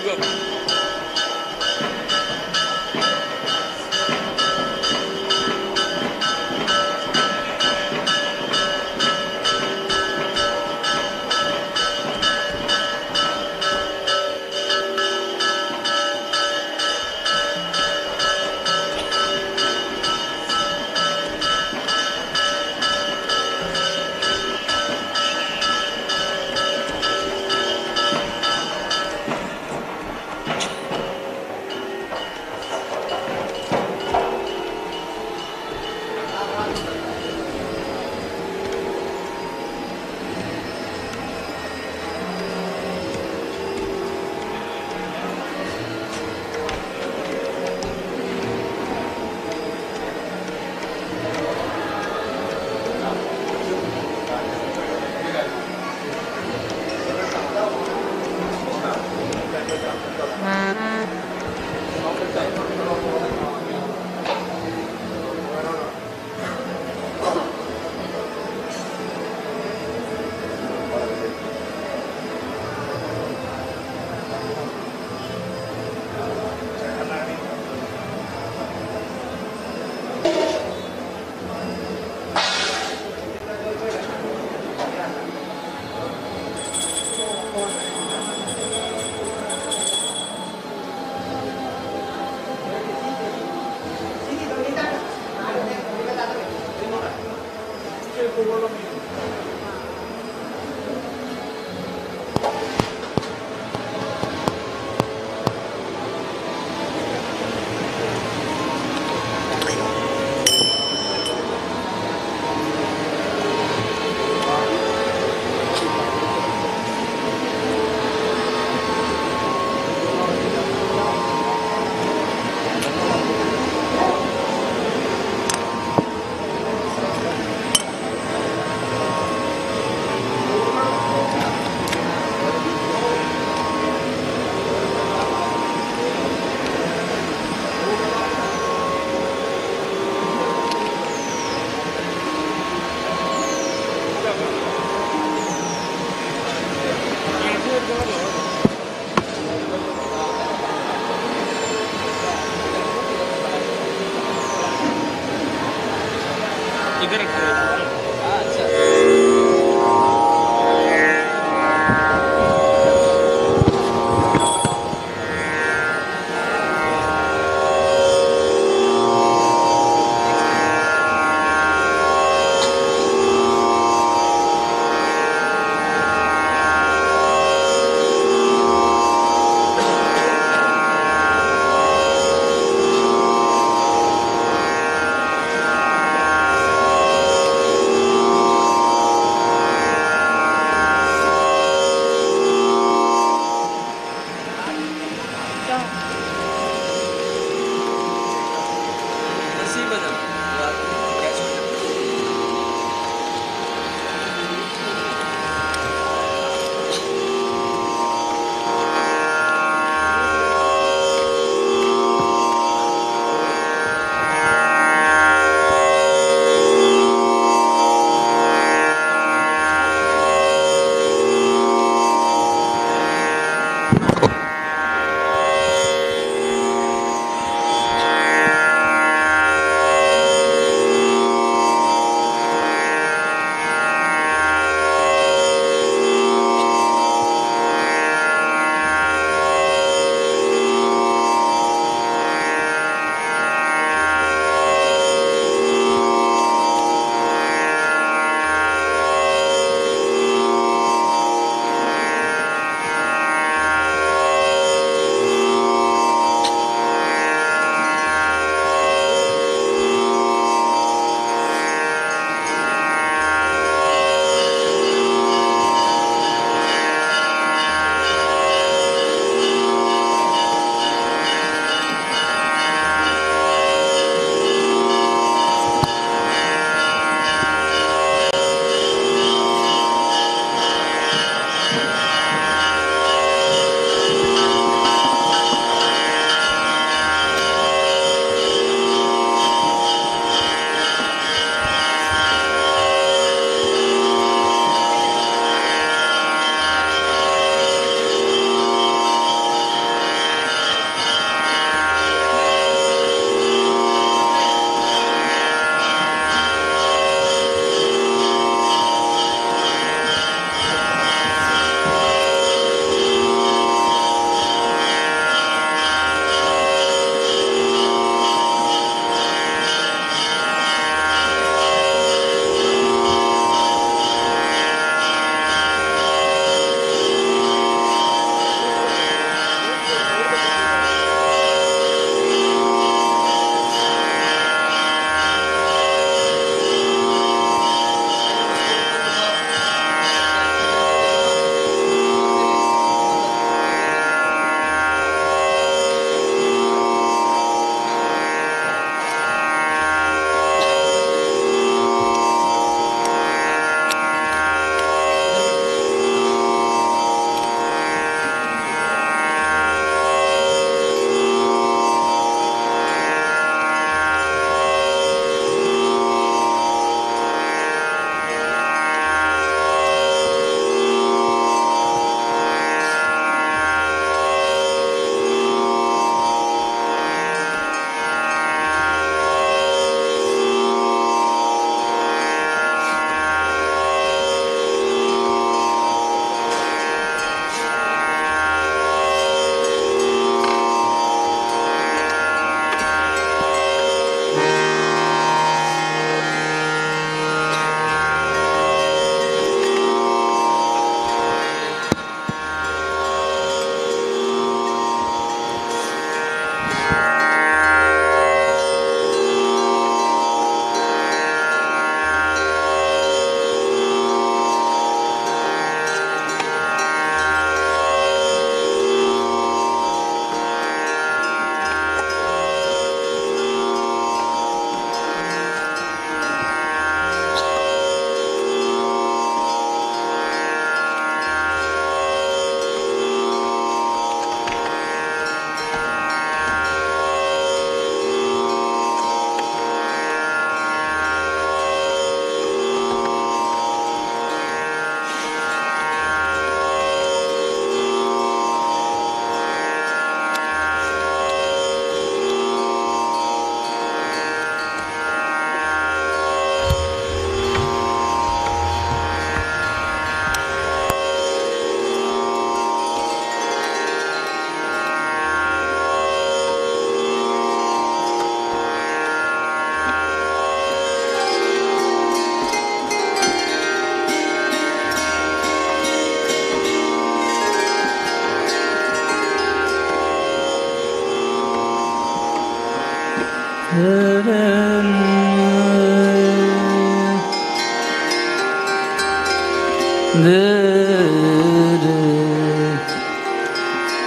Go, go. इधर अच्छा।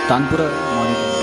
Tanpura monitor.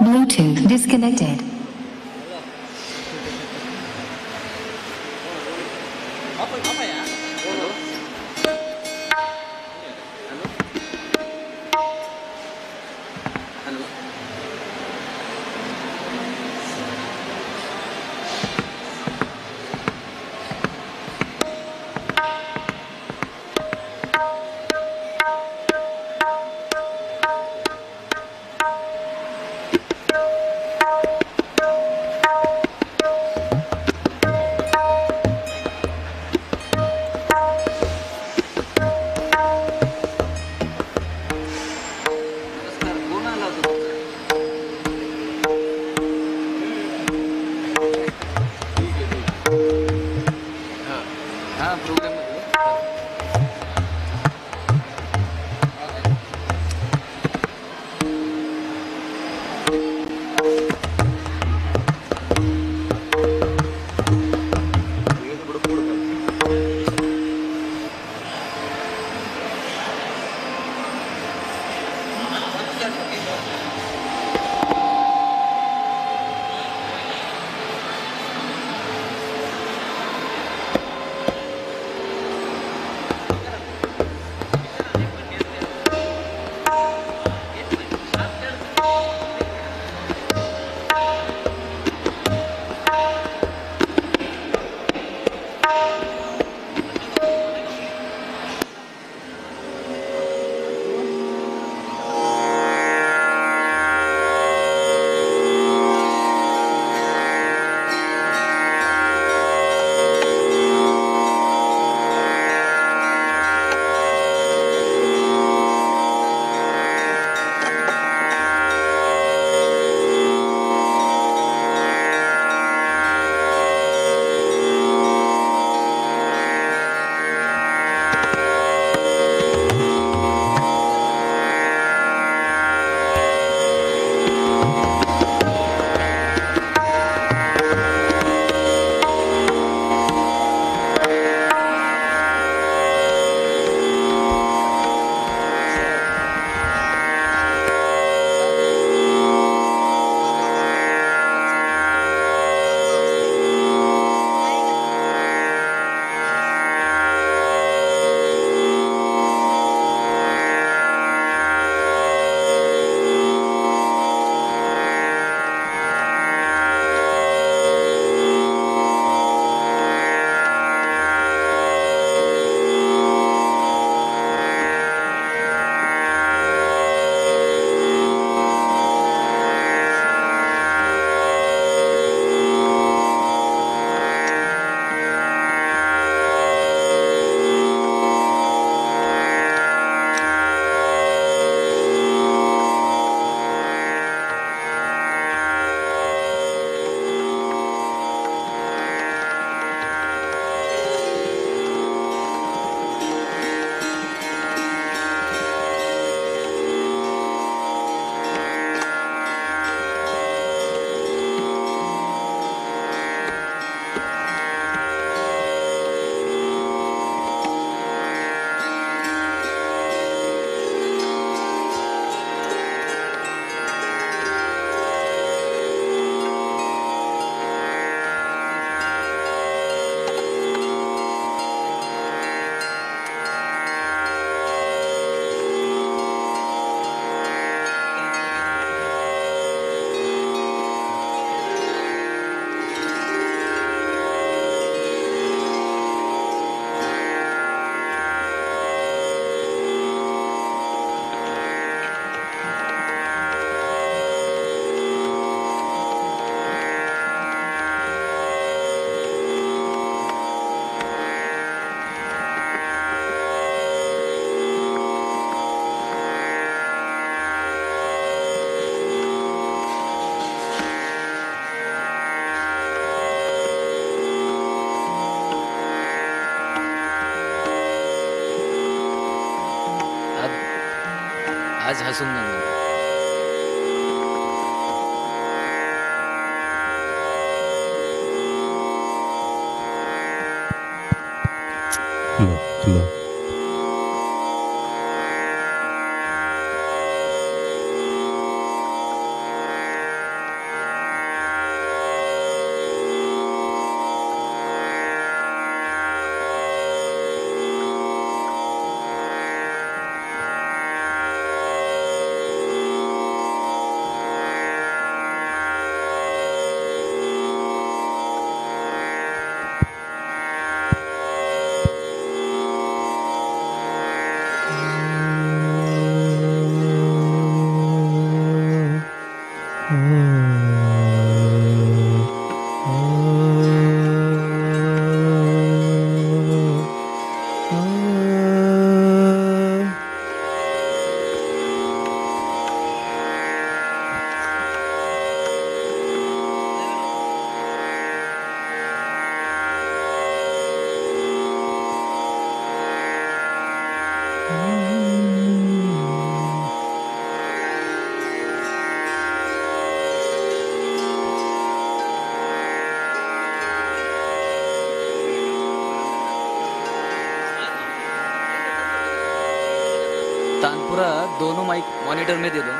Bluetooth disconnected. Apa ya? Halo? Halo? आज हसूंगा मैं। Hello hello. Tanpura दोनों माइक मॉनिटर में दे दो।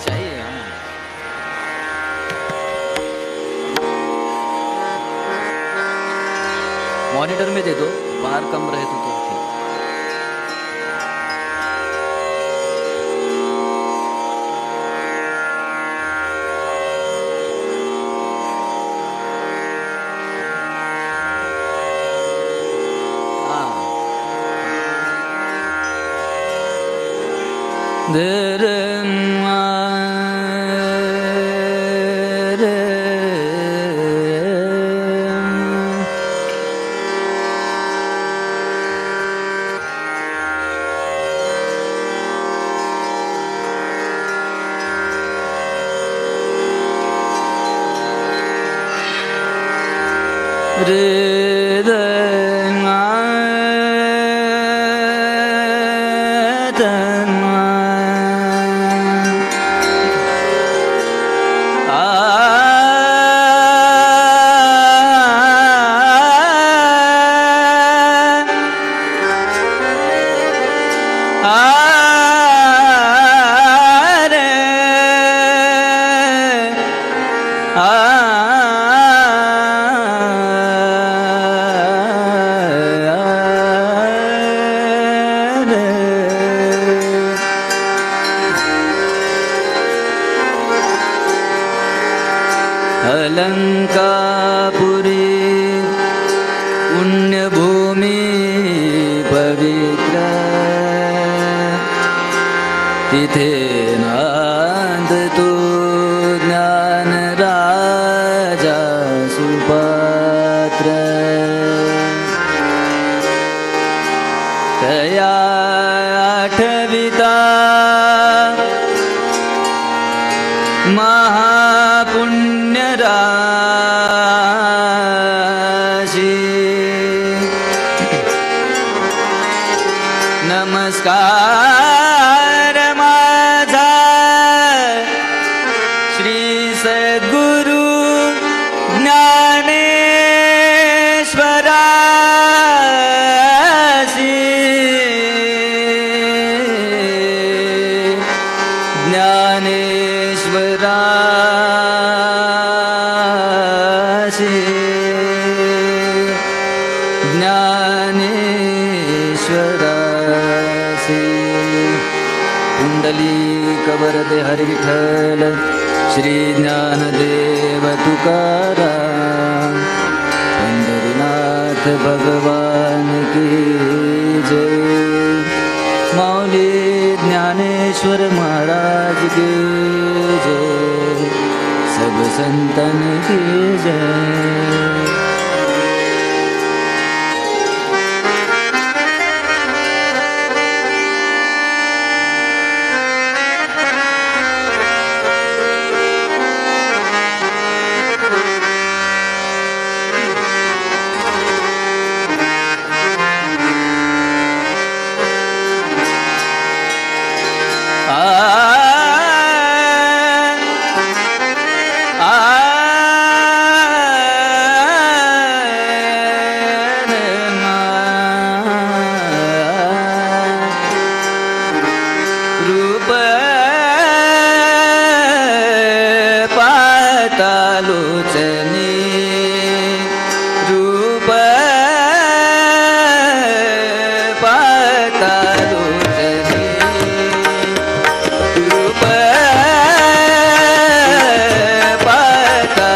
चाहिए हाँ। मॉनिटर में दे दो, बाहर कम रहे तो ठीक। अलंकापुरी पुण्यभूमी पवित्र, तिथे नांद तो ज्ञान राजा सुपात्र। तया आठविता महापुण्य राशि, नमस्कार माझा श्री सद्गुरु ज्ञानेश्वरासी, ज्ञानेश्वरासी, ज्ञानेश्वरासी। पुंडलीक वरदे हरि विठ्ठल श्री ज्ञानदेव तुकाराम, पंढरीनाथ भगवान की जय, माऊली ज्ञानेश्वर महाराज की जय, सब संतन की जय। रूप पातालोचनी, रूप पातालोचनी, रूप पातालोचनी।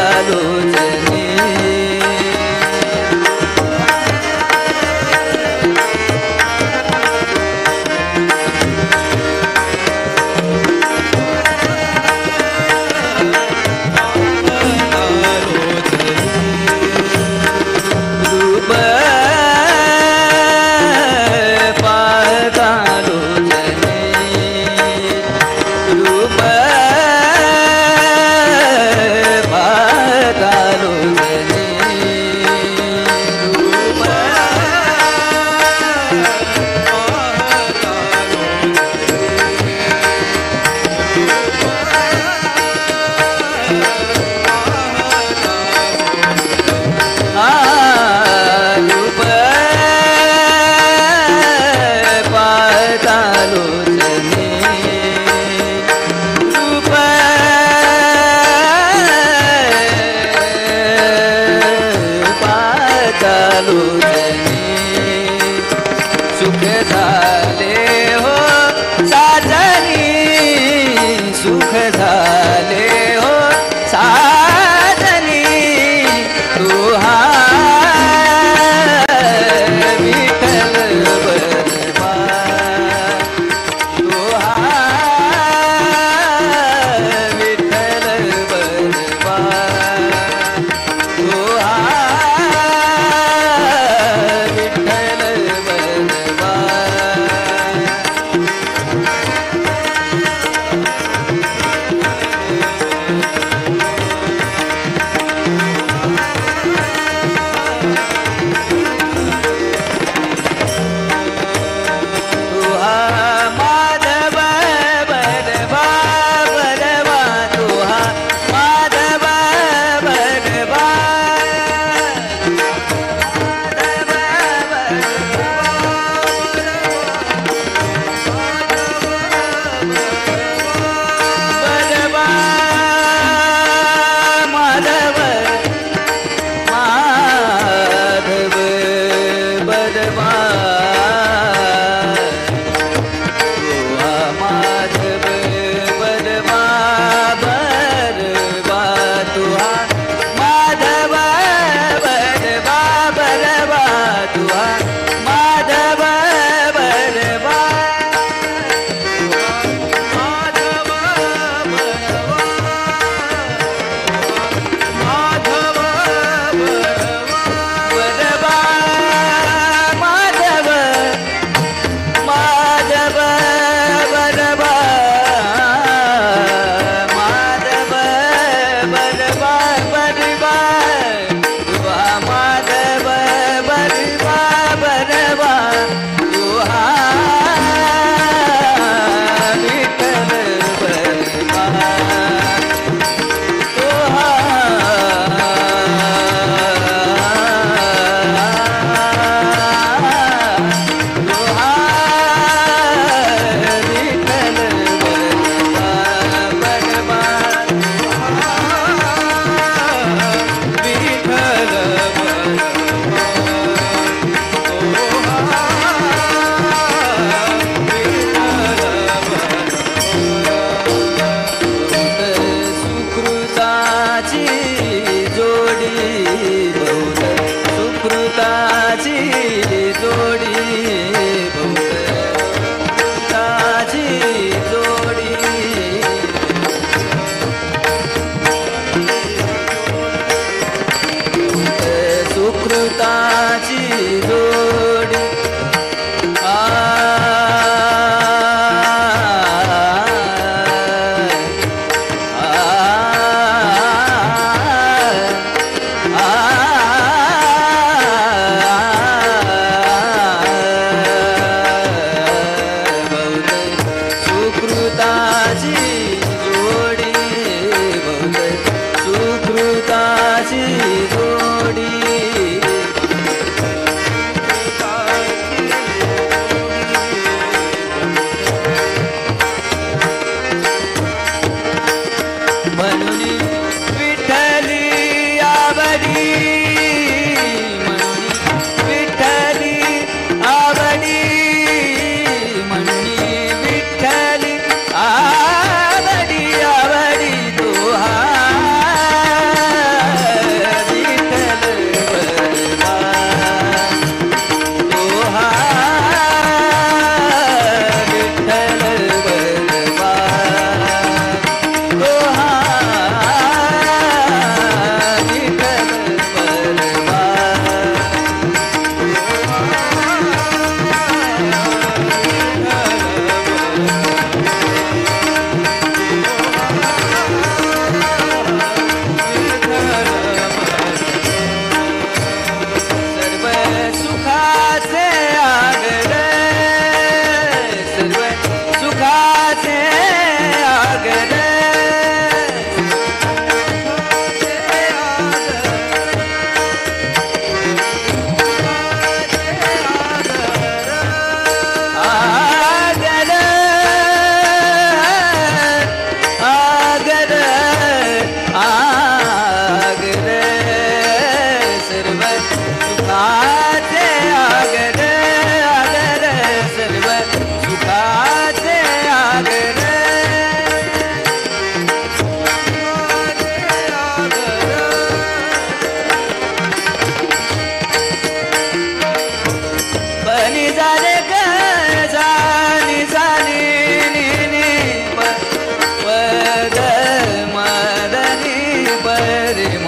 रे म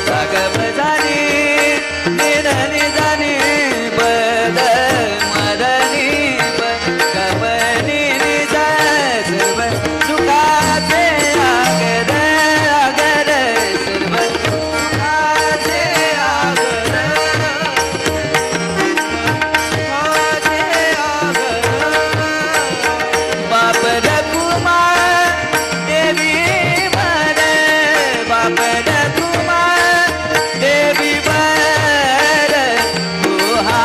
सा ग प धा नि नि ध नि धा नि प ध म ध नि प ग प नि नि ध सर्व सुखाचे आगर आगर सर्व सुखाचे आगर सुखाचे आगर बाप रघुमा देवी वर बाप रघुमा देवी वर तुहा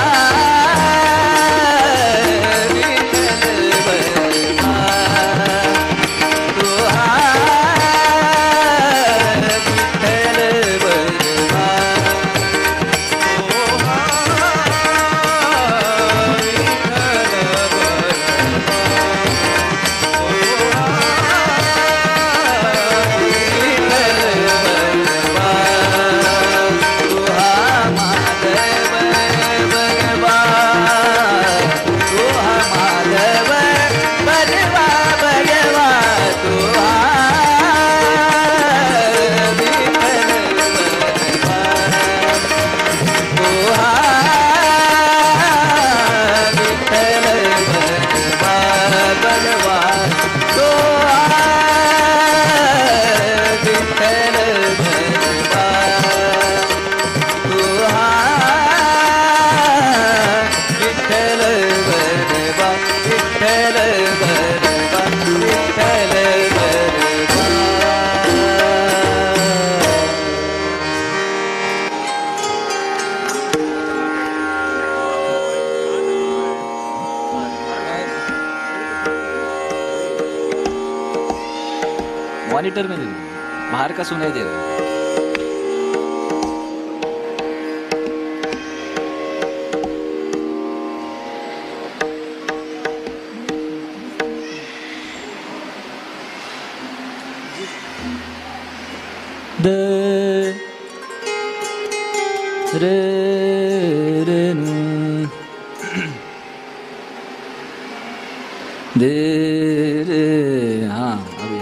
विठ्ठल बरवा तुहा विठ्ठल बरवा विठ्ठल बरवा विठ्ठल बरवा। मॉनिटर में दे दो, बाहर का सुनाई दे रहा है। The रे रे न दे रे हाँ अभी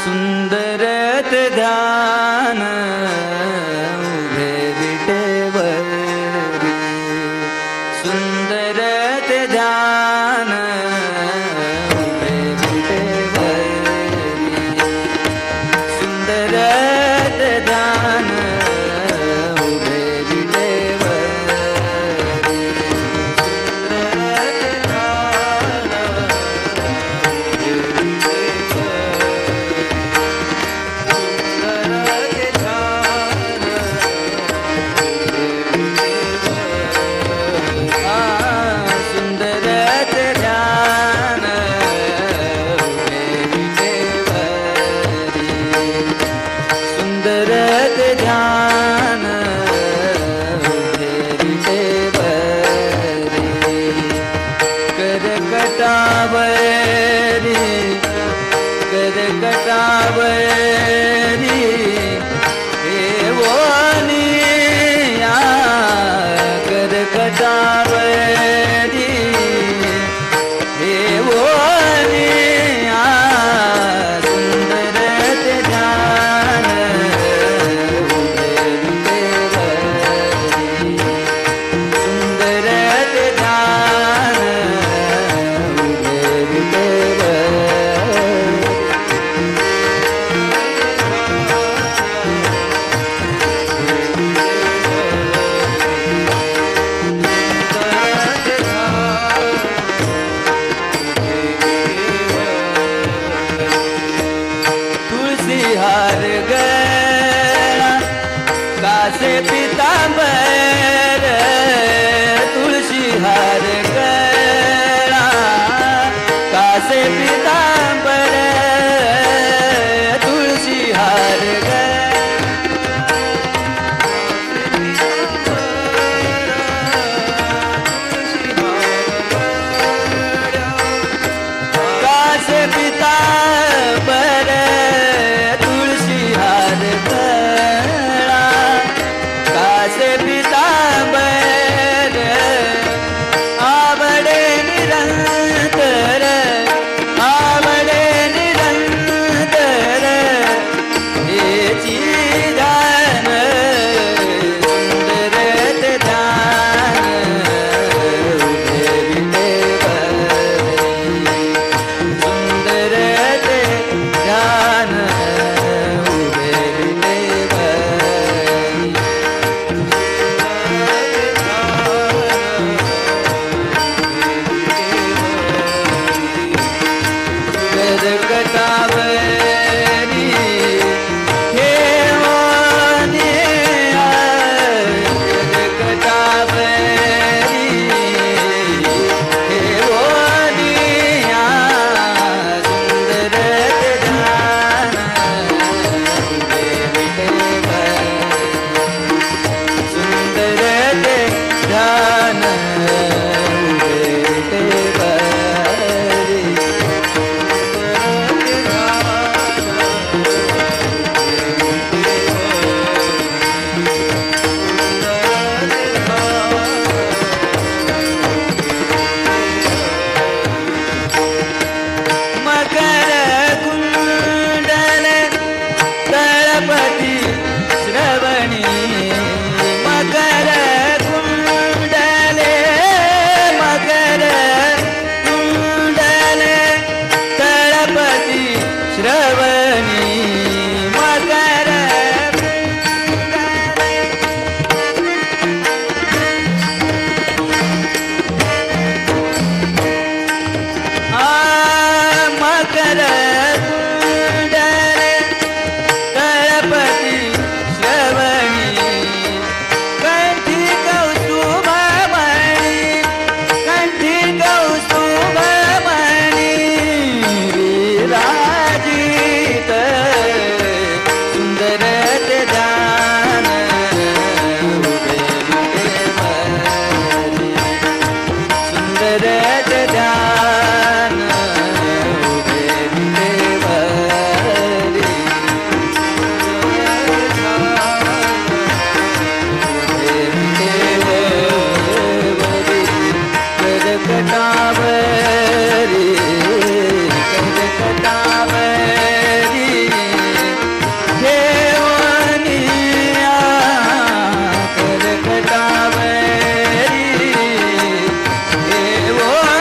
सुंदरत ध्यान उभे विटेवरी, सुंदर ध्यान उभे विटेवरी, सुंदर ते ध्यान उभे विटेवरी, सुंदर ते ध्यान उभे विटेवरी, सुंदर ते ध्यान उभे विटेवरी, सुंदर ते ध्यान उभे विटेवरी, सुंदर ते ध्यान उभे विटेवरी, करकटावरी करकटावरी देवोनिया, करकटावरी देवोनिया, सुंदर ते ध्यान उभे विटेवरी, सुंदर ते ध्यान उभे विटेवरी। तुळसी हार गळा कासे पितांबर, तुळशी हार गळा कासे पितांबर, तुळशी हार कासे पितांबर, तुळशी हार गळा कासे पितांबर, आवडे निरंतर आवडे निरंतर हेची ध्यान, सुंदर ते ध्यान उभे विटेवरी, सुंदर ते ध्यान उभे विटेवरी। करकटावरी ठेवनिया, करकटावरी ठेवनिया, सुंदर ते ध्यान उभे विटेवरी, सुंदर ते ध्यान उभे विटेवरी। मकर कुंडल तळपती श्रवणी, मकर कुंडले मकर कुंडल तळपती श्रवणी, मकर कुंडल मकर कुंडल तळपती श्रवणी, कंठी कौस्तुभमणी कंठी कौस्तुभमणी विराजित, सुंदर ते ध्यान उभे विटेवरी, सुंदर ते ध्यान उभे विटेवरी, उभे विटेवरी, करकटावरी करकटावरी ठेवनिया, करकटावरी ठेवनिया।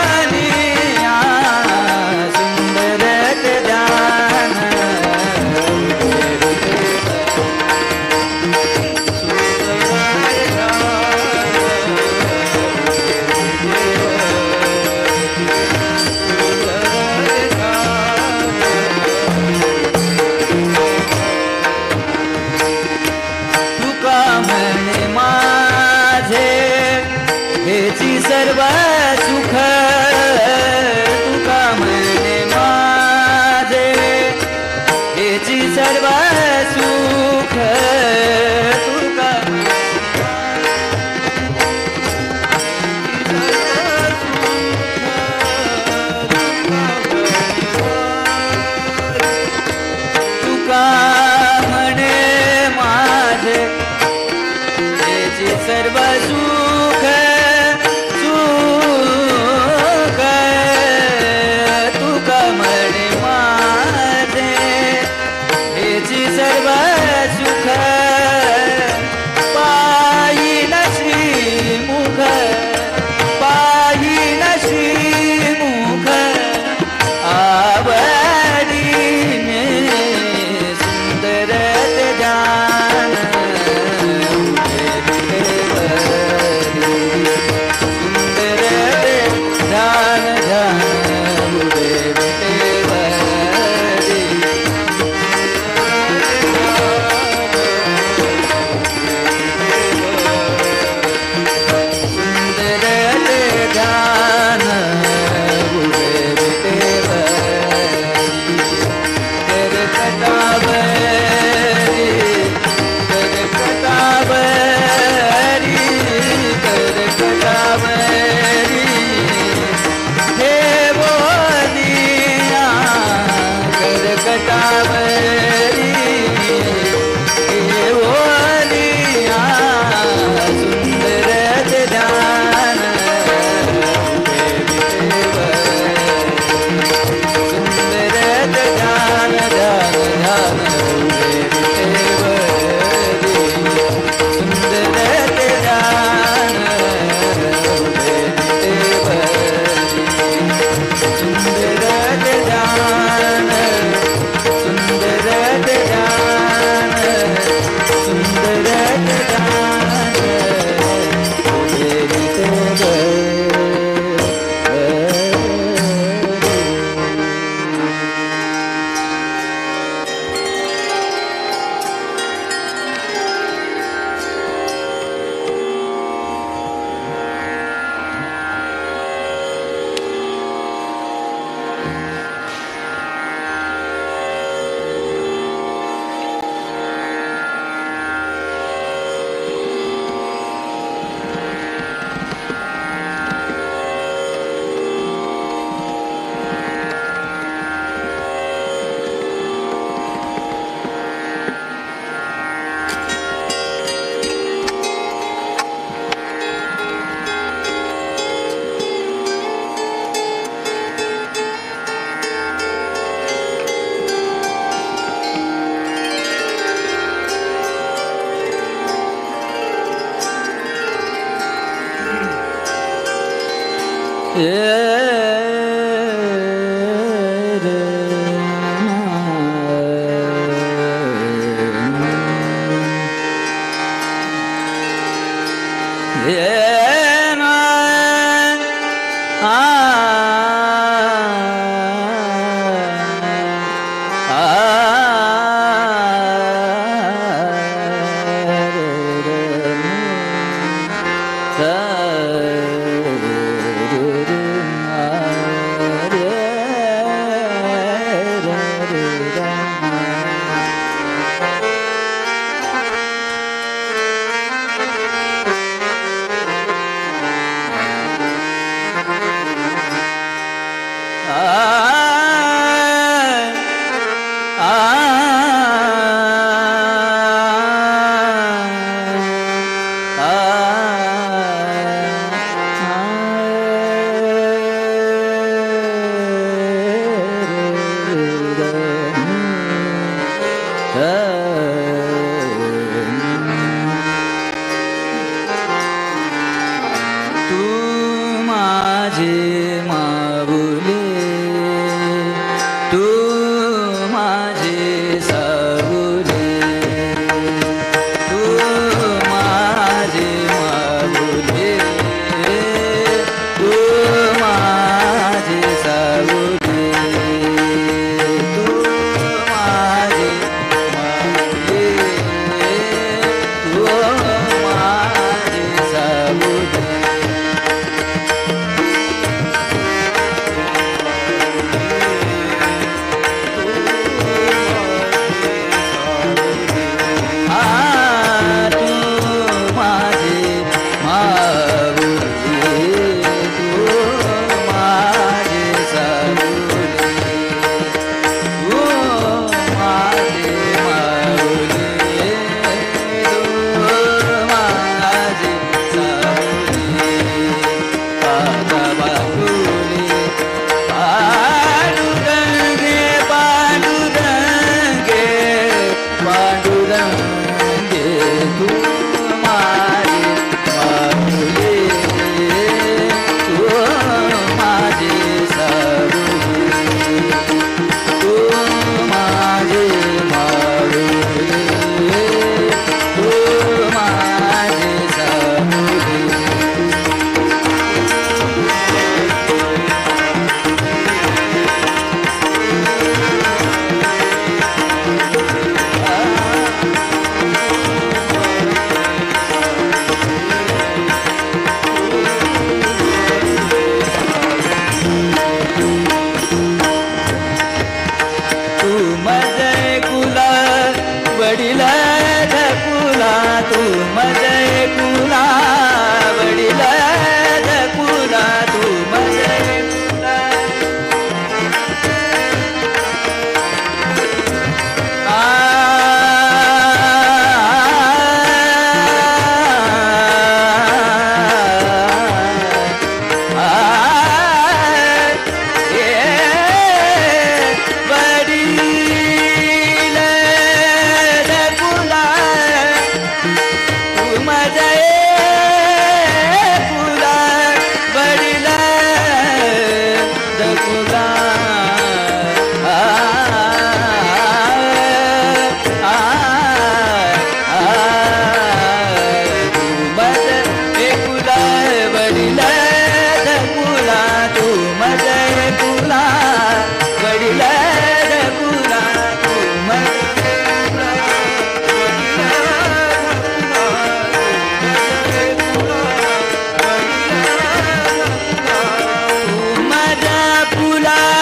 माझ्या फुला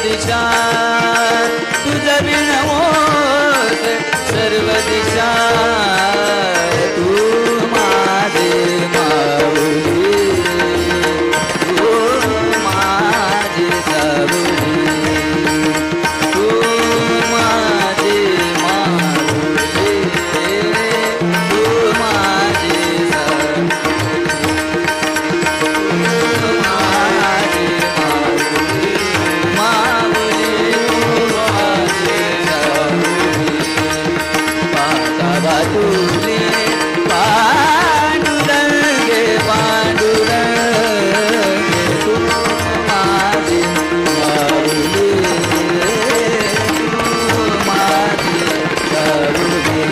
दिशा तुझ बिन मोस सर्व दिशा तू माझे माऊली तू माझे सावली तू माझे माऊली तू माझे सावली माझे माऊली माऊली तू माझे सावली पाता तुले पांडुरंगे पांडुरंगे तू माझे माऊली तू माझे सावली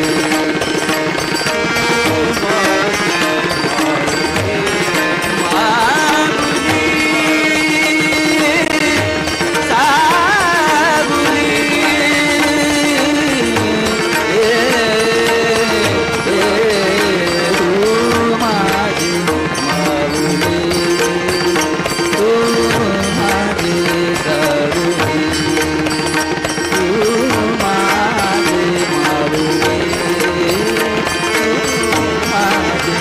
माऊली सावली तू माझे माऊली तू माझे सावली तू माझे माऊली तू माझे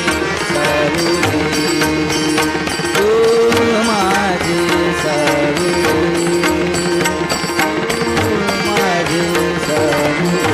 सावली तू माझे सावली तू माझे सावली.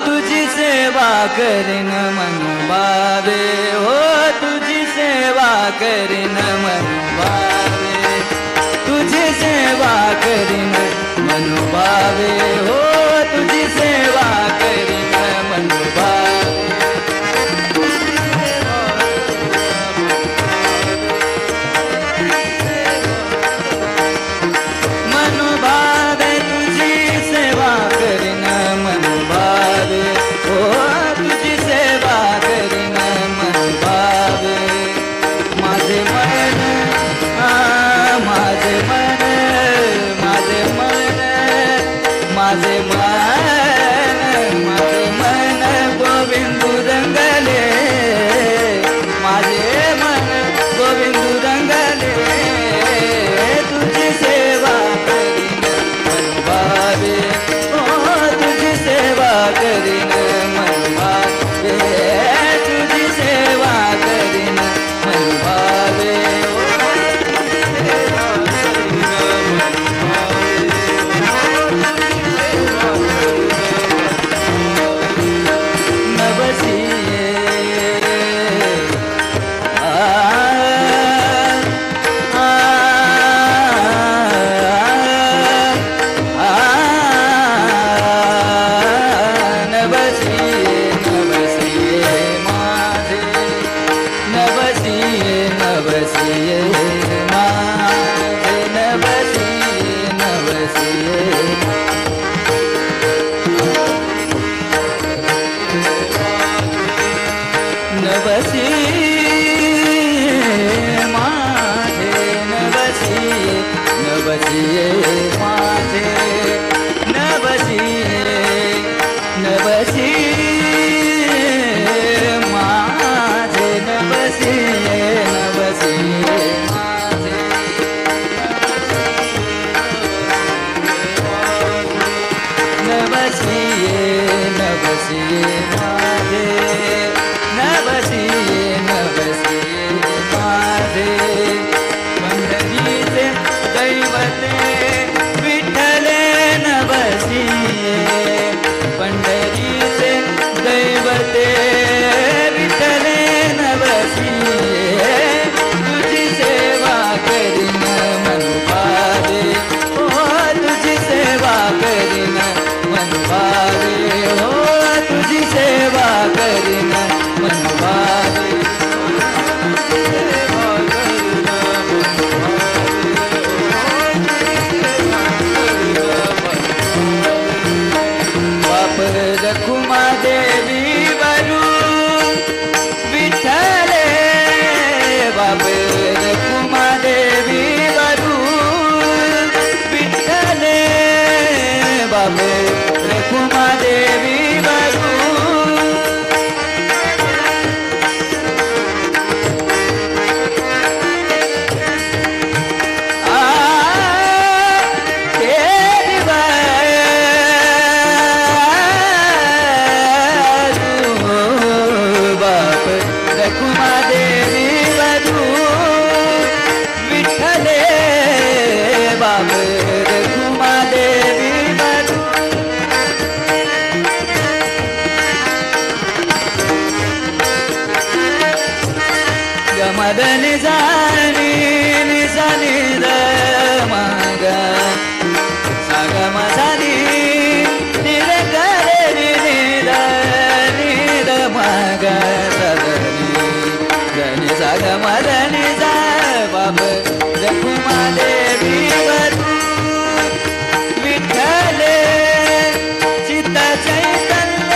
तुझी सेवा करीन मन भावे, हो तुझी सेवा करीन मन भावे, तुझी सेवा करीन मन भावे, हो तुझी सेवा करीन मन भावे. मन भावे तुझी सेवा करीन मन, माझे मन गोविंदू रंगले, माझे मन गोविंदू रंगले, तुझी सेवा करीन मनभावे, ओ तुझी सेवा करीन मनभावे, तुझी सेवा करीन मनभावे, नवसिये आ आ आ नवसिये नवसिये माझे, नवसिये नवसिये माझे, नवसिये नवसिये नवसिये माझे, नवसिये नवसिये माझे, नवसिये नवसिये माझे, नवसिये नवसिये माझे, नवसिये नवसिये माझे, नवसिये नवसिये माझे, पंढरीचे दैवते विठ्ठले नवसिये, पंढरीचे दैवते विठ्ठले नवसिये, तुझी सेवा करीन मनभावे, ओ तुझी सेवा करीन मनभावे, हो तुझी सेवा करीन मनभावे, बाप रखुमा देवी वरू विठ्ठले, बाप रखुमा देवी वरू विठ्ठले, बाप रखुमा देवी वरू, आ देवी वरू, बाप रखुमा देवी वरू विठ्ठले, बाप रखुमा देवी वरू, गमद निजानी निजानी the मग सगम सानी निर करे नि the नि the मग सदनी गनि सगम the नि सा बाप रखुमा देवी वरू विठ्ठले, चित्त चैतन्य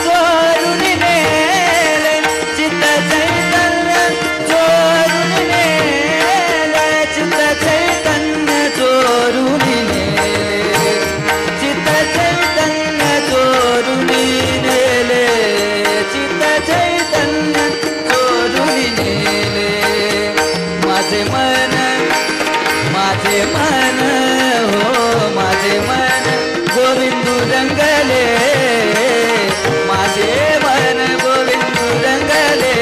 चोरून नेले, चित्त चैतन्य चोरून नेले, चित्त चैतन्य चोरून नेले, चित्त चैतन्य चोरून नेले, चित्त चैतन्य चोरून नेले, माझे मन, माझे मन हो माझे मन गोविंदू रंगले, माझे मन गोविंदू रंगले,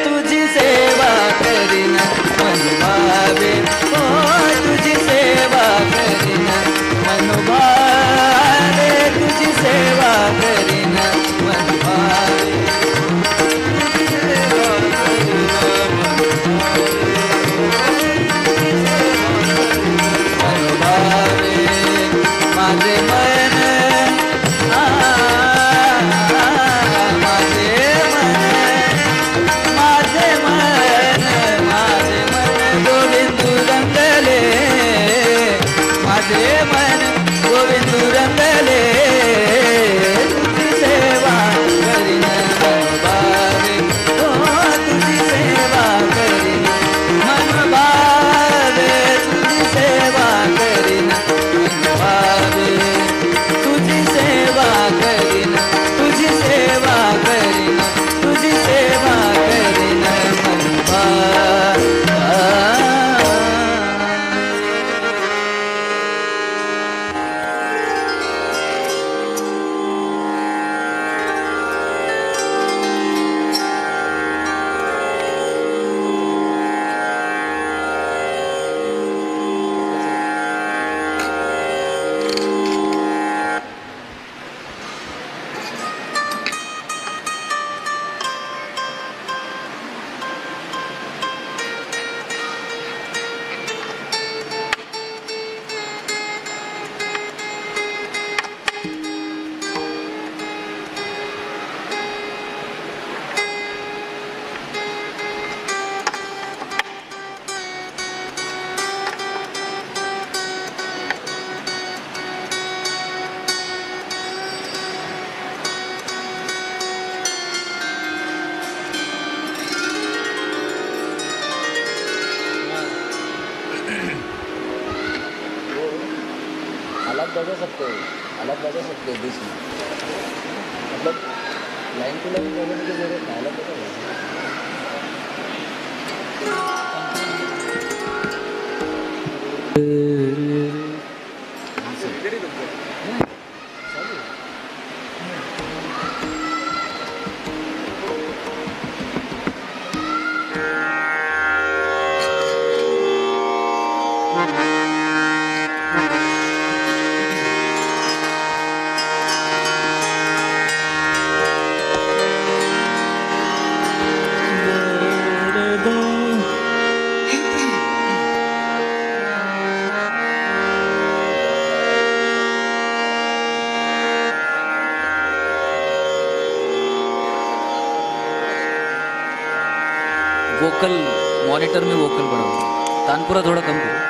तुझी सेवा करीन मनभावे, हो तुझी सेवा करीन मनभावे, तुझी सेवा करीन मनभावे, मनभावे, माझे मन सकते हो, अलग बजा सकते हो बीच में, मतलब लाइन टू लाइन बजाने की जरूरत नहीं, अलग बजा सकते। वोकल मॉनिटर में वोकल बढ़ाओ, तानपुरा थोड़ा कम करो।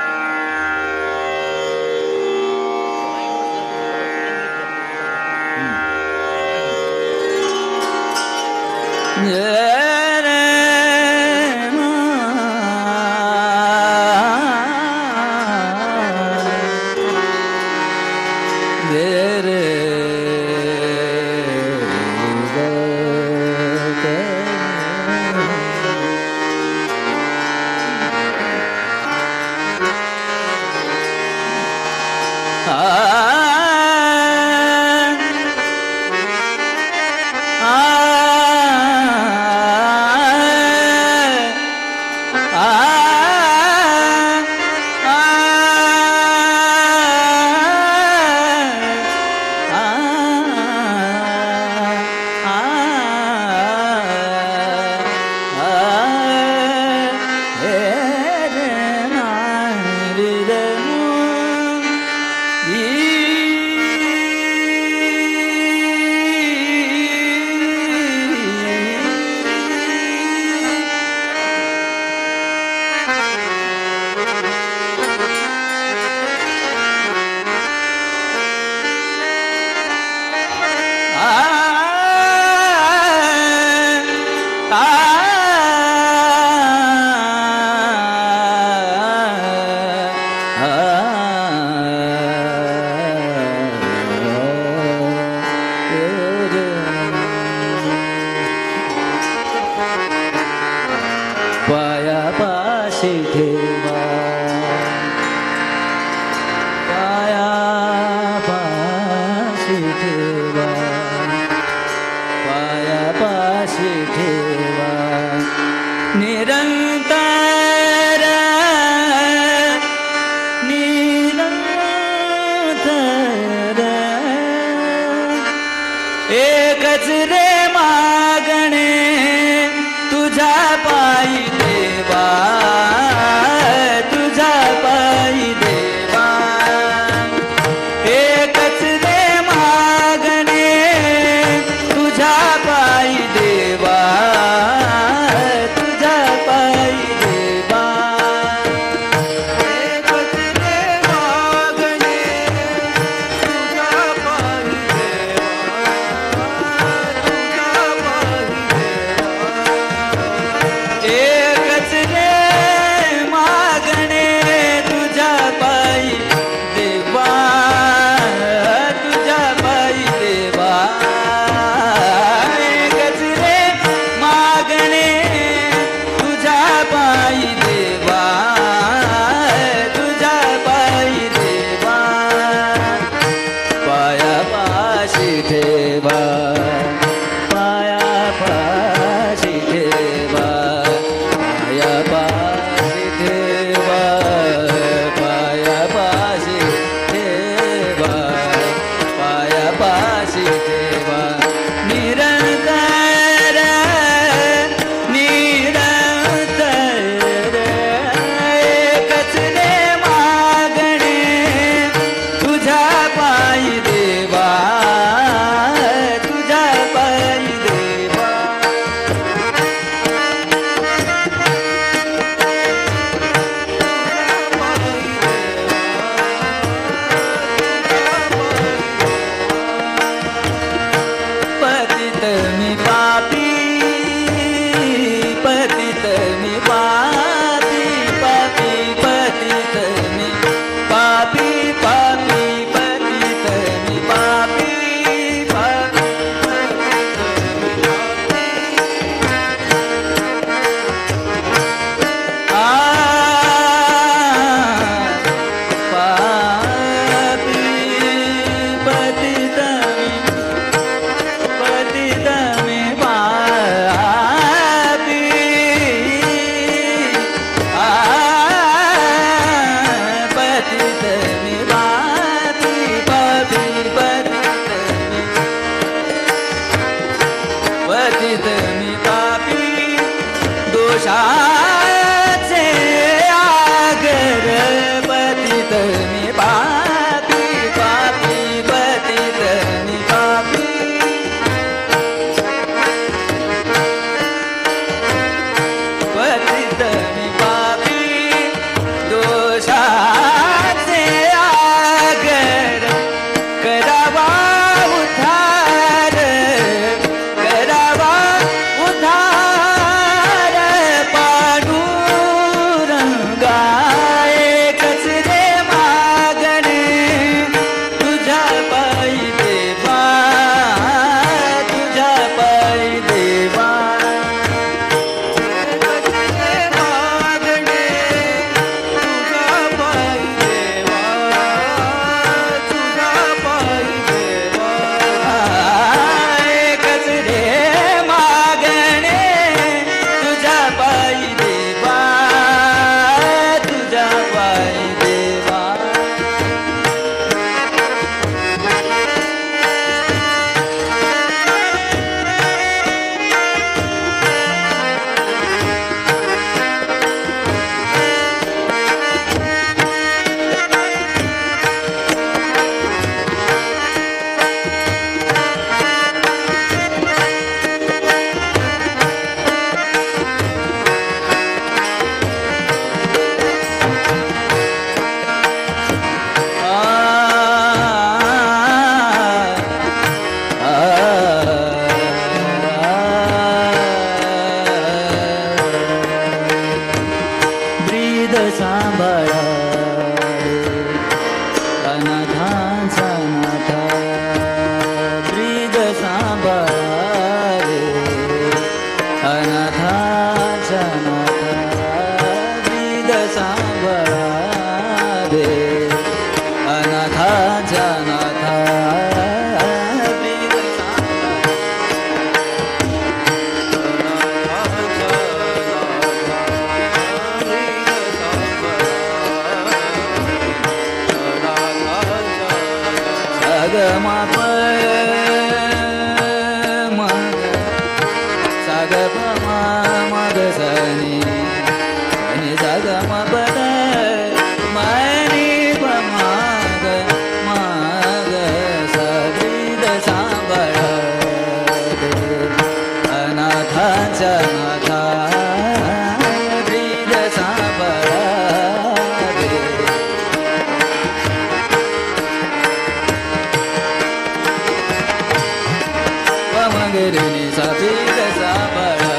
ग रे नि सा पी ग सा बाळा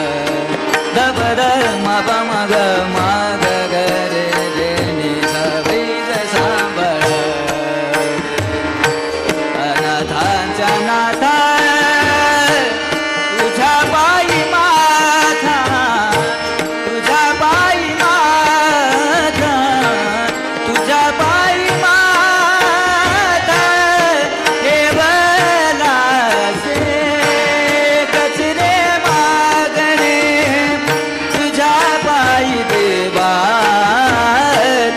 the प the म प म ग म ग ग रे रे नि सा पी ग सा बाळा. अनाथांच्या नाथा तुझ्या पायी माथा, तुझ्या पायी माथा, तुझ्या पायी माथा केवलासे कचरे मागणे तुझ्या पायी देवा,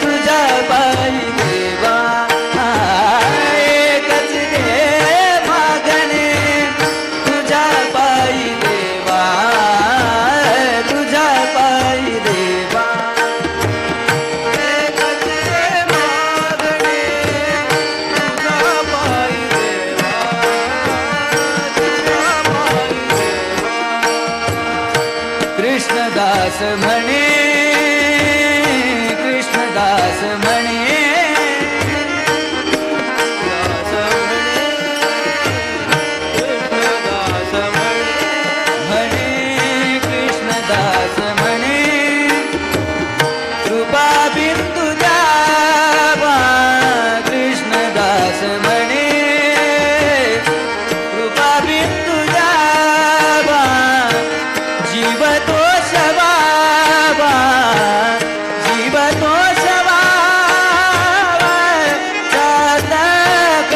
तुझ्या पायी देवा एकच रे मागणे तुझ्या पायी देवा, तुझ्या पायी देवा एकच रे मागणे तुझ्या पायी देवा, तुझ्या पायी देवा. कृष्णदास म्हणे, कृष्णदास म्हणे, दास म्हणे, कृष्णदास म्हणे, म्हणे कृष्णदास म्हणे कृपा बिंदू द्यावा. कृष्णदास म्हणे कृपा बिंदू द्यावा, जीव तो शवावा, जीव तो शवावा चातकाचा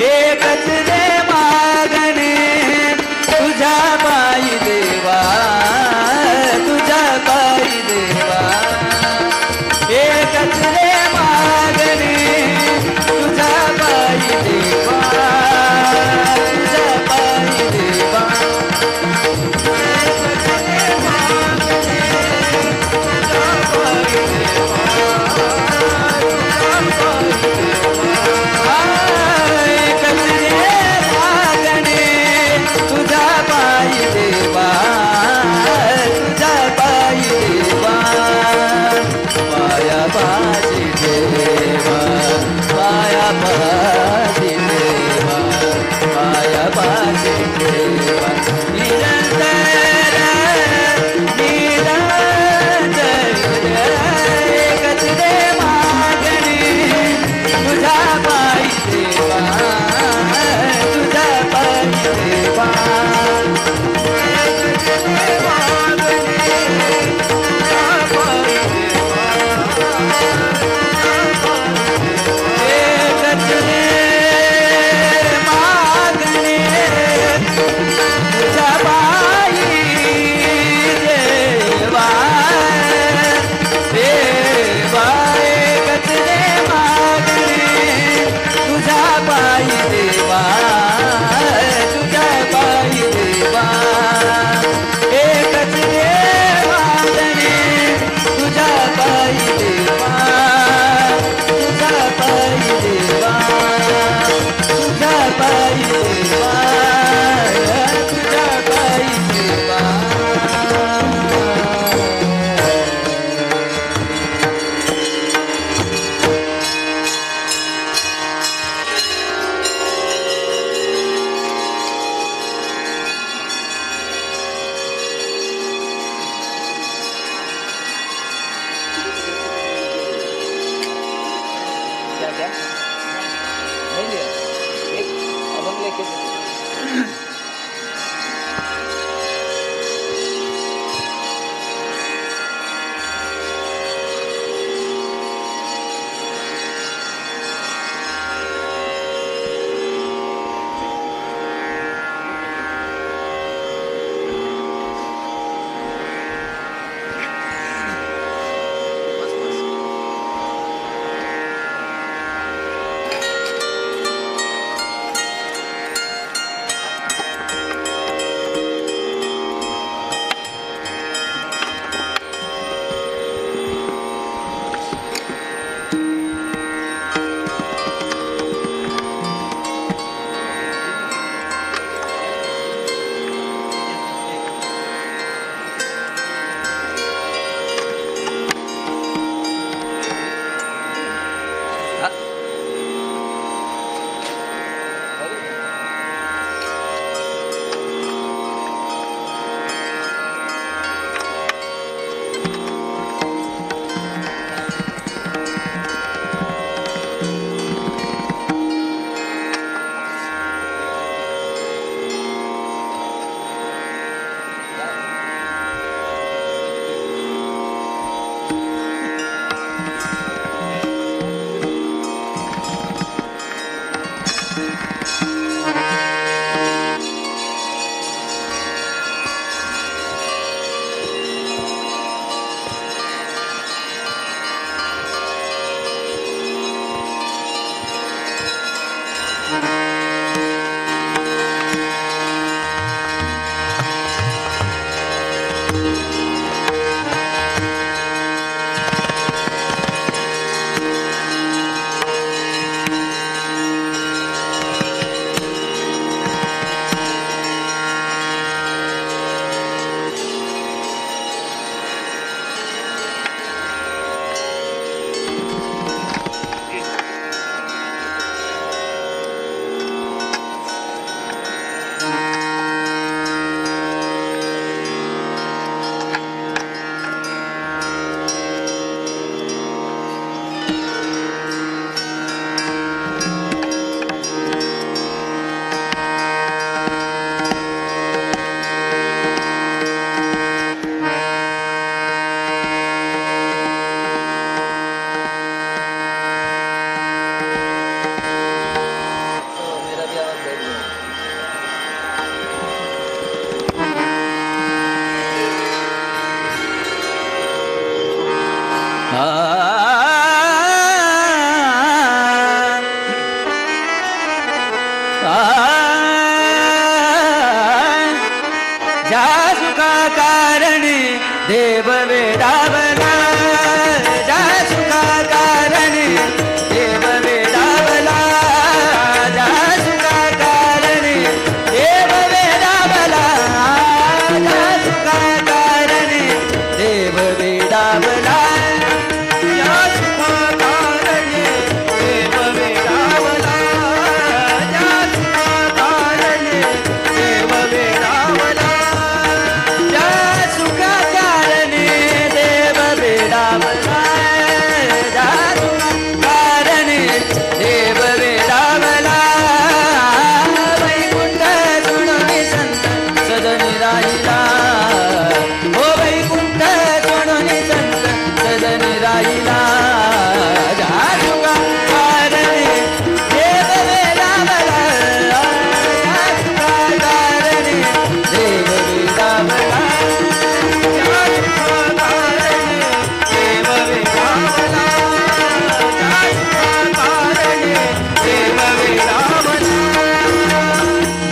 एकच रे मागणे तुझ्या पायी देवा, तुझ्या पायी देवा एकच रे मागणे तुझ्या पायी देवा, तुझ्या पायी देवा एकच रे मागणे तुझ्या पायी देवा, तुझ्या पायी देवा एकच रे मागणे तुझ्या पायी देवा, तुझ्या पायी देवा पाया पाशी देवा, पाया पाशी देवा, पाया पाशी देवा निरंतर निरंतर एकच रे मागणे तुझ्या पायी देवा, तुझ्या पायी देवा एकच रे मागणे तुझ्या पायी देवा, एकच रे मागणे तुझ्या पायी देवा, देवा एकच रे मागणे तुझ्या पायी देवा, तुझ्या पायी देवा एकच रे मागणे तुझ्या पायी देवा, तुझ्या पायी देवा, तुझ्या पायी देवा, तुझ्या पायी देवा. क्या क्या नहीं लिया, एक अभंग लेके दे. बस बस. ज्या सुखा कारणे देव वेडावला, ज्या सुखा कारणे देव वेडावला, ज्या सुखा कारणे देव वेडावला, ज्या सुखा कारणे देव वेडावला, ज्या सुखा कारणे देव वेडावला, ज्या सुखा कारणे देव वेडावला, ज्या सुखा कारणे देव वेडावला, ज्या सुखा कारणे देव वेडावला. वैकुंठ सोडून संत सदनी राहिला, हो वैकुंठ सोडून संत सदनी राहिला. ज्या सुखा कारणे देव वेडावला, ज्या सुखा कारणे देव वेडावला, ज्या सुखा कारणे देव वेडावला, ज्या सुखा कारणे देव वेडावला.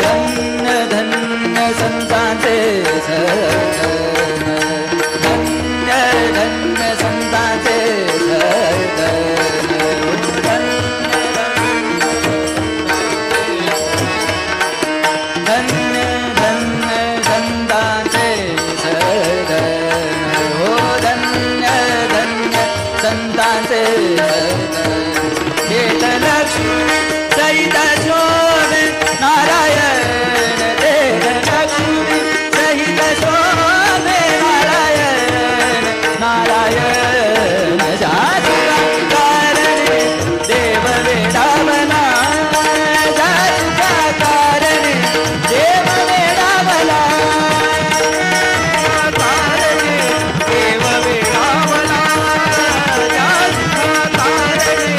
धन्य धन्य संतांचे सदन, धन्य धन्य संतांचे सदन, धन्य धन्य संतांचे सदन, हो धन्य धन्य संतांचे सदन. हेत लक्ष्मी सहित शोभे नारायण, तेथ लक्ष्मी सहित शोभे नारायण, नारायण. ज्या सुखा कारणे देव वेडावला, ज्या सुखा कारणे देव वेडावला, कारणे देव वेडावला, ज्या सुखा कारणे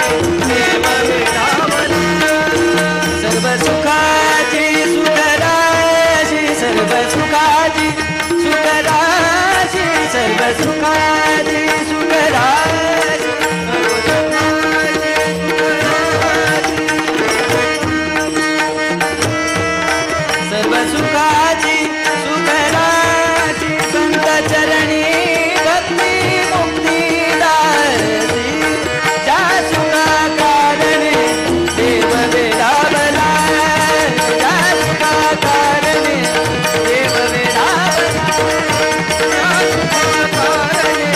देव वेडावला. सर्व सुखाची सुखराशी, सर्व सुखाची सुखराशी, सर्व सुखाची सुखराशी, सर्व सुखाची सुखराशी, सर्व सुखाची सुखराशी, संत चरणी भक्ती मुक्ती दासी. ज्या सुखा कारणे देव वेडावला, ज्या सुखा कारणे देव वेडावला, ज्या सुखा कारणे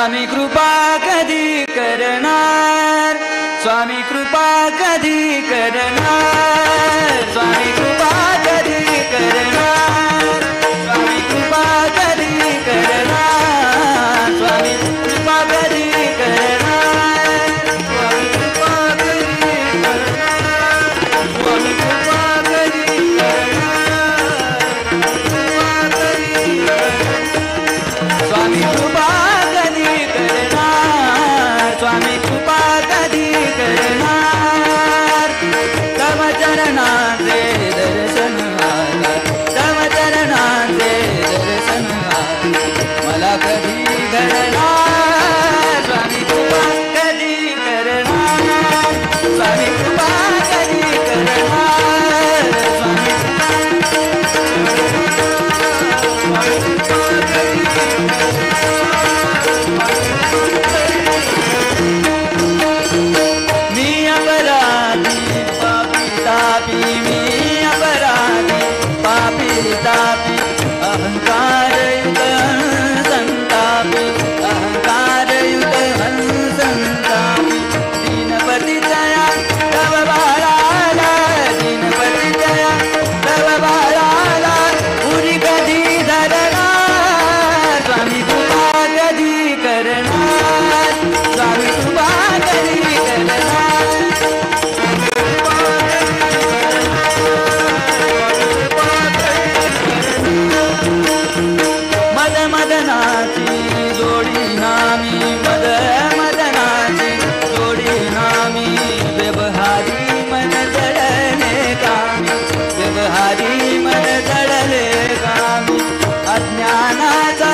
स्वामी कृपा कधी करणार, स्वामी कृपा कधी करणार, स्वामी कृपा कधी करणार, स्वामी कृपा कधी करणार, स्वामी कृपा कधी करणार, स्वामी कृपा कधी करणार, स्वामी कृपा कधी करणार, कृपा कधी करणार, स्वामी कृपा कधी करणार, स्वामी कृपा कधी करणार. तव चरणाचे दर्शन आता, तव चरणाचे दर्शन आता मला कधी घडणार. स्वामी कृपा कधी करणार, स्वामी कृपा कधी करणार, स्वामी मी अपराधी पापी तापी, मी अपराधी पापी तापी, अहंकारयुत संतापी, अहंकारयुत संतापी. दीनपतितया तव बाळाला, दीनपतितया तव बाळाला उरी कधी धरणार. स्वामी कृपा कधी करणार, स्वामी कृपा कधी करणार. मद मदनाची जोडी नामी, मद मदनाची जोडी नामी, व्यवहारी मन जडले कामी, व्यवहारी मन जडले कामी. अज्ञानाचा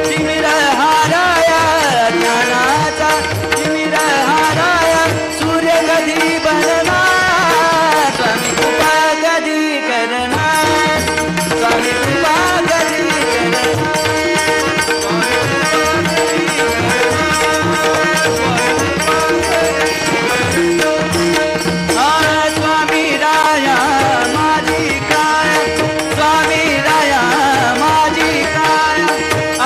तिमिर हाराया, अज्ञानाचा तिमिर हाराया सूर्य कधी बनणार. स्वामी कृपा कधी करणार, स्वामी कृपा कधी करणार. स्वामी राया माझी काय, स्वामी राया माझी काय,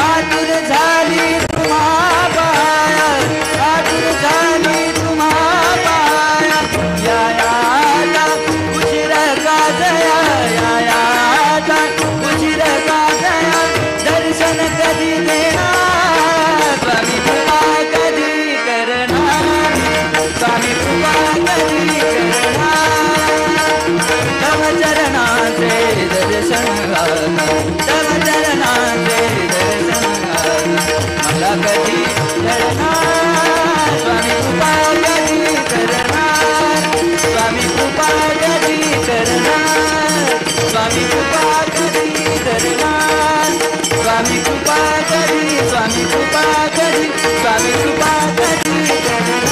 आतुर झाली तुम्हा पाया, आतुर झाली तुम्हा पाया. या याता उशीर का जया, या याता उशीर का जया, दर्शन कधी देणार. स्वामी कृपा कधी करणार, स्वामी कृपा कधी करणार. तव चरणाचे दर्शन आता, तव चरणाचे दर्शन आता मला कधी घडणार. स्वामी कृपा कधी करणार, स्वामी कृपा कधी करणार, स्वामी कृपा कधी करणार, स्वामी कृपा कधी, स्वामी कृपा कधी, स्वामी कृपा कधी करणार.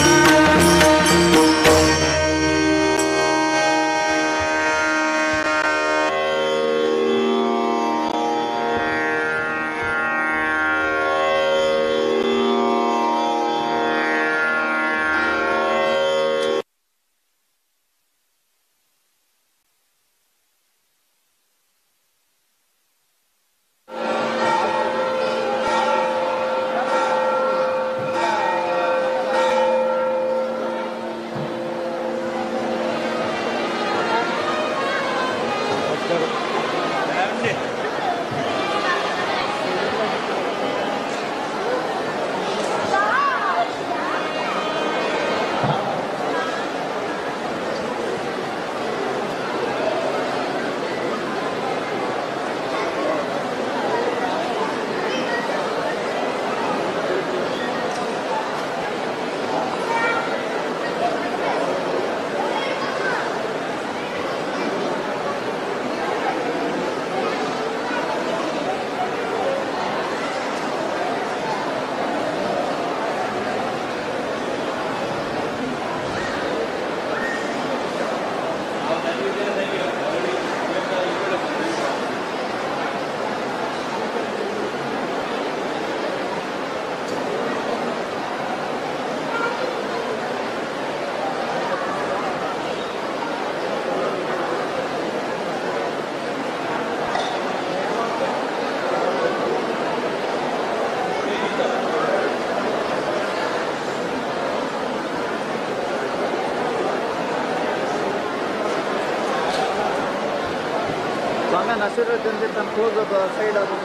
स्वाम्यान आशीर्वाद दिवन ते क्लोज जाता सायड आसा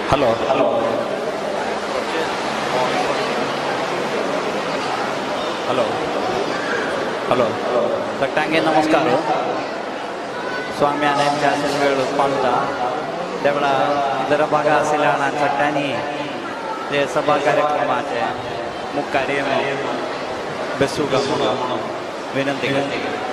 Hello hello hello hello सगळ्यांगे नमस्कार. स्वामी आनंद वेळ पावता तेवढा जरा भागा आशिल्ल्या कारणान सगळ्यांनी ते सभा कार्यक्रमाचे मुख्य बेसूंक म्हणून विनंती करता.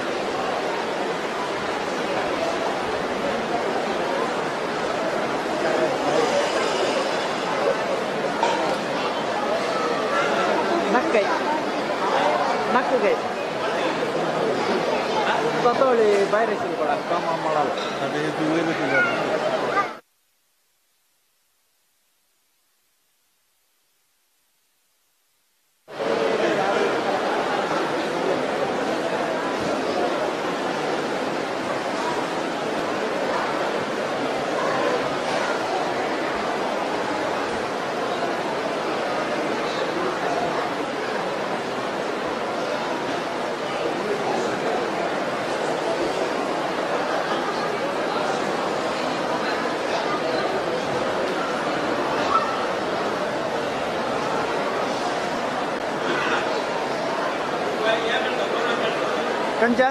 कंचा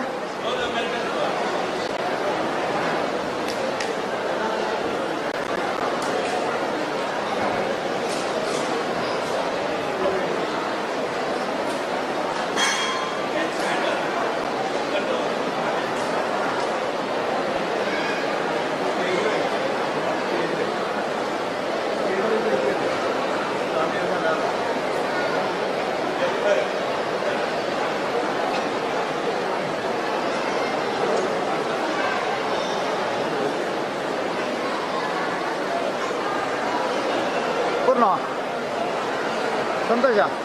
संतोष.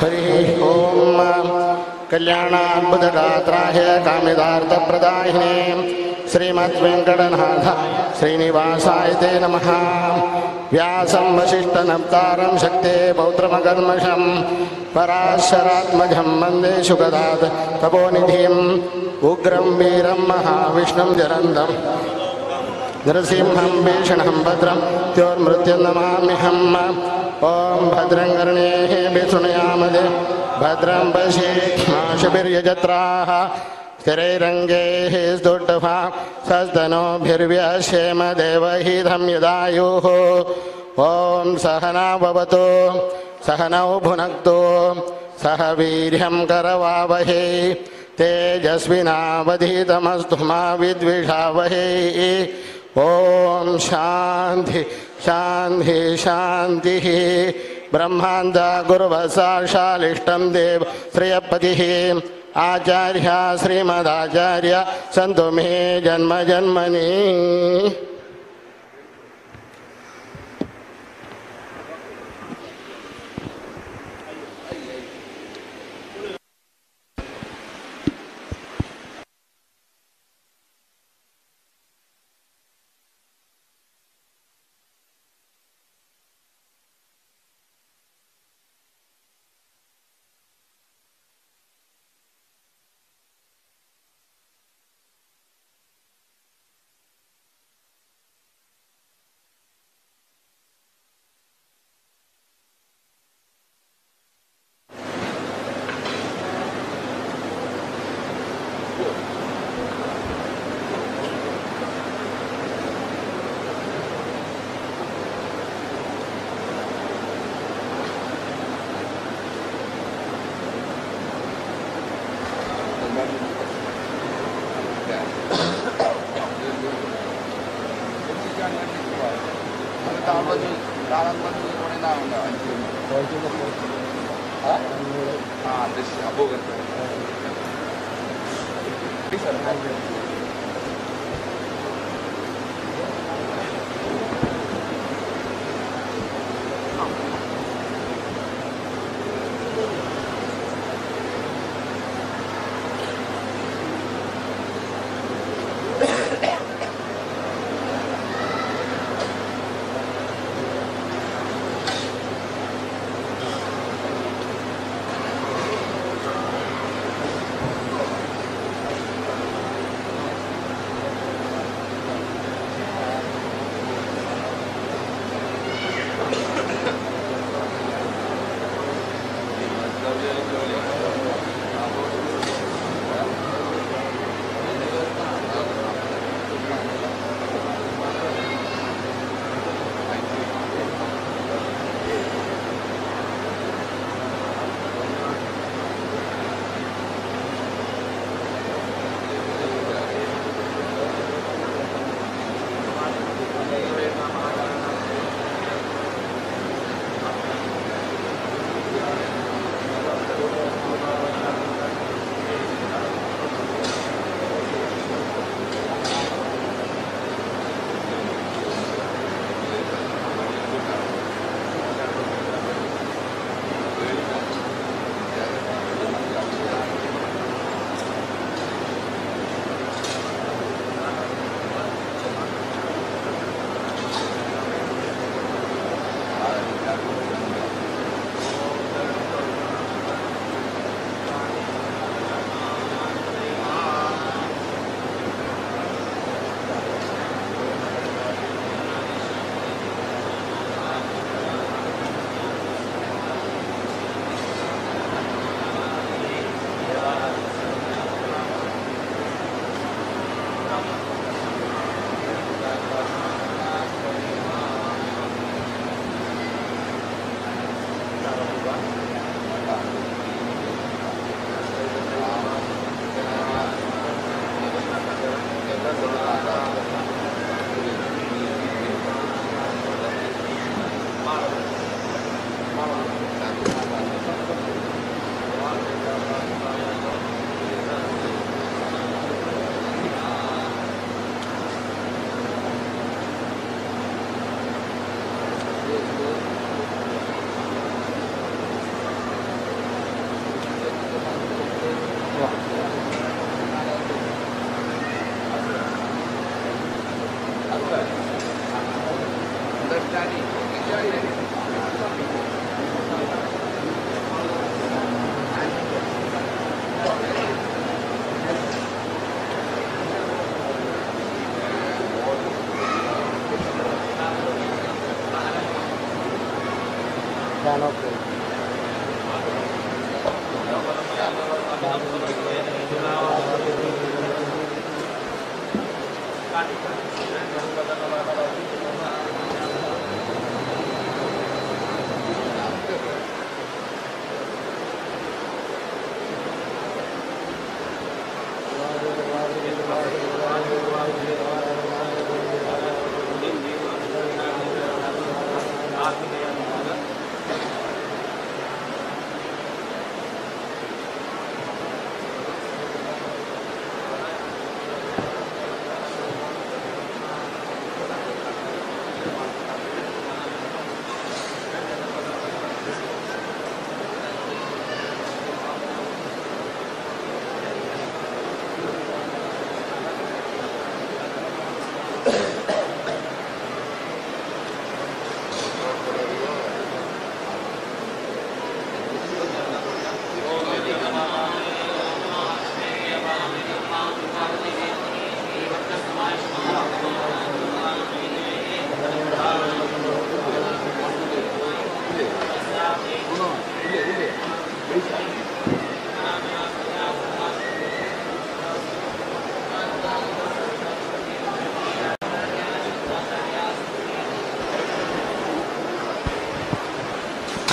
हरिः ॐ कल्याणाद्भुतगात्राय कामिदार्थप्रदायिने श्रीमद्वेङ्कटनाथ श्रीनिवासाय ते नमः। व्यासं वसिष्ठनप्तारं शक्ते पौत्रमकल्मषं पराशरात्मजं वन्दे सुखदात् तपोनिधिम् उग्रं वीरं महाविष्णुं जरन्दं नरसिंहं भीषणं भद्रं त्योर्मृत्युं नमाम्यहम्। ॐ भद्रं कर्णेः विशृणुयामदे भद्रं पश्येमाशभिर्यजत्राः स्थिरैरङ्गैः स्तुष्टुभा सस्तनोभिर्व्यशेम देवहितं यदायुः। ॐ सहना भवतु सहनौ भुनक्तु सह वीर्यं करवावहै तेजस्विनावधीतमस्तु मा विद्विषावहै। ॐ शान्ति शान्ति शान्तिः। ब्रह्मान्द गुरुवसाशालिष्टं देव श्रियपतिः आचार्य श्रीमदाचार्य सन्तु मे जन्म जन्मनि।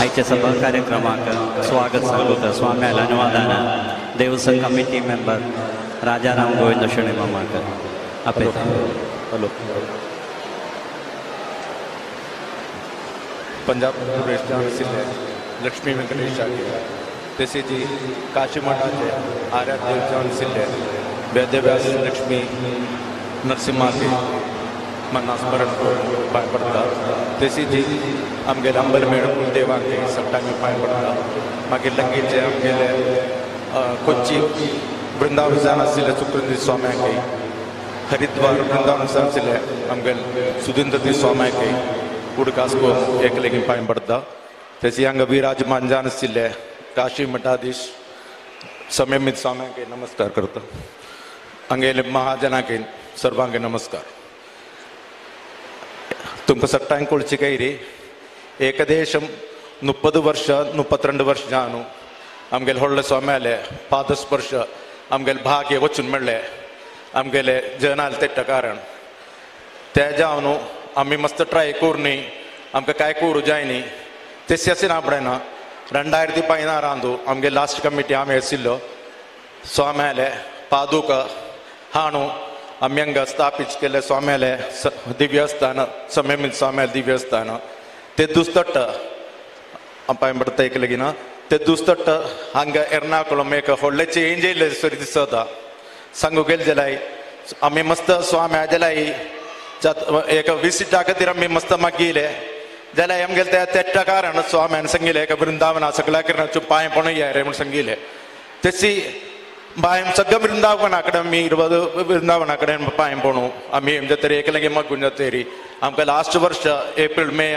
आयच्या सभा कार्यक्रमाक स्वागत सांगता स्वाम्याल अनुवादान देवस्वम कमिटी मेंबर राजाराम गोविंद शेणै मामाक आपयता. हॅलो. पंजाब प्रदेश लक्ष्मी वेंकटेशाचे तसेच काशी मठाचे आराध्य आशिल्ले वेदव्यास लक्ष्मी नरसिंहाचे मनास्मरण करून पांय पडटा. तसेच आमगेले अंबरमेळ कुलदेवांक सट्टांनी पांय पडटा. मागीर लगीचे आमगेले कोच्ची वृंदावन जावन आशिल्ले सुकृंदी स्वाम्याक, हरिद्वार वृंदावन जावन आशिल्ले आमगेले सुधींद्र स्वाम्याक उडकास करून एक लेगीन पांय पडटा. तशी हांगा विराजमान जावन आशिल्ले काशी मठाधीश संयमित स्वाम्याक नमस्कार करता. हांगेले महाजनाक सर्वांक नमस्कार. तुमकां सट्टांक कळची कैरी ಏಕದೇಶಂ 30 ವರ್ಷ 32 ವರ್ಷ ಜಾನು आमगेले व्हडले स्वाम्याले पादस्पर्श आमगेले भाग्य वचून मेळ्ळे आमगेले जनाल तेट्ट कारण ते जावन आमी मस्त ट्राय करूं आमकां कांय करूं जाय न्ही तें अशें ना पडना. 2016 आमगे लास्ट कमिटी आमी आशिल्लो स्वाम्याले पादुका हाणू आमी हांगा स्थापीत केल्ले स्वाम्याले दिव्यस्थान संयमीत स्वाम्याले दिव्यस्थान ते दुसतट्ट पांय पडटा एक लगीन ते दुसतट्ट हांगा एर्नाकुलम एक व्हडलें चेंज येयल्लें सरी दिसता सांगू गेले जाल्यार आमी मस्त स्वाम्या जाल्यार एक विसिटा खातीर आमी मस्त मागीले जाल्यार आमगेले ते तेट्टा कारण स्वाम्यान सांगिलें एक वृंदावना सगळ्या किरणाचो पांय पणू या रे म्हूण सांगिलें. तशी पांय सगळ्या वृंदावना कडेन आमी वृंदावना कडेन पांय पणू आमी जातरी एक लागीं मागून जातरी आमकां लास्ट वर्ष एप्रील मे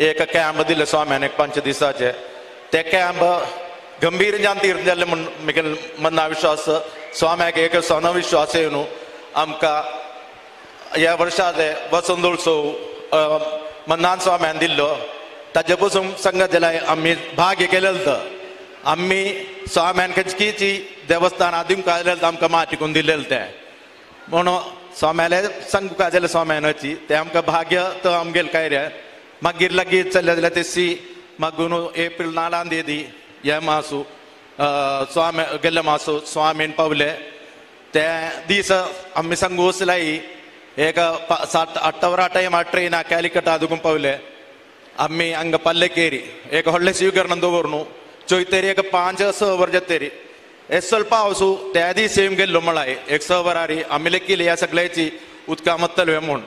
एक कॅम्प दिले स्वाम्यान एक 5 दिसाचे ते कॅम्प गंभीर जावन तीर्थ जाल्ले म्हूण म्हगेले मना विश्वास स्वाम्याक एक सोनो विश्वास येवन आमकां ह्या वर्षाचे वसंतोत्सव मन्नान स्वाम्यान दिल्लो ताजे पसून सांगत जाल्यार आमी भाग्य केलें तर आमी स्वाम्यान खंयचीची देवस्थान दिवंक जाल्यार आमकां माटिकून दिलेलें तें म्हणून स्वाम्याले सांगूंक जाल्यार स्वाम्यानाची तें आमकां भाग्य तो आमगेलें काय रे. मागीर लागीं चल्ले जाल्यार तेसी मागून एप्रील 4 हे मासू स्वामी गेल्ले मासू स्वामीन पावले ते दीस आमी सांगू वसलाई एक 7-8 वरां टायमार ट्रेना कॅलिकटा दुखून पावले आमी हांगा पल्लेकेरी एक व्हडलें स्वीकरण दवरून चोयतरी एक 5-6 वर जातरी एक स्वल्प पावसू त्या दीस येवन गेल्लो म्हळाय एक 6 वरारी आमी लेखिल्ली ह्या सगळ्याची उदका मत्तले म्हूण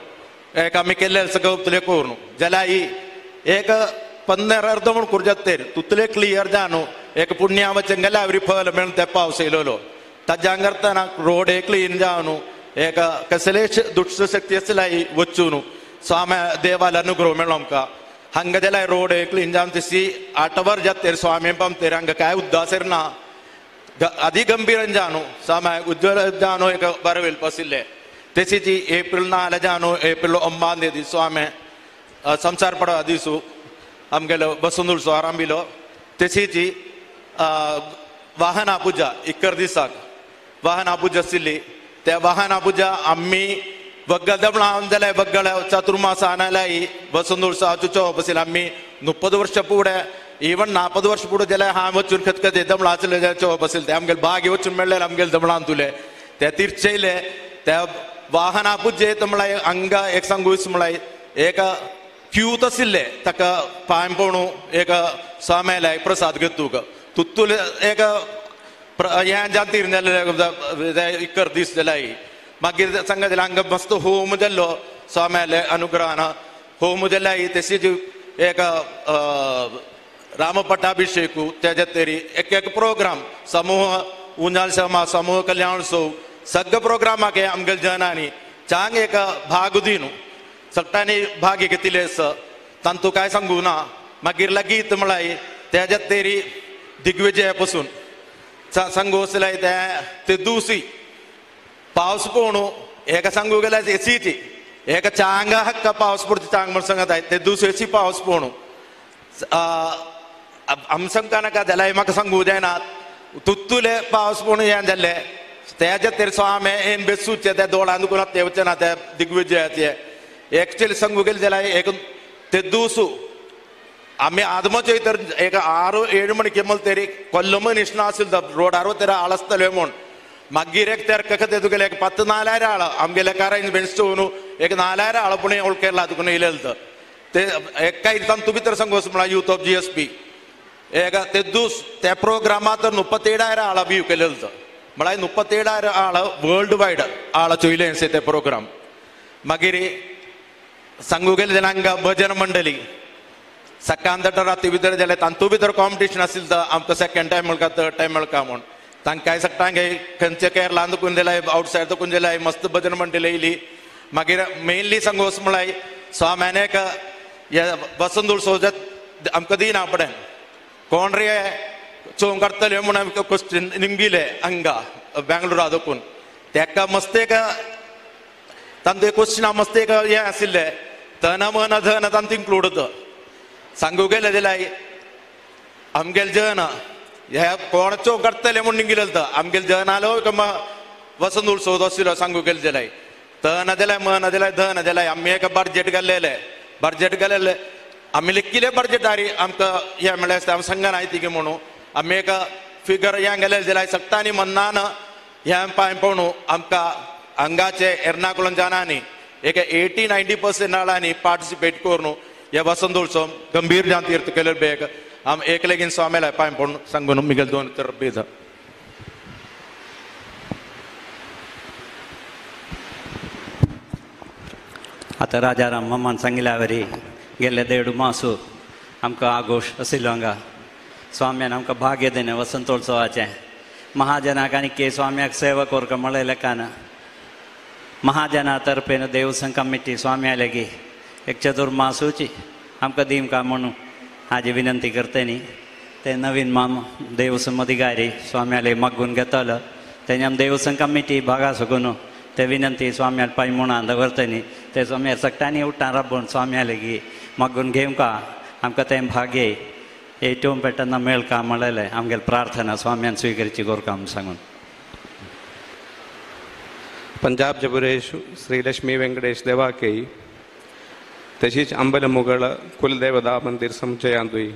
एक आमी केल्ले सगळें उतले करून जाल्यार एक 15 अर्द म्हूण करूं जातरी तुतले क्लियर जावन एक पुण्यावचन गेल्यार आवरी फल मेळून ते पावस येयलोलो ताज्या करतना रोड क्लीन जावन एक कसलेच दुश्ट शक्ती आसल्यार वचून स्वामी देवाल अनुग्रह मेळ्ळो आमकां. हांगा जाल्यार रोड क्लीन जावन तशी 8 वर जातेर स्वामी पामतेर हांगा काय उद्दासेर ना आदी गंभीर जाणू स्वामी उज्ज्वल जाणू एक बरें वेल आशिल्लें. तशीच एप्रिल 4 जाणू एप्रिल 9 दी स्वामी संसार पडवा दिसू आमगेलो वसंत उत्सव आरंभिलो. तशीच वाहना पूजा 21 दिसाक वाहना पूजा आशिल्ली. त्या वाहना पूजा आमी वग्गल दमणान जाल्यार वग्गल चतुर्मास आनालाई वसंत उत्सवाचो चोवप आशिल्लें. आमी 30 वर्ष फुडें इवन 40 वर्ष फुडें जाल्यार हांव वचून खतखते दमणा आसले जाल्यार चोवप आशिल्लें. ते आमगेले भाग्य वचून मेळ्ळें आमगेले दमणान तुले ते तिरचेले त्या वाहना पुजेत म्हळ्यार हांगा एक सांगूच म्हळ्यार एक क्यूत आशिल्लें ताका पांय पळोवन एक स्वाम्याला प्रसाद घेतूक तुत्तुले एक हें जातीर जालें 21 दीस जाल्यार. मागीर सांगा जाल्यार हांगा मस्त होम जाल्लो स्वाम्याले अनुग्रहान होम जाल्यार तशीच एक रामपट्टाभिषेक तेज्या तरी एक एक प्रोग्राम समूह उंजाल समा समूह कल्याणोत्सव सगळे प्रोग्रामाक आमगेले जनांनी चांग एक भाग दिनु सगळ्यांनी भाग घेतिल्ले आसा तांतू कांय सांगू ना. मागीर लागीत म्हळ्यार तेज्या तरी दिग्विजया पसून सांगू आसल्यार ते दुसी पावस पळोवन एका सांगू गेल्यार एसीची एका चांगा हक्का पावस पडटा चांग म्हण सांगत ते दुसऱ्याची पावस पळोवन आम सांगता नाका जाल्यार म्हाका सांगू जायना तुत्तुले पावस पळोवन हें जाल्लें तेज्या तरी स्वामी एन बेसूचे त्या दोळान दुखून ते वचना त्या दिग्विजयाचे एक्चुअली सांगू गेले जाल्यार एक ते दुसू आमी आदमाचे तर एक 6-7 मणिके मल तरी कोल्लम निष्णा आशिल्लो रोडार तेरा आळसतले म्हूण. मागीर एक तेर कथे तुगेले एक 10-4000 आळ आमगेले काराइन बेंचोवन एक 4000 आळ पुणे ओळ केरला तुका येयलें ते एका तांतू भितर सांगू म्हळ्यार यूथ ऑफ GSP एक ते दूस त्या प्रोग्रामा तर 37,000 आळ व्यू केलें म्हळ्यार 37,000 आळ वर्ल्ड वायड आळ चोयलें ते प्रोग्राम. मागीर सांगू गेले जाल्यार हांगा भजन मंडळी सकाळ राती भितर जाल्यार तांतू भितर कॉम्पिटिशन आशिल्लें तर आमकां सेकंड टायम मेळका थर्ड टायम मेळका म्हूण तांकां सगळ्यांक खंयचे केरलांत दुखून जाल्यार आवटसायड दुखून जाल्यार मस्त भजन मंडळी येयली. मागीर मेनली सांगू म्हळ्यार स्वाम्यान एक वसंत उत्सव आमकां दिना पडेन कोण रे चोवंक काडटले म्हूण आमकां क्वेश्चन निमगिले हांगा बेंगलोरा दुखून तेका मस्त एक तांचो एक क्वेश्चन मस्त एक हें आशिल्लें तन मन धन तांतूं इन्क्लूड जाता. सांगू गेले जाल्यार आमगेले जन हे कोण चोवंक काडटले म्हूण निमगिलें आमगेले जन आलो वसंत उत्सव आशिल्लो सांगू गेले जाल्यार तन जाल्यार मन जाल्यार धन जाल्यार आमी एक बडजेट घाल्लेलें बडजेट घाल्लेलें आमी लिखिल्ले बडजेटारी आमकां हें म्हळ्यार आमी सांगना तिगे म्हणून आमी एक फिगर हें गेलें जाल्यार सगळ्यांनी मनान हें पांय पळोवन आमकां हांगाचे एर्नाकुलम जनांनी एक 80-90% आळांनी पार्टिसिपेट करून हे वसंत उत्सव गंभीर जावन तीर्थ केले बेग आम एक लेगीन स्वाम्याला पांय पडून सांगून मिगेल 2 तर बेज. आतां राजाराम मामान सांगिल्ल्या वरी गेल्ले 1.5 मासू आमकां आघोश आशिल्लो हांगा स्वाम्यान आमकां भाग्य दिलें वसंतोत्सवाचें. महाजनाक आनी के स्वाम्याक सेवा करका म्हळ्ळें लेखान महाजना तर्फेन देवसंघ कमिटी स्वाम्या लागीं एक चतुर्मासूची आमकां दिवंका म्हणून हाजी विनंती करता न्ही. ते नवीन माम देवसंघ अधिकारी स्वाम्याले मागून घेतलो तेन्ना आम देवसंघ कमिटी भागा सगून ते विनंती स्वाम्याल पाय म्हणून दवरता न्ही. ते स्वाम्यार सगळ्यांनी उठ्ठा राबोवन स्वाम्या लागीं मागून घेवंका आमकां तें भाग्य ഏറ്റവും പെട്ടെന്ന് മേൽക്കാമളല്ലേ ആമേൽ പ്രാർത്ഥന സ്വാമിയാൻ സ്വീകരിച്ച് കോർക്കാം सांगून. पंजाब जबुरेशु श्री लक्ष्मी वेंकटेश देवाकेई तशीच अंबलमुगळ कुलदेवता मंदिर समुचयांतुई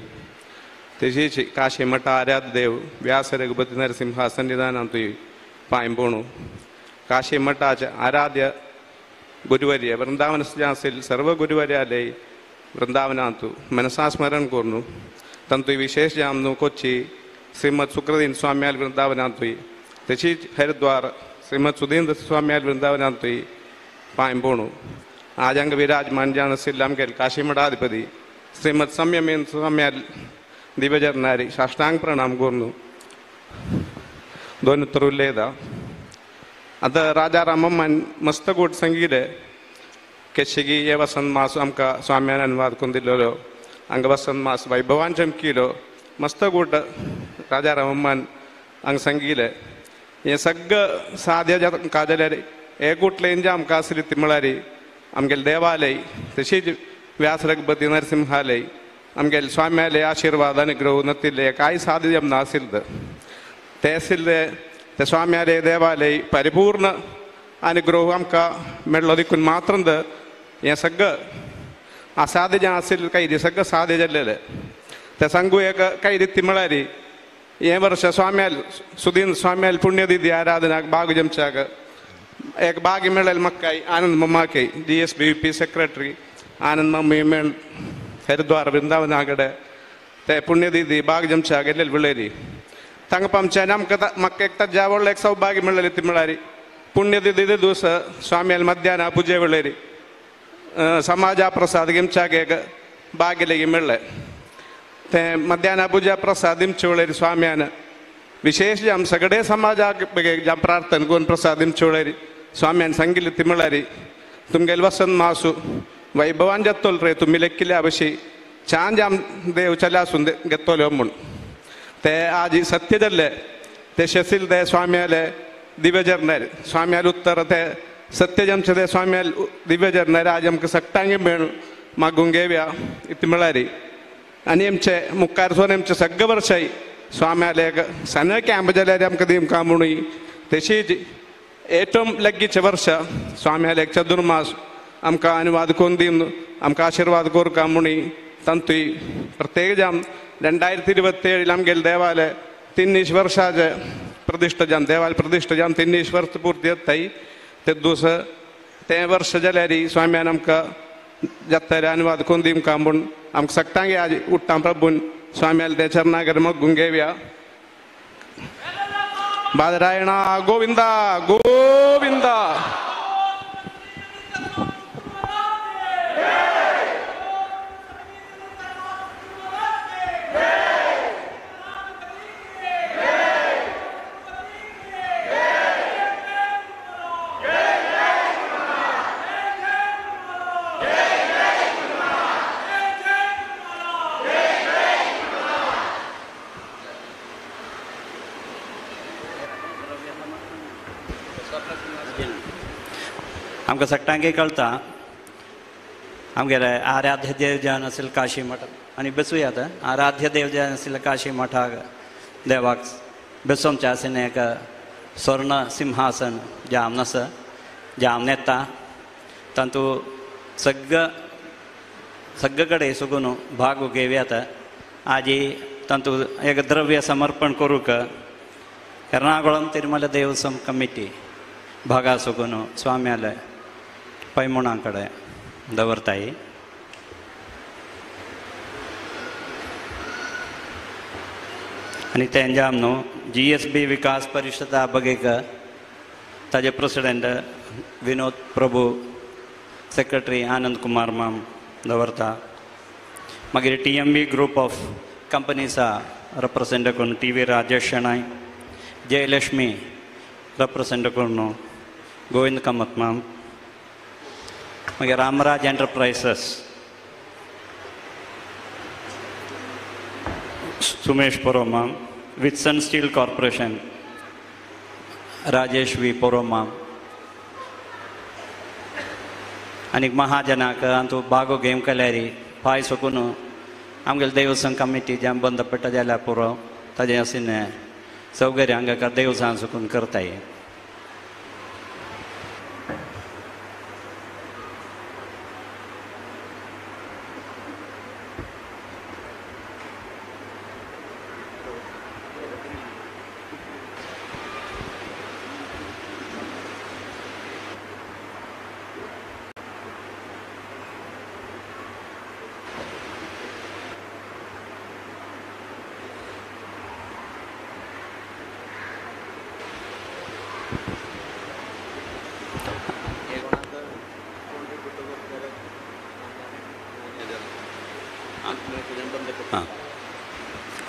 तशीच काशीमठ आराध्यदेव व्यास रघुपति नरसिंह सन्निधानांतुई पायंपोणु काशीमठाचे आराध्य गुरुवर्य वृंदावन जासिल सर्व गुरुवर्यालय वृंदावनांतु मनसा स्मरण कोर्नु तंतु विशेष जामनु कोच्ची श्रीमद सुक्रदीन स्वाम्याल वृंदावनांतुई तशीच हरिद्वार श्रीमद सुधीन्द्र स्वाम्याल वृंदावनांतुई पायंपोणु आजंग विराजमान जान आमगेल काशीमठाधिपति श्रीमद संयमेन स्वाम्याल दिव्यजरनारी साष्टांग प्रणाम कोर्नु दोन उत्तर उल्लेदा आतां राजा रामम्मान मस्त गोट संगीले केशगी हे वसंत मास आमकां स्वाम्यान अनुवाद करून दिल्लो हांगा वसंत मास वैभवान चमकिलो मस्त गूट राजारामम्मान हांगा सांगिलें हें सगळें साद्य जाता जाल्यार हे गुटलेन जे आमकां आसली ती म्हळ्यार आमगेले देवालय तशीच व्यास रघुपती नरसिंहालय आमगेले स्वाम्याले आशिर्वाद अनुग्रह नतिल्ले कांय साध्य जमना आशिल्लें ते आशिल्ले ते स्वाम्याले देवालय परिपूर्ण अनुग्रह आमकां मेळ्ळो देखून मात्र हें सगळें असाध्य जें आशिल्लें कैरी सगळें साध्य जाल्लें ते सांगू एक कैरी ती म्हळ्यार हें वर्स स्वाम्याल सुदीन स्वाम्याल पुण्यदिदी आराधनाक बाग जमच्याक एक बागी मेळ्ळें मक्काय आनंद मम्माकय G S B P secretary Anand mummy मेळ हरिद्वार वृंदावना कडेन ते पुण्यदिदी बाग जमच्याक गेल्ले विळेरी तांकां आमच्यान आमकां म्हाका एक ताज्या व्हडलें एक सौभाग्य मेळ्ळें ती म्हळ्यार पुण्यदिदी दिवस स्वाम्याल मध्यान पुजे विळेरी समाजा प्रसाद गिमच्याक एक बागी लेगीत मेळ्ळें ते मध्यान पुजा प्रसाद दिमचे वेळेर स्वाम्यान विशेष जे आम सगळे समाजाक जाम प्रार्थना करून प्रसाद दिमचे वेळेर स्वाम्यान सांगिल्लें ती म्हळ्यार तुमगेले वसंत मासू वैभवान जातलो रे तुमी लेखिल्ल्या भशेन छान जाम देव चले आसून घेतलो म्हूण ते आज सत्य जाल्ले ते शशील ते स्वाम्याले दिव्य स्वाम्याल उत्तर ते सत्य जमचे ते स्वाम्याल दिव्य आज आमकां सगटांगे मेळ मागूंक घेवया इतलें म्हळ्यार आनी आमचे मुखार सोन आमचे सगळे वर्साय स्वाम्याले सण कॅम्प जाल्यार आमकां दिमकां म्हणून तशीच एटम लगीचे वर्ष स्वाम्याले चतुर्मास आमकां अनुवाद करून दिवन आमकां आशिर्वाद कोरका म्हणून तांतूय प्रत्येक जाम 2027 आमगेले देवालय 3 वर्षाचे प्रतिष्ठ जाम देवालय प्रतिष्ठ जाम 3 वर्ष पूर्ती जाताय ते दिवस ते वर्ष जाल्यार स्वाम्यान आमकां जाता अनुवाद करून दिमकां म्हूण आमकां सगटांगे आज उठ्ठा प्रभून स्वाम्याल ते चरणागर मगून घेवया. बादरायणा गोविंदा गोविंदा. आमकां सगटांकय कळटा आमगेले आराध्य देव जावन आशिल्लें काशी मठ आनी बेसूया आतां आराध्य देव जावन आशिल्लें काशी मठाक देवाक बेसोमचें आशिल्लें एक स्वर्ण सिंहासन जावन आसा जावन येता तातूंत सगळं सगळे कडेन सगून भाग घेवया आजी तातूंत एक द्रव्य समर्पण करूंक एर्नाकुळम तिरुमला देवस्वम कमिटी भागा सुकून स्वाम्याले पैमुणा कडेन दवरताय. आनी तेंच्या न्हू जी एस बी विकास परिशदा बगेक ताजे प्रेसिडेंट विनोद प्रभू सेक्रेटरी आनंद कुमार माम दवरता. मागीर T M B group of कंपनीसा represent करून T V Rajesh Shenoy Jayalakshmi represent करून गोविंद कामत माम. मागीर Ramraj एंटरप्रायसेस Sumesh पोरोमाम Vitson steel corporation Rajesh V पोरोमाम आनी महाजनाक अंतू बागो गेम केल्यारी पांय सोकून आमगेले देवस्वम कमिटी जें बंद पडटा जाल्यार पुरो ताजें आशिल्लें सौकर्य हांगा देवसान सुकून करताय.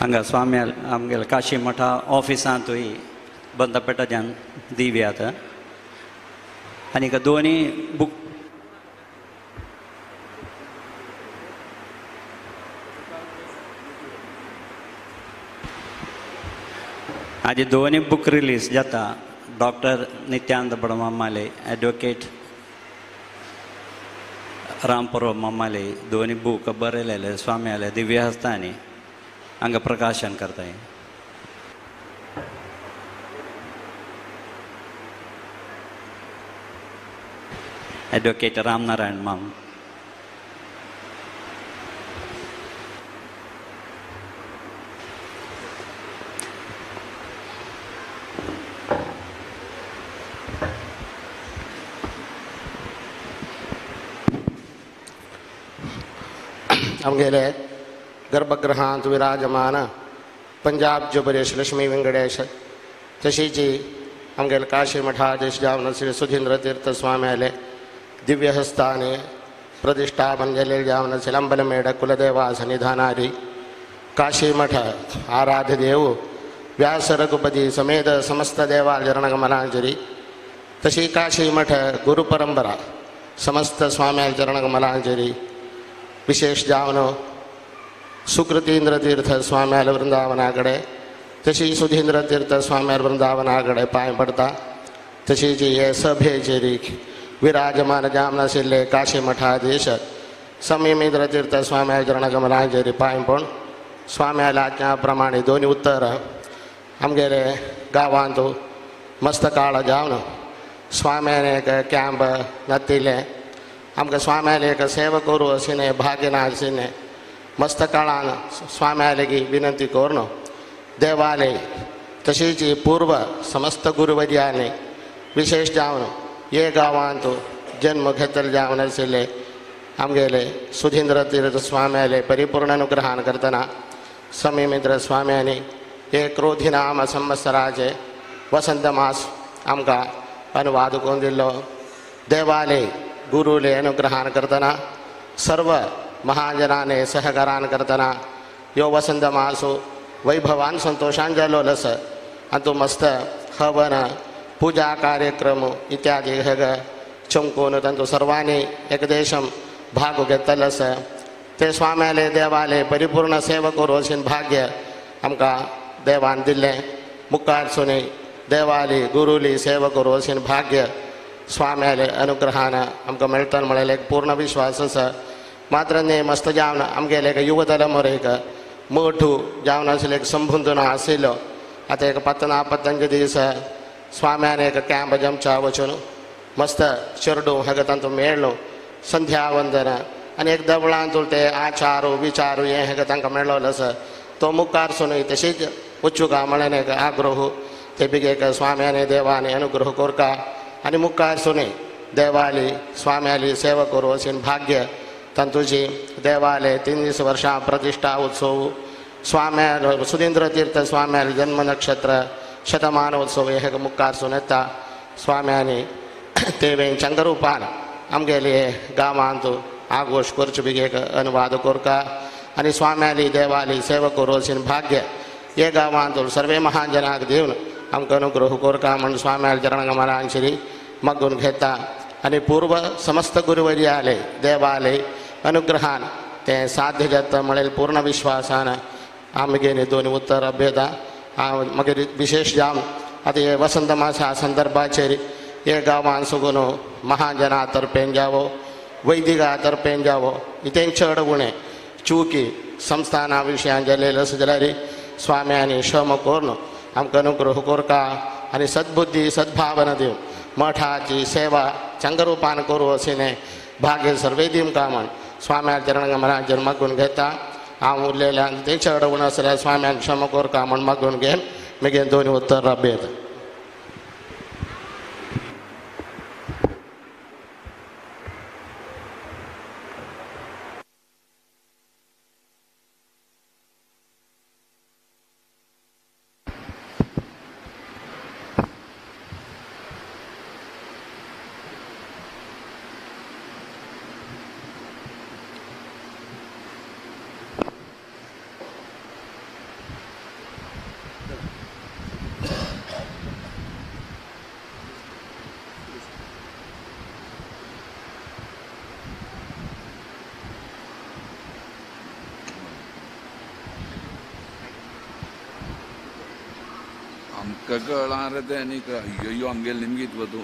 हांगा स्वामी आमगेले काशी मठा ऑफिसांतूय बंदपेटाच्यान दिव्यात आनीक दोनी बुक आज दोन्ही बुक रिलीज जाता डॉक्टर नित्यानंद बडमामाले एडवोकेट रामपर्व मामाले दोन्ही बूक बरयलेले स्वाम्याले दिव्य हस्तानी हांगा प्रकाशन करताय. एडवोकेट रामनारायण माम. आमगेले गर्भगृहांत विराजमान पंजाब जुबरेश लक्ष्मी वेंकटेश तशीच आमगेले काशी मठाधीश जावन श्री सुधींद्र तीर्थ स्वाम्याले दिव्य हस्ताने प्रतिष्ठापन केलेले जावन श्री अंबलमेड कुलदेवा सन्निधानारी काशी मठ आराध्य देव व्यास रघुपती समेत समस्त देवा चरणकमलांजली तशी काशी मठ गुरु परंपरा समस्त स्वाम्या चरणकमलांजली विशेष जावन सुकृतींद्र तीर्थ स्वाम्याल वृंदावनाकडे तशी सुधींद्र तीर्थ स्वाम्याल वृंदावनाकडे पांय पडता तशीच हे सभेचेरी विराजमान जावन आशिल्ले काशी मठाधीश संयमेंद्र तीर्थ स्वाम्या चरणकमलांचेर पांय पडून स्वाम्याल्या आज्ञा प्रमाणे दोनी उत्तर आमगेले गांवांत मस्त काळ जावन स्वाम्यान एक कॅम्प नतिल्लें आमकां स्वाम्याले एक सेवा करूं अशें भाग्य ना आशिल्लें मस्त काळान स्वाम्याले विनंती करून देवाले तशीच पूर्व समस्त गुरुवर्याने विशेष जावन हे गांवांत जन्म घेतले जावन आशिल्ले आमगेले सुधींद्र तीर्थ स्वाम्याले परिपूर्ण अनुग्रहान करतना समीमित्र स्वाम्यांनी हे क्रोधिनाम संवत्सराचे वसंत मास आमकां अनुवाद करून दिल्लो. देवाले गुरुले अनुग्रहान करतना सर्व महाजनाने सहकारान करतना यो वसंत मासो वैभवान संतोषान जालो आसा आनी तो मस्त हवन पूजा कार्यक्रम इत्यादी हेग चमकून तांचो सर्वांनी एकदेशम भाग घेतलो आसा. ते स्वाम्याले देवाले परिपूर्ण सेवा करूं अशें भाग्य आमकां देवान दिल्लें. मुखार सुनी देवाली गुरुली सेवा करूं अशें भाग्य स्वाम्याले अनुग्रहान आमकां मेळटलें म्हळ्यार एक पूर्ण विश्वास आसा. मात्र न्ही मस्त जावन आमगेले एक युव तलमुरेक मठू जावन आशिल्ले एक संबंद ना आशिल्लो. आतां एक 50 दीस स्वाम्यान एक कॅम्प जमच्या वचून मस्त चेरडू हेका तांचो मेळ्ळो संध्यावंदन आनी एक देवळांत ते आचार विचार हे हेका तांकां मेळ्ळो आसा. तो मुखार सुनूय तशीच वचूंक म्हळ्यार एक आग्रह ते बिगेक स्वाम्याने देवाने अनुग्रह करका आनी मुखार सुनूय देवाली स्वाम्याली सेवा करूं अशें भाग्य तांतुची देवाले 3 वर्षां प्रतिष्ठा उत्सव स्वाम्या सुधींद्र तीर्थ स्वाम्याले जन्म नक्षत्र शतमानोत्सव हे मुखार सून येता स्वाम्यांनी ते चंद्ररूपान आमगेले गांवांत आगोश करचे बिगेक अनुवाद करका आनी स्वाम्याली देवाली सेवा करूं अशें भाग्य हे गांवांत सर्वे महाजनाक दिवन आमकां अनुग्रह करका म्हूण स्वाम्याले चरणकमलांचेर मागून घेता आनी पूर्व समस्त गुरुवर्याले देवाले अनुग्रहान तें साध्य जाता म्हळ्यार पूर्ण विश्वासान आमगेले दोन उत्तर अभ्यता मागीर विशेष जावन आतां हे वसंत मासा संदर्भाचेर हे गांवान सगून महाजना तर्फेन जावो वैदिका तर्फेन जावो इतें चड उणें चुकी संस्थाना विशयान जालेलें आसा जाल्यार स्वाम्यांनी श्रम करून आमकां अनुग्रह करका आनी सद्बुद्धी सद्भावना दिवन मठाची सेवा चंगरूपान करूं अशें भाग्य सर्वे दिवंका म्हण स्वाम्या चरणकमलांचेर मागून घेता. हांव उरलेल्यान तें चड उणें आसल्यार स्वाम्यान क्षमा करका म्हण मागून घेवन मागीर दोन उत्तर अभ्यता. कळां रे तें आनी अय्यो आमगेले निमगीत वतू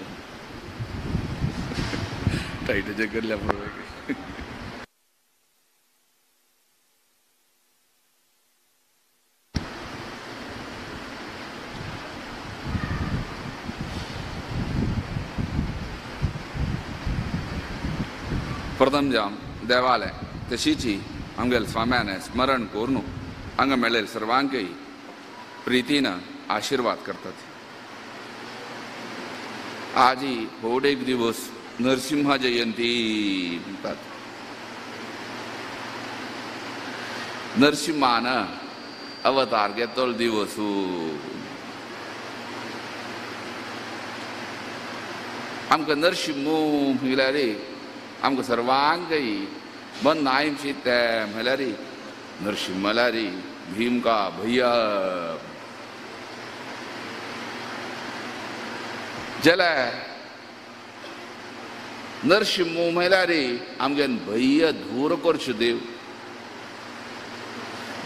टायटीचें करल्या पळय. प्रथम जाम देवालय तशीची आमगेल स्वाम्याने स्मरण करून हांगा मेळेल सर्वांकय प्रीतीन आशीर्वाद करतात. आजी होड एक दिवस नरसिंह जयंती म्हणतात. नरसिंहान अवतार घेतलो दिवस. आमकां नरसिंह म्हणल्यार आमकां सर्वांकय मन नायमशी ते म्हणल्यार नरसिंह म्हणल्यार भीम का भैया जाल्यार नरसिंह म्हणल्यार आमगे भैया धूर करचो देव.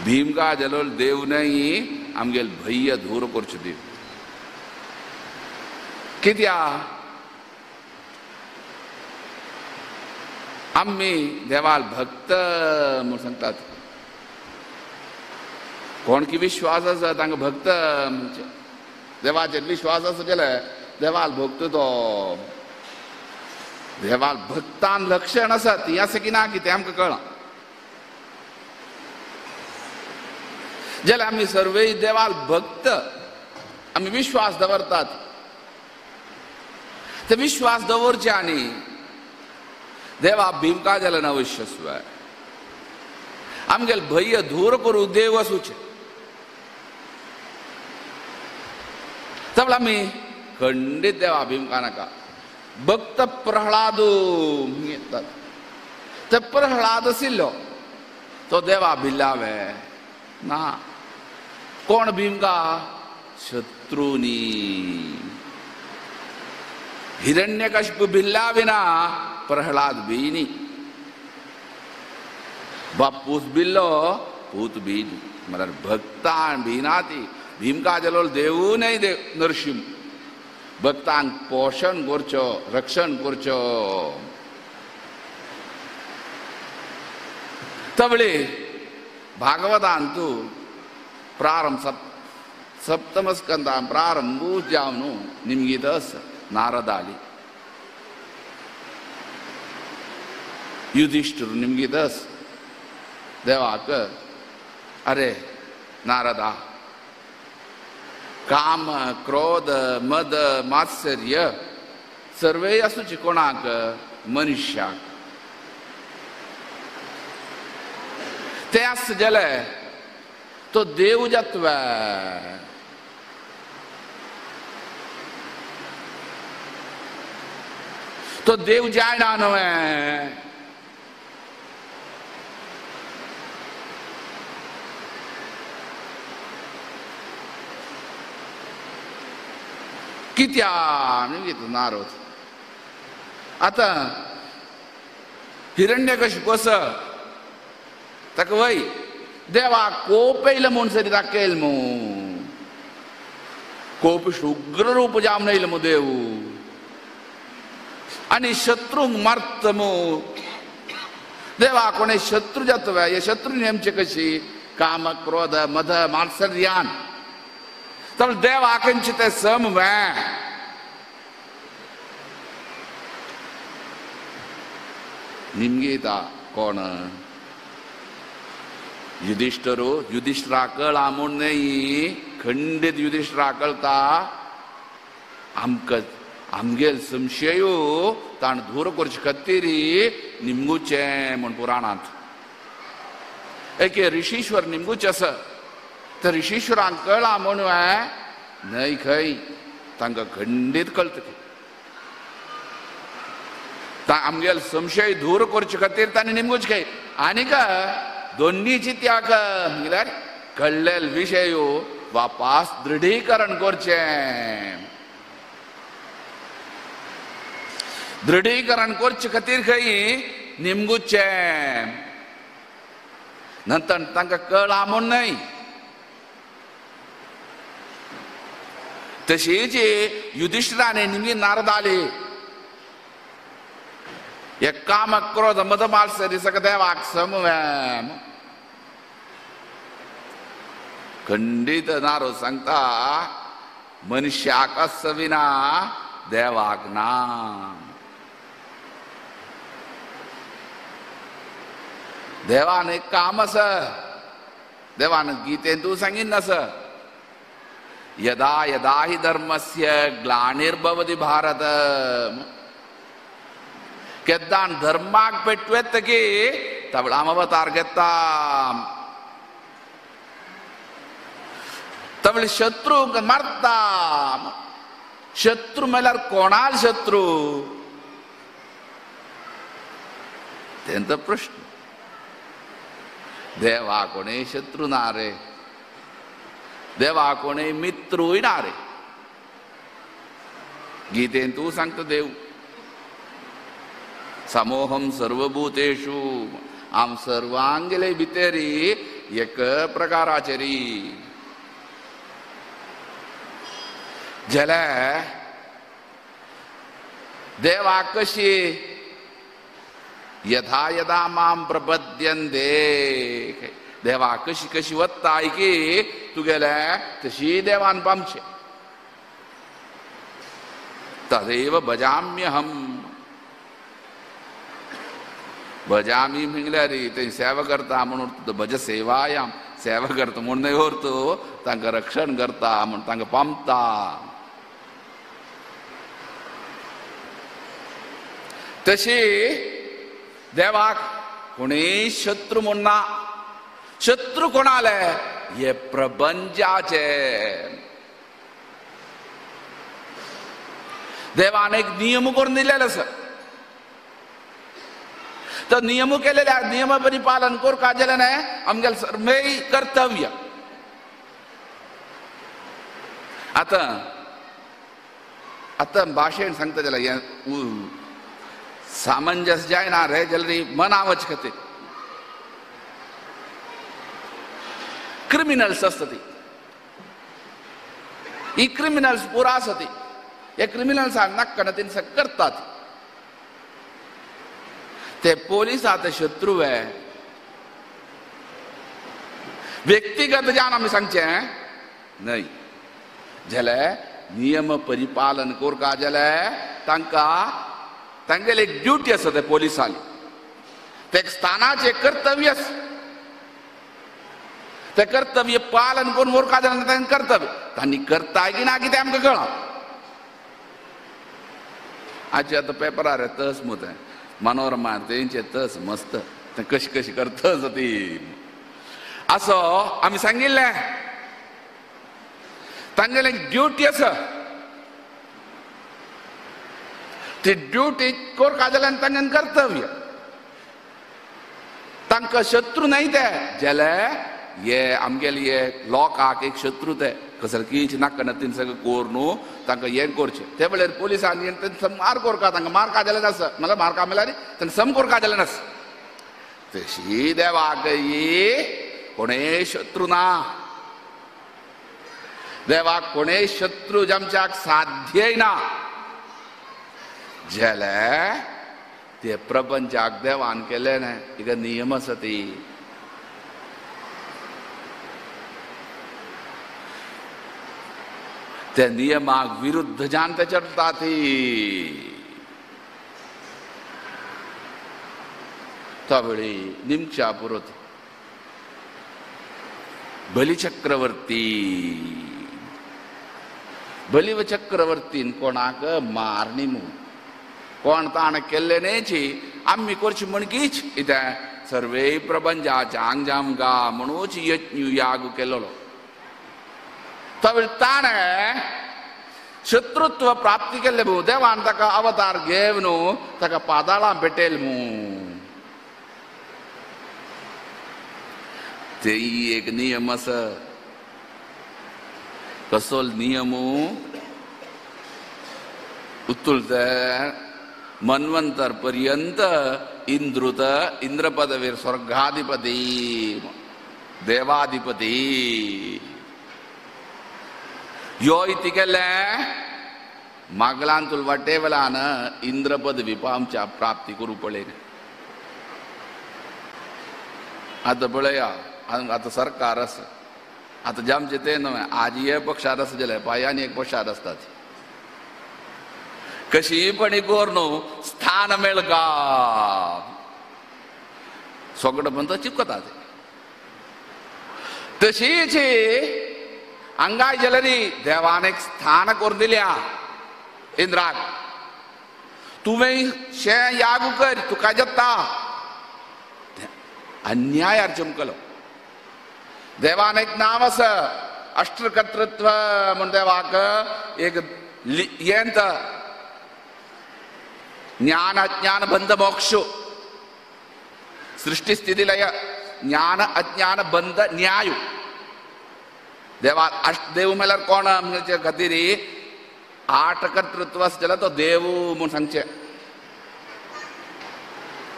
भीम का जालो देव न्हय, आमगेल भैया धूर करचो देव. कित्याक आमी देवाल भक्त म्हूण सांगतात. कोण की विश्वास आसा तांकां भक्त म्हणचे देवाचेर विश्वास आसा जाल्यार देवाल भक्त तो. देवाल भक्तान लक्षण आसा ती आसा की ना की तें आमकां कळ्ळां. जाल्यार आमी सर्वय देवाल भक्त, आमी विश्वास दवरतात. ते विश्वास दवरचे आनी देवा भीमका जाल्यार अवश्य आमगेल भय धूर करूं देव आसूचे. तबला आमी खंडीत देवा भीमका नाका. भक्त प्रह्लाद येतात ते प्रह्लाद आशिल्लो तो देवा भिल्लावे ना. कोण भीमका? शत्रूनी. हिरण्यकश्यप भिल्लाविना प्रह्लाद बीनी. बापूस बिल्लो पूत बीनी. म्हळ्यार भक्तान भिना ती भीमका जालो देवू न्हय देव नरसिंह. भक्तांक पोशण करचो, रक्षण करचो. तवळे भागवतांतू प्रारंभ सप्तम स्कंदान प्रारंभू जावन निमगीत नारदाली युधिष्ठिर निमगीतस देवाक अरे नारदा काम क्रोध मद मात्सर्य सर्वे आसूची कोणाक मनुष्याक ते आस जाल्यार तो देव जातवे. तो देव जायना न्हय. कित्याक नारद आतां हिरण्यकश्यप कसो ताका वय देवा कोप येयलो म्हूण सरी दाखयल मू कोप उग्र रूप जावन येयलो मू देव आनी शत्रूंक मारत मू देवा कोणे शत्रू जाता हे शत्रू नेमचे कशी काम क्रोध मद मात्सर्यान तर देवा खंयचे ते सम वे निमगीता कोण युधिष्ठिर. युधिष्ठिरा कळा म्हूण न्हय खंडीत युधिष्ठिरा कळता आमकां आमगेल संशय ताण दूर करचे खातीर निमगुचें म्हूण पुराणांत एके ऋषीश्वर निमगुचें आसा. तर ऋषीश्वरांक कळा म्हूण न्हय खंय तांकां खंडीत कळटा आमगेल संशय दूर करचे खातीर तांणी निमगुचें खंय आनीक दोन्ही चित्याक म्हणल्यार कळ्ळेल विशय वापास दृढीकरण करचें. दृढीकरण करचे खातीर खंय निमगुचें नंतर तांकां कळा म्हूण न्हय. तशीच युधिष्ठिराने निमगी नारदाली हे काम क्रोध मद मात्सर्य सगळं देवाक समवेम. खंडीत नारो सांगता मनशाक विना देवाक ना. देवान एक काम आसा, देवान गीतेन तूं सांगीन आसा, यदा यदा हि धर्मस्य ग्लानिर्भवति भारत. केद्दान धर्माक पेटवेत की तवळाम अवतार घेता, तवळ शत्रू मारता. शत्रू म्हणल्यार कोणाल शत्रू तेंचो प्रश्न. देवा कोणे शत्रू ना रे, देवा कोणे मित्रूय ना रे. गीतेन तूं सांगता देव समोहम सर्वभूतेषु, आम सर्वांगेले भितरी एक प्रकाराचेरी. जाल्यार देवा कशी यथा यदा माम प्रपद्यन्ते, देवा कशी कशी वत्ताय की तुगेले तशी देवान पामचे. तदेव भजाम्यहम. भजामी म्हणल्यार ते सेवा करता म्हणून भज सेवायाम, सेवा करता म्हूण न्हय व्हरतो, तांकां रक्षण करता म्हूण तांकां पामता. तशी देवाक कोणीय शत्रू म्हूण ना. शत्रू कोणाले हे प्रपंचाचे. देवान एक नियम करून दिलेलो आसा, तर नियम केलेले नियम परिपालन करपाक जालें न्हय आमगेलें सर्वेय कर्तव्य. आतां आतां भाशेन सांगता जाल्यार हें सामंजस जायना रे जाल्यार मना वच खातीर क्रिमिनल्स आसता ती, ही क्रिमिनल्स पुरा आसा ती, हे क्रिमिनल्सांक नाक्का ना तें करतात. ते पोलीस आतां शत्रू व्यक्तिगत जावन आमी सांगचें न्हय, जाल्यार नियम परिपालन करपा जाल्यार तांकां तांगेली एक ड्युटी आसा. ते पोलिसांनी ते स्थानाचें कर्तव्य आसा, ते कर्तव्य पालन करून व्हरपा जाल्यार तांचें कर्तव्य तांणी करता की ना की तें आमकां कळना. आजचे आतां पेपरार तस मू तें मनोरमा तेंचे तस मस्त तें कशी कशी करतस ती असो आमी सांगिल्लें. तांगेली ड्युटी आसा, ती ड्युटी करपा जाल्यार तांगेलें कर्तव्य. तांकां शत्रू न्हय ते, जाल्यार हे आमगेले हे लोकांक एक शत्रू ते कसले कीच नाका ना तीन सगळें कोर न्हू तांकां हें करचें. ते वेळार पोलिसांनी मार करपा तांकां मारका जालें नासा, म्हणल्यार मारका म्हणल्यार तांकां सम करपा जालें नासा. तशी देवाक कोणेय शत्रू ना, देवाक कोणेय शत्रू आमच्याक साध्यय ना. जाल्यार ते प्रपंचाक देवान केलें न्हय, एक नियम आसा ती. त्या नियमाक विरुद्ध जावन ते चलता ती. त्या वेळी निमच्या पुरोत बलिचक्रवर्ती, बलिव चक्रवर्तीन कोणाक मारणी म्हूण कोण ताणें केल्लें न्हयची आमी करची म्हणकीच कितें सर्वे प्रपंचाच्या आंग गा म्हणूच यज्ञ याग केल्लो. ताणें शत्रुत्व प्राप्ती केल्लें भोव देवान ताका अवतार घेवन न्हू ताका पादाळां पेटयल म्हूण. तेय एक नियम आसा. कसो नियम उत्तुल मन्वंतर पर्यंत इंद्रुत इंद्र पदवीर स्वर्गाधिपती देवाधिपती. यो इति केल्लें मागलान तुल वाटेवलान इंद्र पदवी आमच्या प्राप्ती करूं पळयन. आतां पळया आतां सरकार आसा, आतां जामचें तें न्हय, आज हे पक्षार आसा जाल्यार पांय आनी एक पक्षार आसतात. कशीय पणी कोर न्हू स्थान मेळका सगळें पण तो चिपकता. तशीच हांगाय जाल्यार देवान एक स्थान करून दिल्या इंद्राक, तुवें शें याग कर तुका जाता. अन्यायार चमकलो. देवान एक नांव आसा अष्टकर्तृत्व म्हूण देवाक एक येंत ज्ञान अज्ञान बंध मोक्ष सृष्टी स्थिती लय ज्ञान अज्ञान बंध न्याय. देवा अष्ट देव म्हळ्यार कोण म्हणचे खातीर आठ कर्तृत्व आसा जाल्यार तो देव म्हूण सांगचें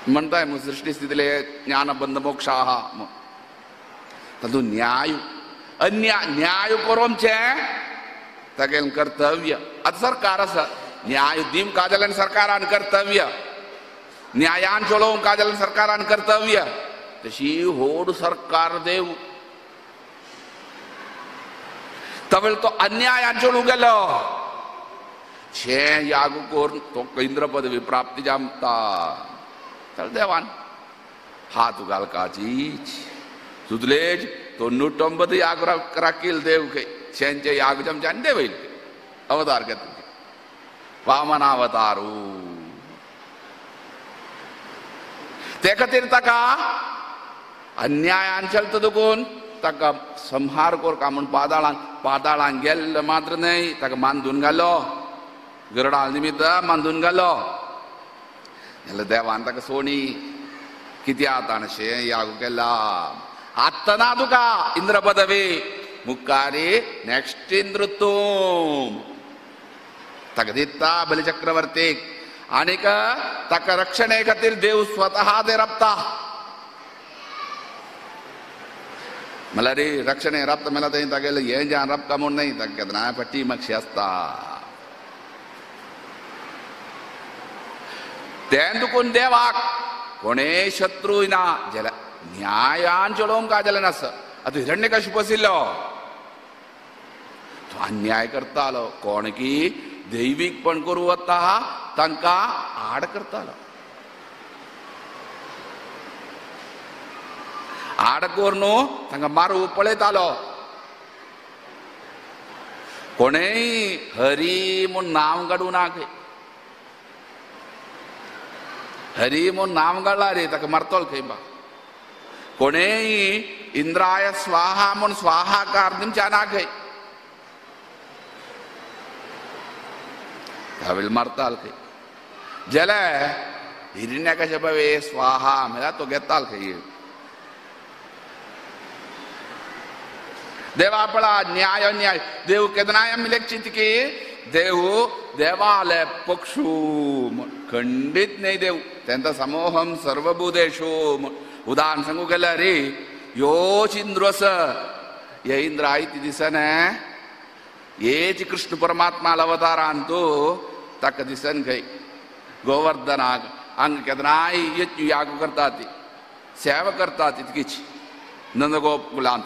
म्हणटाय म्हूण सृष्टी स्थिती लय ज्ञान बंध मोक्ष आहा म्हूण. तातूंत न्याय अन्याय न्याय करोमचें तागेलें कर्तव्य. आतां सरकार आसा न्याय दिवंक का जाल्यार सरकारान कर्तव्य, न्यायान चलोवंक का जाल्यार सरकारान कर्तव्य. तशी होड सरकार देव तवळ तो अन्यायान चलोवंक गेलो शें याग करून तो इंद्र पदवी प्राप्ती जामता. तर देवान हात घालकाचीच सुदलेज तो नुटंबद याग राखील देव खंय शेंचे याग जमच्यान देव येईल अवतार घेतले वामनावतारू. ते खातीर ताका अन्यायान चलता दुखून ताका संहार करका म्हूण पादाळान पादाळान गेल्लो मात्र न्हय ताका बांदून घालो, गरडा निमित्त बांदून घालो. जाल्यार देवान ताका सोणी कित्याक ताणें शें याग केला आत्तां ना तुका इंद्र पदवी मुखारी नेक्स्ट इंद्र तूं ताका दिता बली चक्रवर्तीक आनीक ताका रक्षणे खातीर देव स्वतः ते राबता. म्हणल्यार रे रक्षणे राबता म्हणल्यार थंय तागेलें हें जें राबता म्हूण न्हय, ताका केन्ना फाटी मागशी आसता. तें दुखून देवाक कोणेय शत्रू ना जाल्यार न्यायान चलोवंक काय जालें नास. आतां हिरण्यकश्यप आशिल्लो तो अन्याय करतालो, कोण की दैवीकपण करूं वता तांकां आड करतालो. आड करून तांकां मारू पळयतालो. कोणेय हरी म्हूण नांव काडूं ना, हरी म्हूण नांव काडला रे ताका मारतलो खंय बा. कोणेय इंद्राय स्वाहा म्हूण स्वाहाकार दिवच्या ना खंय, त्यावेळी मारताल खंय. जाल्यार हिरण्यकश्यपावे स्वाहा म्हळ्यार तो घेताल खंय. देवा पळा न्याय अन्याय देव केन्नाय आमी लेगचित की देव देवाले पक्षू खंडीत न्हय देव तेंका समोहम सर्वभूतेषु. उदाहरण सांगू गेल्यार रे योच इंद्र आसा, हे इंद्र आयती दिसना हेच कृष्ण परमात्मा अवतारान तो ताका दिसन खंय गोवर्धनाक हांगा केन्नाय यज्ञ याग करता ती सेवा करता तितकीच नंदगोकुलांत.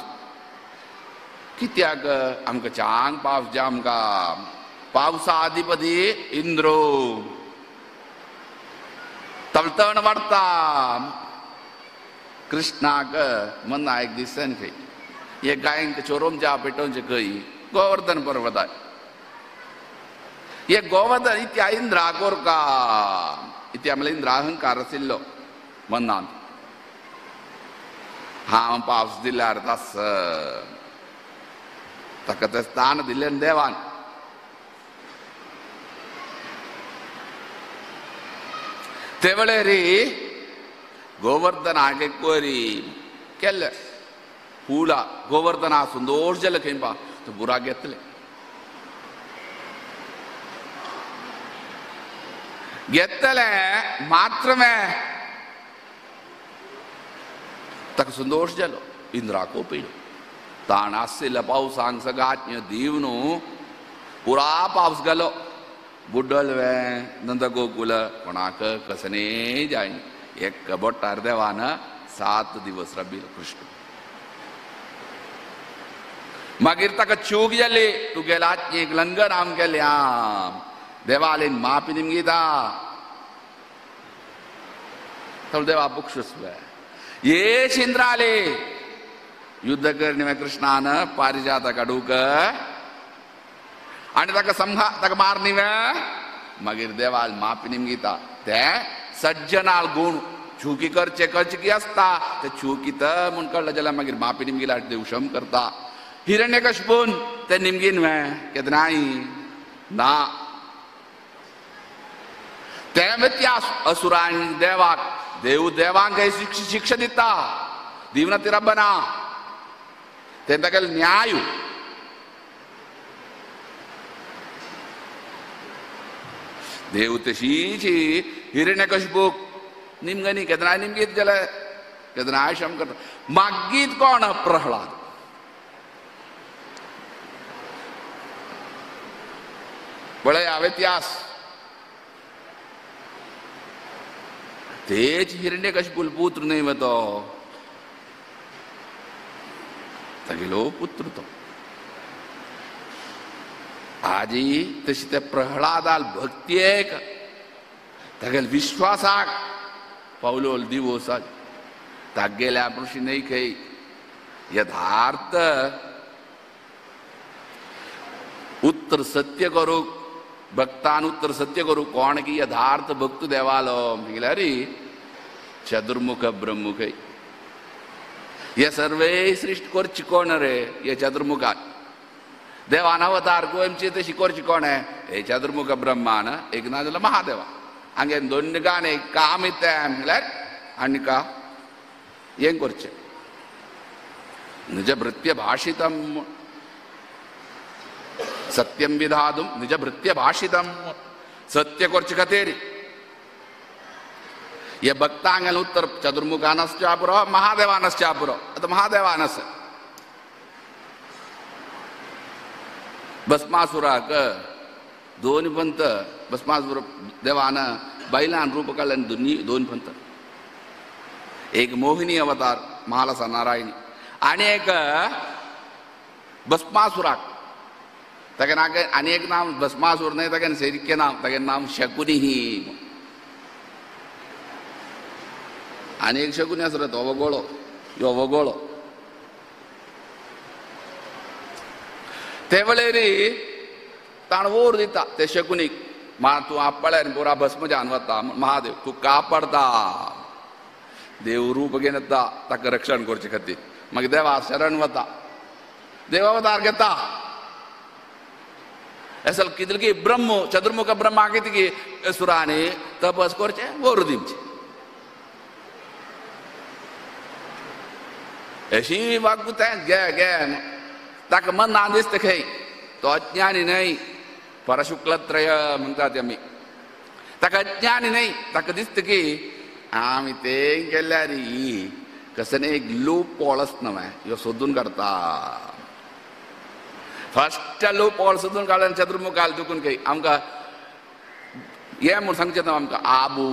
कित्याक आमकां चांग पावस ज्या आमकां पावसा अधिपती इंद्र तळतण वाडटा. कृष्णाक मना एक दिसन खंय हे गायंक चोरोमच्या पेटोवचे खंय गोवर्धन पर्वतार. हे गोवर्धन इत्या इंद्रा कोरका इत्या म्हणल्यार इंद्रा अहंकार आशिल्लो मनांत हांव पावस दिल्यार तास ताका तें स्थान दिलें देवान. ते वेळार गोवर्धन हागे कोरी केल्ले फुलां गोवर्धना संदोश जालें खंय पा तो बुराक घेतले घेतले मात्र ताका संदोश जालो. इंद्राको पयलो ताण आशिल्ल्या पावसांक सगळ्या दिवन पुरा पावस गेलो बुड्डल वे नंद गोकुल कोणाक कसने जाय एक बोटार देवान 7 दिवस राबिलो कृष्ण. मागीर ताका चूक जाली तुगेला एक लंगर आम केल्या देवालेन मापी निमगिता तर देवा बक्षूस ये इंद्राले युद्ध करणे कृष्णान पारिजात काडूक आनी ताका संहा ताका मारनी वे मागीर देवाल मापी निमगिता ते सज्जनाल गुण चुकी करचे करचे की आसता ते चुकीत म्हूण कळ्ळें जाल्यार मागीर मापी निमगिला देव क्षम करता. हिरण्यकश्पून ते निमगीन वे केन्नाय ना ते व्यत्यास असुरान देवाक देव देवांक शिक्षा दिता दिवना ती रबना ते ताका न्याय. देव तशीच हिरण्यकश्पूक निमगनी केन्नाय निमगीत जाल्यार केन्नाय क्षम करता. मागीर कोण प्रहलाद पळया व्यत्यास तेच हिरण्यकश्पूल पुत्र न्हय वे तो तागेलो पुत्र तो. आजी तशी ते प्रहलादाल भक्तयेक तागेल विश्वासाक पावलो दिवस तागेल्या ऋषी न्हय खंय यथार्थ उत्तर सत्य करूंक भक्तान उत्तर सत्य करूं कोण की यथार्थ भक्त देवालो म्हळ्यार चतुर्मुख ब्रह्मुख हे सर्वे सृष्ट करची कोण रे हे चतुर्मुखान देवान अवतार गोंयची तशी करची कोण हे चतुर्मुख ब्रह्मान एक ना जाल्यार महादेवा हांगे दोन गाणे काम येता म्हळ्यार आनी का हें करचें निजभृत्य भाषितम सत्यम विधातुम निजभृत्य भाषितम सत्य करचे खातीर हे भक्तांगेलें उत्तर चतुर्मुखानसच्या पुरो महादेवानसच्या पुरो. आतां महादेवानस भस्मासुराक दोन पंत भस्मासुर देवान बैलान रूप काडलें दोनी दोन पंत एक मोहिनी अवतार महालसा नारायणी आनी एक भस्मासुराक ताका नाक आनी एक नाम भस्मासूर न्हय ताका सारकें नाम तागे नाम शकुनी. आनी एक शकुनी आसलो तो वगोळो यो वगोळो ते वेळेर ताण वोर दिता ते शकुनीक मा तूं आपळ्यार पुरा भस्म जावन वता महादेव तूं कापडता देव रूप घेवन येता ताका रक्षण करचे खातीर मागीर देवा शरण वता देव अवतार घेता असल कितें की ब्रह्म चतुर्मुख ब्रह्मा कितें की सुरांनी तपस करचें वोर दिवचें अशी वागूं तें गे गे ताका मना दिसता खंय तो अज्ञानी न्हय परशुक्लत्रय म्हणटात आमी ताका अज्ञानी न्हय ताका दिसता की आमी तें केल्यार कसं एक लूप पॉळस न्हय ह्यो सोदून काडता फर्स्ट लूप पॉळ सोदून काडल्यार चतुर्मुखाल दुखून खंय आमकां हें म्हूण सांगचें ना आमकां आबू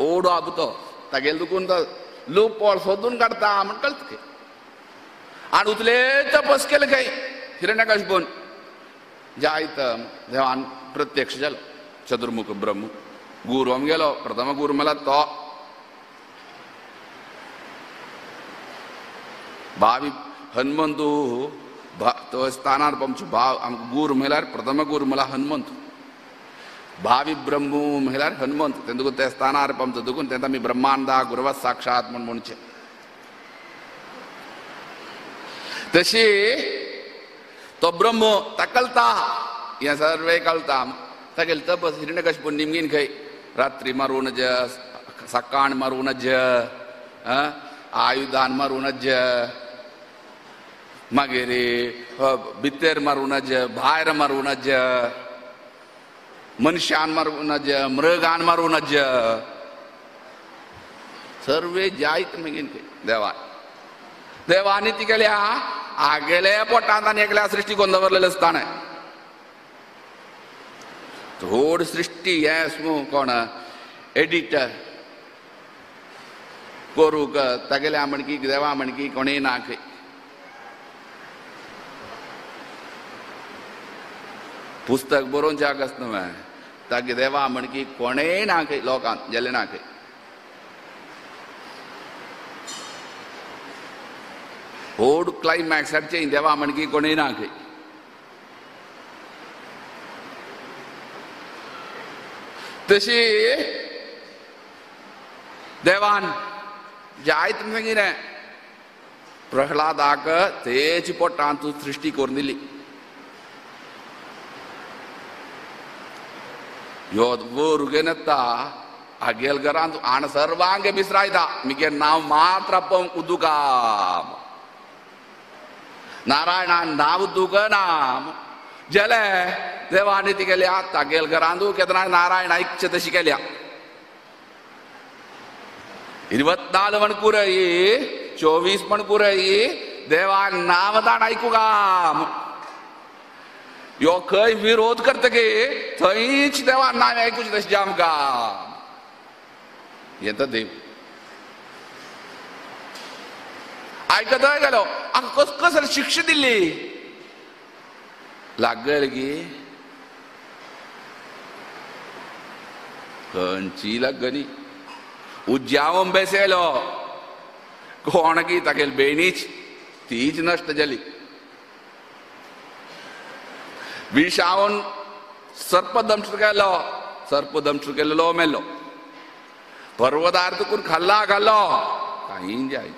ओडो आबू तो तागेले दुखून तो लूप पॉळ सोदून काडता म्हण कळटा खंय आनी उतले तपस केलें खंय हिरण्यकश्पून जायत देवान प्रत्यक्ष जालो चतुर्मुख ब्रह्म गुरू आमगेलो प्रथम गुरू म्हणल्यार तो भावी हनुमंतू तो स्थानार आमचो भाव आमकां गुरू म्हणल्यार प्रथम गुरू म्हणल्यार हनुमंत भावी ब्रह्म म्हणल्यार हनुमंत तें दुखून त्या स्थानार आमचो दुखून तें आमी ब्रह्मांडा गुरवा साक्षात म्हूण म्हणचें. तशी तो ब्रह्म ताका कळटा हें सर्वे कळटा तागेले तपस हिरण्यकश्पून निमगीन खंय रात्री मारूं नज सकाळ मारूं नज आयुधान मारूं नज मागीर भितर मारूं नज भायर मारूं नज मनशान मारूं नज मृगान मारूं नज सर्वे जायत मागीर खंय देवान देवानी ती केल्या आगेले पोटांत आनी एकल्या सृश्टी कोण दवरलेलें स्थान आहे. व्हड सृश्टी हें स्मू कोण एडिट करूंक तागेल्या म्हणकी देवा म्हणकी कोणूय ना खंय. पुस्तक बरोवन जाग आसना न्हय तागे देवा म्हणकी कोणेय ना खंय लोकांत गेले ना खंय. व्हड क्लायमॅक्स हाडचें देवा म्हणकी कोणूय ना खंय. तशी देवान जायत सांगिलें प्रह्लादाक तेच पोटांत सृश्टी करून दिली. ह्यो वरुगेन येता हागेल घरांत आण सर्वांगे विसरायता मिगे नांव मात्र आपोवंक उदुका नारायणान नांव उदुक नाम जेले देवानी ती केल्या तागेल घरांत केन्ना नारायण आयकचे तशी केल्या. 24 मणकूरय 24 मणकूरय देवाक नांव ताण आयकू काम यो खंय विरोध करतकी थंयच देवान नांव आयकूचें तशें आमकां येता देव आयकतय गेलो. आतां कस कसली शिक्षा दिली लागल गी खंयची लागली उज्जावन बेसयलो कोण की तागेली बेणीच तीच नश्ट जाली. विशावन सर्पदंश केलो सर्पदंश केल्लो मेलो पर्वतार तुकून खाल्ला घालो काही जाय.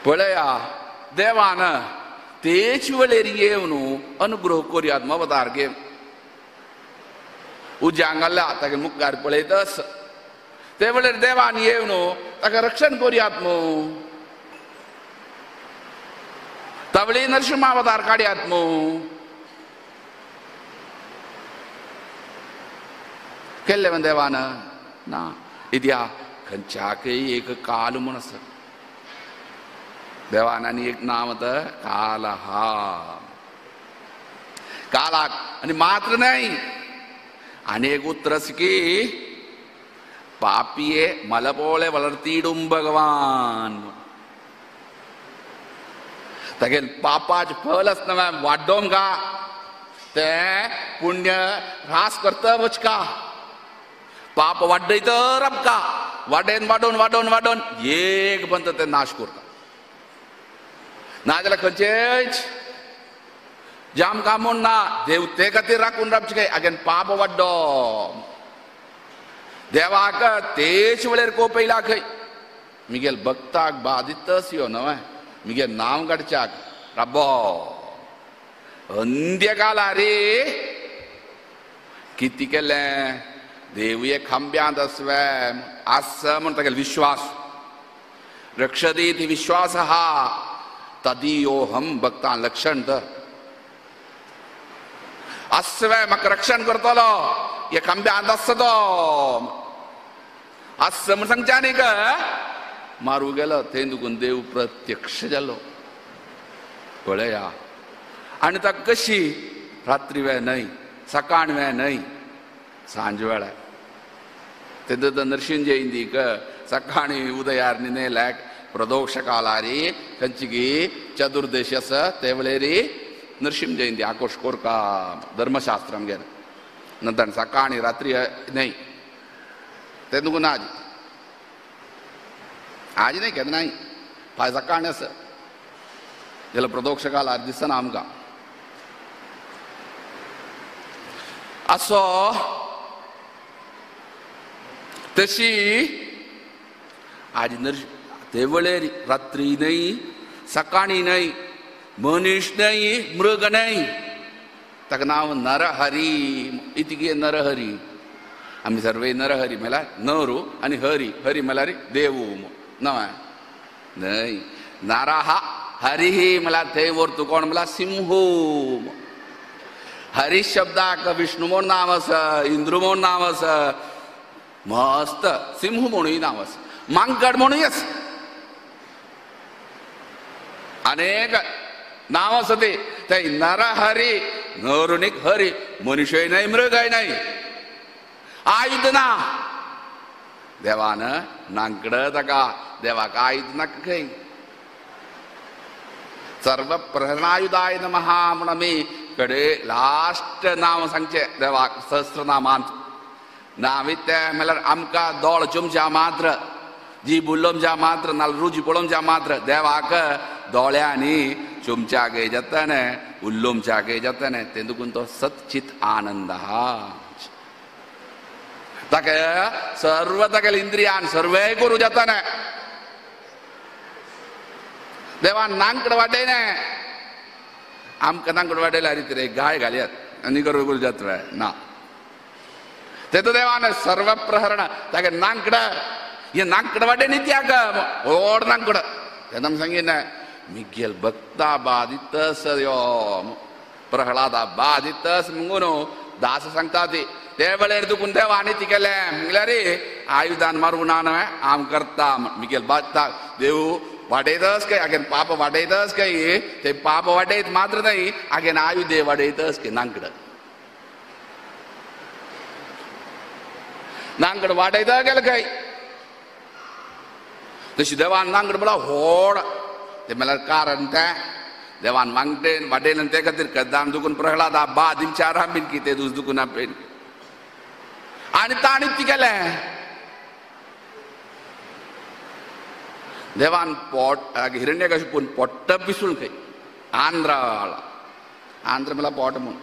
पळया देवान तेच वेळेर येवन अनुग्रह करुयात मवतार घेवन उज्यांक घाल्ला तागे मुखार पळयतस ते वेळेर देवान येवन ताका रक्षण करुयात मू तवळी नरसिंहावतार काडयात मू. केल्ले म्हण देवान ना इत्या खंयच्याकय एक काल म्हूण आसा देवान आनी एक नांव तर काल आहा कालाक आनी मात्र न्हय आनी एक उतर आसा की पापिये मलपोळे वळर्तीडूम भगवान तागेल पापाचें फल आसना वाड्डोम का तें पुण्य ह्रास करता वचका पाप वाड्डयत रबका वाडेन वाडोवन वाडोवन वाडोवन एक बंद तें नाश करता. नाजाल्यार खंयचेच जाम काम म्हूण ना देव ते खातीर राखून रावचें काय अगेन पाप वाड्डो देवाक तेच वेळेर कोप येयला खंय मिगेल भक्ताक बादितस यो न्हय मिगे नांव काडच्याक राबो अंत्यकाला रे कितें केलें देव एक खांब्यांत आसवे आसा म्हण तागेलो विश्वास रक्षती विश्वास हा तदीयोहम भक्तान लक्षण तर आसवे म्हाका रक्षण करतलो हे खांब्यांत आसता तो आस म्हण सांगच्या न्ही का मारू गेलो थंय दुखून देव प्रत्यक्ष जालो. पळया आनी ताका कशी रात्री वेळ न्हय सकाळ वेळ न्हय सांज वेळार तेन्ना नरसिंह जयंतीक सकाळी उदयार निनेल्याक प्रदोष कालारी खंयची चतुर्दशी आसा ते वेळेर नरसिंह जयंती आकोश कोरका धर्मशास्त्र आमगेलें नंतर सकाळी रात्री न्हय ते दुखून आज आज न्हय केन्नाय फाल्यां सकाळी आसा जाल्यार प्रदोष कालार दिसना आमकां असो. तशी आज नर ते वेळेर रात्री न्हय सकाळी न्हय मनीस न्हय मृग न्हय ताका नांव नरहरी इतके नरहरी आमी सर्वे नरहरी म्हळ्यार नरू आनी हरी हरी म्हळ्यार देवू न्हय न्हय नाराहा हरी म्हळ्यार थंय व्हरतू कोण म्हळ्यार सिंहू. हरी शब्दाक विष्णू म्हूण नांव आसा इंद्र म्हूण नांव आसा मस्त सिंह म्हणूय नांव आसा मांकड म्हणूय आसा अनेक नांव आसा ते नरहरी नरुनीक हरी मनुष्य नाही मृगय नाही आयुध ना देवान नांकड ताका देवाक आयुध नाका खंय सर्व प्रहरणायुधाय नमः म्हूण आमी कडे लास्ट नांव सांगचें देवाक सहस्रनामांत नांव तें म्हणल्यार आमकां दोळ चुमच्या मात्र जीब उलोवच्या मात्र नाल्यार रुची पळोवच्या मात्र देवाक दोळ्यांनी चुमच्याक जाता न्ही उल्लोवच्याक जाता न्ही तें दुखून तो सच्चित आनंद आहा ताका सर्व तागेले इंद्रियान सर्वय करूं जाता न्ही देवान नांकड वाटयने आमकां नांकड वाटयल्यार रे गाय घालयात आनी करूं करूं जाता ना ते तो देवान सर्व प्रहरण तागे नांकड हे नांकड वाटे नित्याक व्हड नांकड तेन्ना आमी सांगिना मिगेल भक्ता बादितस यो प्रहलादा बादितस म्हणून दास सांगता ती ते वेळेर दुखून देवान ती केलें म्हणल्यार आयुधान मारूं ना न्हय आम करता मिगेल बादता देव वाटयतस काय आगेन पाप वाटयतस काय ते पाप वाटयत मात्र न्हय आगेन आयुधे वाडयतस काय नांकड नांकड वाटयता गेलें काय तशी देवान नांगड म्हळ्यार व्हड तें म्हळ्यार कारण तें देवान वांगटेन वाटयलें ते खातीर कद्दान दुखून प्रहलाद बा दिमच्या रामीन की ते दूस दुखून आपेन आनी ताणें ती केलें देवान पोट हिरण्यकशिपून पोट्ट पिसून खंय आंध्राला आंध्र म्हळ्यार पोट म्हूण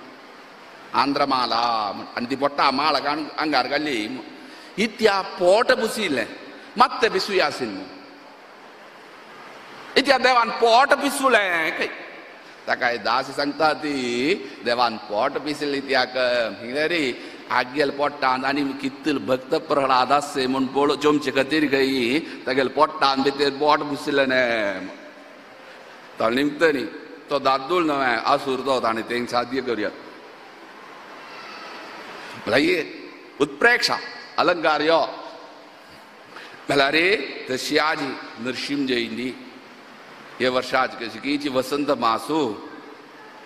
आंध्रमाला म्हूण आनी ती पोट्टा माळ आंगार घाली इत्या पोट पुसिल्लें मात्तें पिसूया आशिल्लें इत्या देवान पोट पिसुलें खंय ताका दास सांगता ती देवान पोट पिसले इत्याक रे आगेल पोट्टान आनी कितल भक्त प्रहलाद आससे म्हूण पळोव चोमचे खातीर खंय तागेल पोट्टान भितर पोट पुसलें न्हय तो निमत न्ही तो दादूल न्हय आसूर तो ताणें तें साध्य करुया म्हणल्यार उत्प्रेक्षा अलंकार यो म्हणल्यार तशी आजी नरशिंह जयंती हे वर्षाच कशी वसंत मासू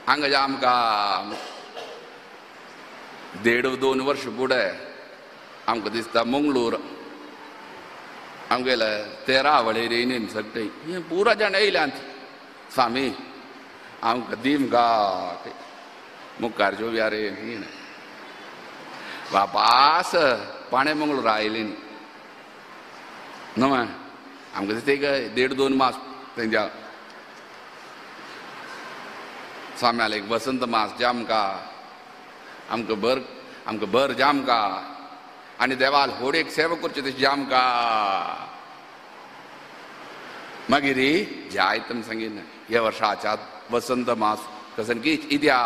हांगा आमकां 1.5-2 वर्ष फुडें आमकां दिसता मंगळूर आमगेले 13 वळेर येयनी सगळे हे पुरा जाण येयल्यात स्वामी आमकां दिमगा मुखार जोवया रे वापास पाणे मंगळूर आयली न्ही न्हय आमकां दिसता एक 1.5-2 मास तेंच्या स्वाम्याल एक वसंत मास जामका आमकां भर आमकां भर जामका आनी देवाल होडयेक सेवा करची तशी जामका मागीर जायत आमी सांगिल्लें ह्या वर्साच्या वसंत मास कसन की इत्या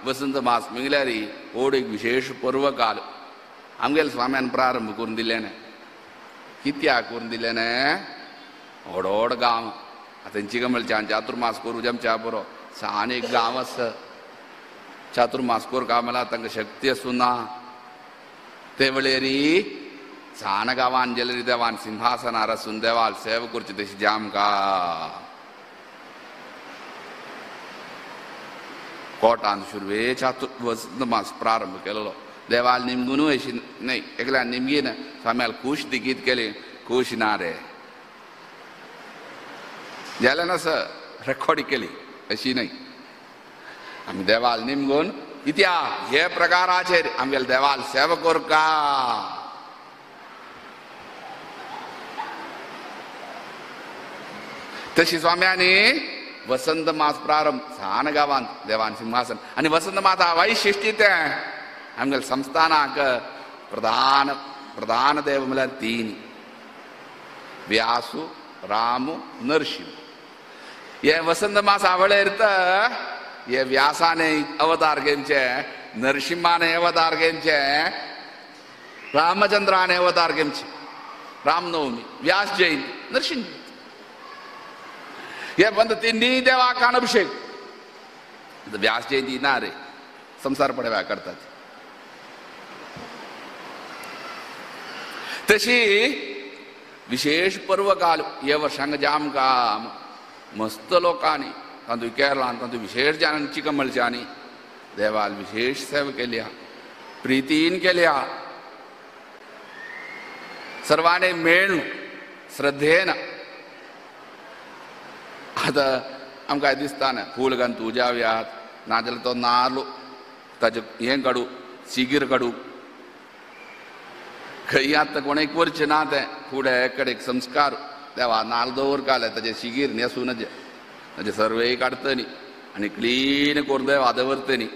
वसंत मास म्हणल्यार होड एक विशेश पर्वकाल आमगेले स्वाम्यान प्रारंभ करून दिलें न्हय कित्याक करून दिलें न्हय व्हड व्हड गांव आतां चिकमलच्यान चातुर्मास करूं जमच्या बरो सान एक गांव आसा चातुर्मास करूं काय म्हणल्यार तांकां शक्ती आसूं ना ते वेळेरी सान गांवान गेल्यार देवान सिंहासनार आसून देवाल सेवा करची तशी जामका कोटान सुरवे चातुर्मास मास प्रारंभ केलेलो देवाल निमगुनूय अशी न्हय एकल्यान निमगीन स्वाम्याल खूश दिगीत केली खूश ना रे जालें ना सर रेकॉर्ड केली अशी न्हय आमी देवाल निमगून इत्या हे प्रकाराचेर आमगेले देवाल सेवा करका तशी स्वाम्यांनी वसंत मास प्रारंभ सान गांवांत देवान सिंहासन आनी वसंत मास वैशिश्टी तें आमगेले संस्थानाक प्रधान प्रधान देव म्हणल्यार 3 व्यासू रामू नरशिंह हे वसंत मास आवळेर तर हे व्यासाने अवतार घेवचे नरसिंहाने अवतार घेवचे रामचंद्राने अवतार घेवचे रामनवमी व्यास जयंती नरसिंह हे बंद तिन्ही देवाक अभिषेक व्यास जयंती ना रे संसार पडव्या करतात तशी विशेष पर्वकाल हे वर्षांक जामकां मस्त लोकांनी तातूंत केरळान तातूंत विशेष जाणांनी चिकमलच्यांनी देवाल विशेष सेवा केल्या प्रितीन केल्या सर्वांनी मेळून श्रद्धेन. आतां आमकां दिसता ना फूल घालून तुजाव्यात नाजाल्यार तो नाल्ल ताजें हें काडू शिगीर काडू खंय आतां कोणेक करचें ना तें फुडें कडेक संस्कार देवा नाल्ल दवरकाले ताजें शिगीर न्हेसूं नजे ताजें सर्वेय काडटा न्ही आनी क्लीन करून देवा दवरता न्ही.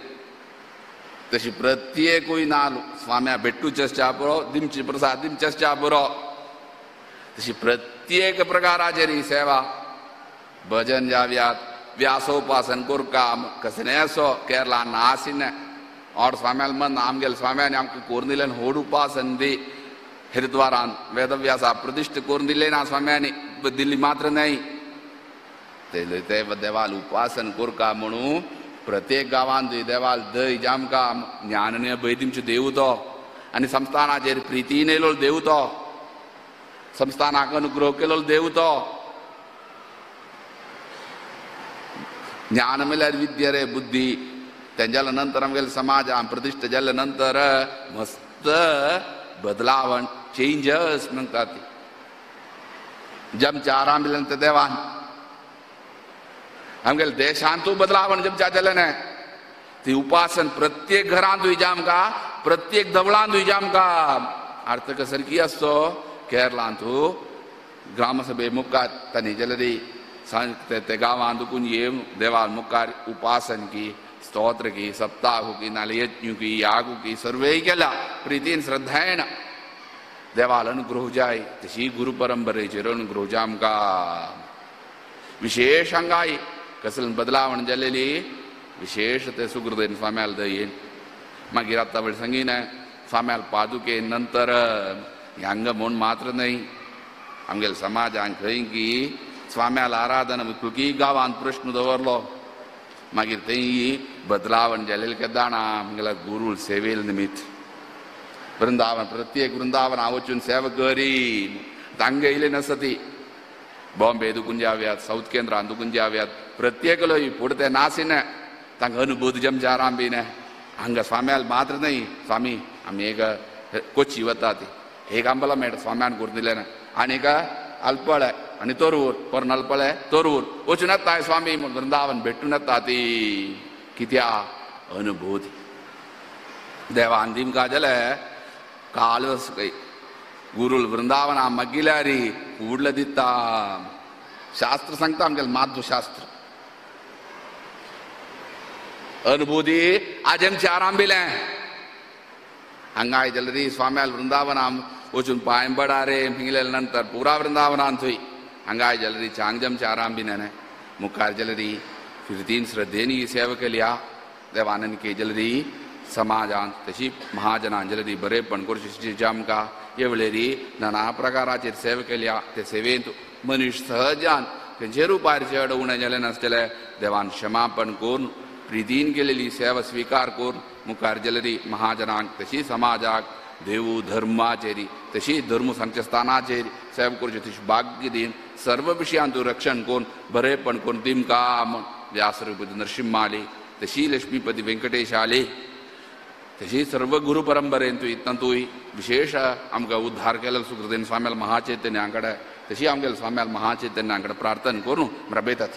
तशी प्रत्येकूय नाल्ल स्वाम्या भेटूचेच पुरो दिमची प्रसाद दिमचेच पुरो तशी प्रत्येक प्रकाराचेर ही सेवा भजन जाव्यात व्यासोपासन कोरका कसलें असो केरला नासिन और स्वाम्याल मन आमगेले स्वाम्यान आमकां करून दिलें होड उपासन दी हरिद्वारान वेदव्यासा प्रतिश्ठ करून दिलें ना स्वाम्यानी दिल्ली मात्र न्हय ते देवाल उपासन कोरका म्हणून प्रत्येक गांवांत देवाल दय जामकां ज्ञान भंय दिमचो देव तो आनी संस्थानाचेर प्रितीन येयलो देव तो संस्थानाक अनुग्रह केलो देव तो. ज्ञान म्हळ्यार विद्या रे बुद्धी तेंच्या नंतर आमगेले समाजान प्रतिश्ठा जाल्या नंतर मस्त बदलावण चेंजस म्हणटा ती जमच्या आराम ते देवान आमगेले देशांतू बदलावण जमच्या जालें न्हय ती उपासन प्रत्येक घरांतूय जामकां प्रत्येक धवळांतूय जामकां अर्थ कसरकी आसतो केरलांतू ग्रामसभे मुखार तांणी जाल्यार ते गांवांत दुकून येवन देवा मुखार उपासन की स्तोत्र की सप्ताह की नाले यज्ञ की याग की सर्वेय केला प्रितीन श्रद्धेन देवाल अनुग्रह जाय तशी गुरु परंपरेचेर अनुग्रह जाय आमकां विशेष हांगाय कसले बदलावण जालेली विशेष ते सुकृतेन स्वाम्याल दयेन. मागीर आतां वेळ सांगीन स्वाम्याल पादुके नंतर हांगा म्हूण मात्र न्हय आमगेले समाजान खंय की स्वाम्याल आराधना की गांवांत प्रश्न दवरलो मागीर थंय बदलावण जालेलें केदाणा आमगेल्या गुरूल सेवेल निमित्त वृंदावन प्रत्येक वृंदावन वचून सेवा करी तांगे येयले नासती बॉम्बे दुकून जाव्यात साऊथ केंद्रान दुकून जाव्यात प्रत्येकलो फुडें ते नासिना तांकां अनुभूत जमच्या आराम हांगा स्वाम्याल मात्र न्हय स्वामी आमी एक कोची वता ती एक आंबला मेळटा स्वाम्यान करून दिलें ना आनी एक अल्पळे आनी तोरवूर पर्नलपळे तोरवूर वचून येता स्वामी वृंदावन भेटून येता ती कित्या अनुभूती देवान दिमकां जालें काल गुरुल वृंदावना मगिल्यारी कूडल दिता शास्त्र सांगता आमगेलें माध्वशास्त्र अनुभूती आज आमचे आरांभिलें हांगा जाल्यार स्वाम्याल वृंदावना वचून पांय पडा रे हिंगले नंतर पुरा वृंदावनान थंय हांगा जाल्यार चांगजमचे आरांभिने मुखार जाल्यार फिरतीन श्रद्धेन ही सेवा केल्या देवानंद के जाल्यार समाजान तशी महाजनान जाल्यार बरेपण करचें आमकां हे वेळेरी नाना प्रकाराचेर सेवा केल्या ते सेवेंत मनीस सहजान खंयचे रुपार चड उणें जालें नासतलें देवान क्षमापण करून प्रितीन केलेली सेवा स्विकार करून मुखार जाल्यार महाजनांक तशी समाजाक देवू धर्माचेरी तशी धर्म सांगच्या स्थानाचेर सेवा करची तशी भाग्य दीन सर्व विशयांतू रक्षण करून बरेपण करून दिमकां म्हूण व्यासरूपती नरसिंहाली तशी लक्ष्मीपती वेंकटेश आली तशी सर्व गुरु परंपरेंतूय तातूंय विशेष आमकां उद्धार केलो सुकृतेन स्वाम्याल महाचैतन्या कडेन तशी आमगेले स्वाम्याल महाचैतन्या कडेन प्रार्थना करून रबेतात.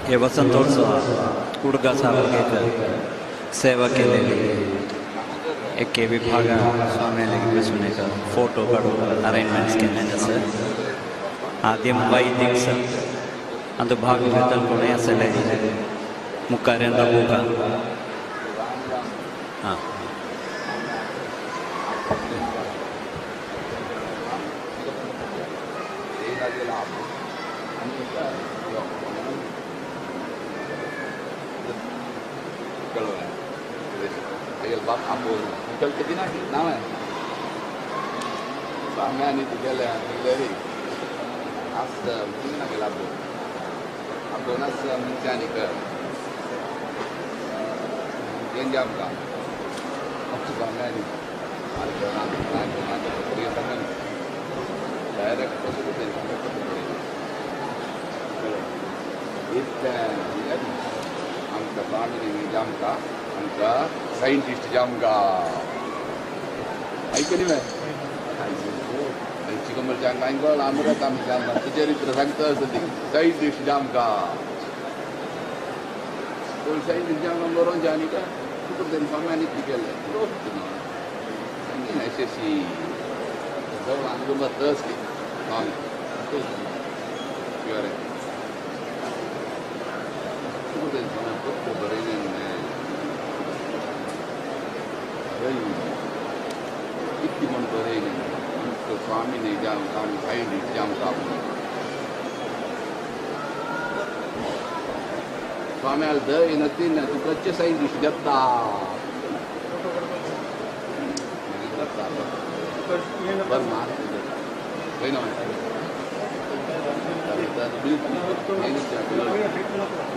हे वसंतोत्सव कुडगा सावरकेक सेवा केलेली एके विभाग स्वाम्याले बसून एक फोटो काडून अरेंजमेंट्स केल्ले आसा. आद्यम वैदिक अंत भाग घेतल कोणूय आसले मुखार रबुका. हां सायंटिस्ट जामगा ऐकली मॅ चिकमलच्या कांय आमरात आमी जामगा चरित्र सांगता आसता सायंटिस्ट जामगा सायंटिस्ट जामगा बरोवन जानी का तुका तेणी स्वामी आनी कितें केलें सांगीना अशी जवळ आमकां तस स्वामी तुका तेणी स्वामी पत्र बरयलें. कितली म्हण बरयलें स्वामी न्ही जाम आमी सायंटिस्ट जामका स्वाम्याला दय नती ना तूं कच्चे सायंटिस्ट जाता बरं मार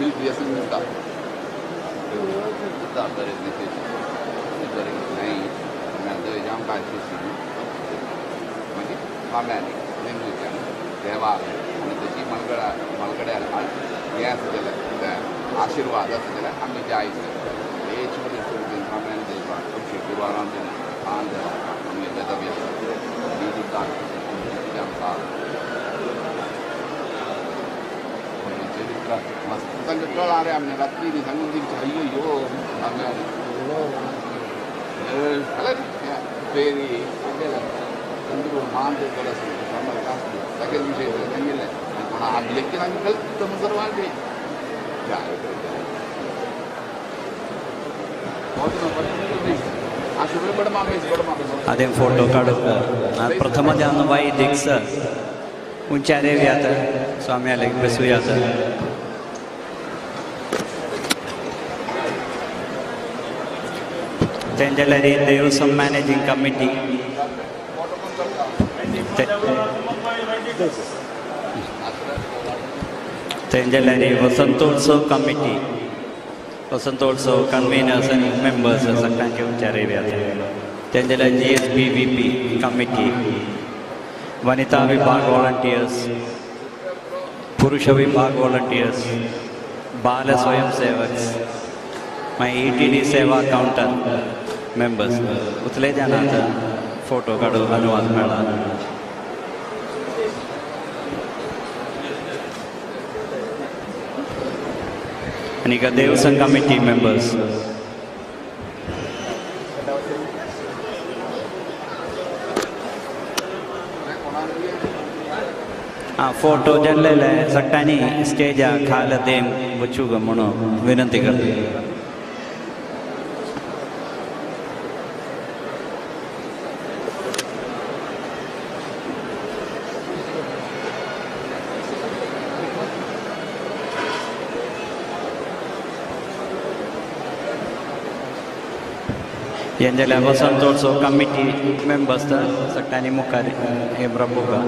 मिल्क आसा मेळटा बरें बरें नाही दय जाम काय मागीर स्वाम्यानी नेमूच्यान देवाक आनी तशी मलगडा मलगड्यार हें आसा जाल्यार आशिर्वाद आसा जाल्यार आमी जाय हे छोटे छोटे स्वाम्यान देवा आमचे गुरवारान पान देवा आमी वेदव्यास चरित्र मस्त तांकां कळ्ळा रे आमी रात्री न्ही सांगून दिवचें अय्यो यो आमी फेरी मान तागेले विशय सांगिल्लें कोणा आदले की आमी कल्त म्हणसर वाडली ಅದೇ ಫೋಟೋ ಕಾಡೋಕ ಪ್ರಥಮ ಜಾನ ವೈದಿಕ್स उंचारे व्यात स्वाम्याले बसूयात. तेंजलरी देवस्वम मॅनेजिंग कमिटी तेंजलरी Vasantotsav committee Vasantotsav conveners and members सगळ्यांचे उंचारे व्यात. तेंजले GSBVP committee Vanita विभाग वॉलंटियर्स पुरुष विभाग वॉलंटियर्स बाल स्वयंसेवक मागीर ETD सेवा काउंटर मेंबर्स उतले जाण आतां फोटो काडून अनुवाद मेळ्ळा. आनी देवसंघ कमिटी मेंबर्स फोटो जल्लेले सगळ्यांनी स्टेजा खाल देम वचूंक म्हणून विनंती करता. यांजल्या वसंतोत्सव कमिटी मेंबर्स सगळ्यांनी मुखार हे प्रभुका.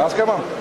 Bhaskar.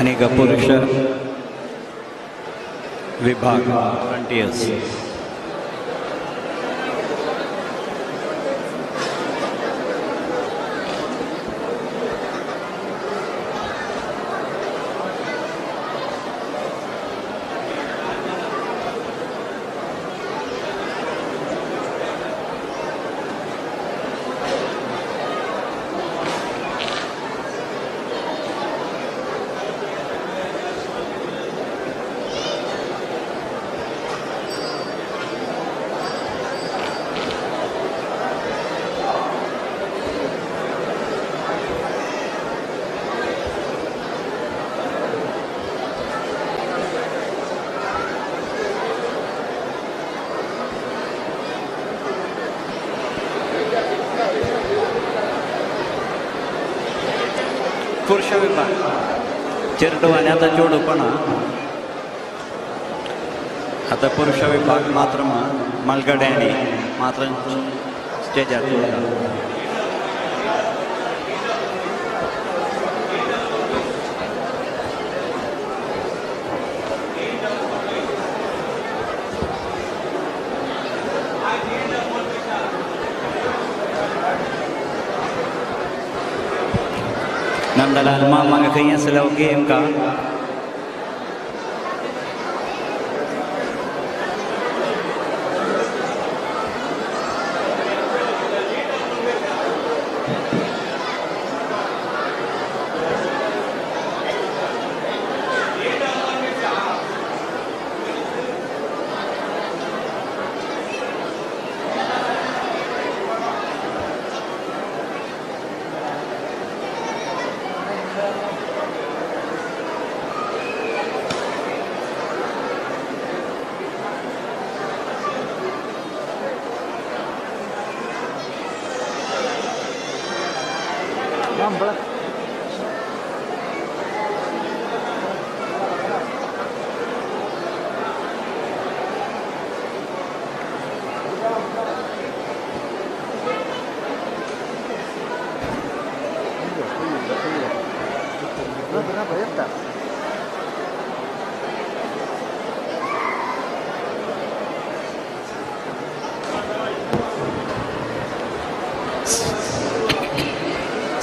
अनेक पुरुष विभाग वॉलंटियर्स. पुरुष विभाग चेरडुवांनी आतां चेडूपणां आतां पुरुष विभाग मात्र मालगड्यांनी मात्र स्टेजार चोडटा. नंदलाल मामा खंय आसलो गेम का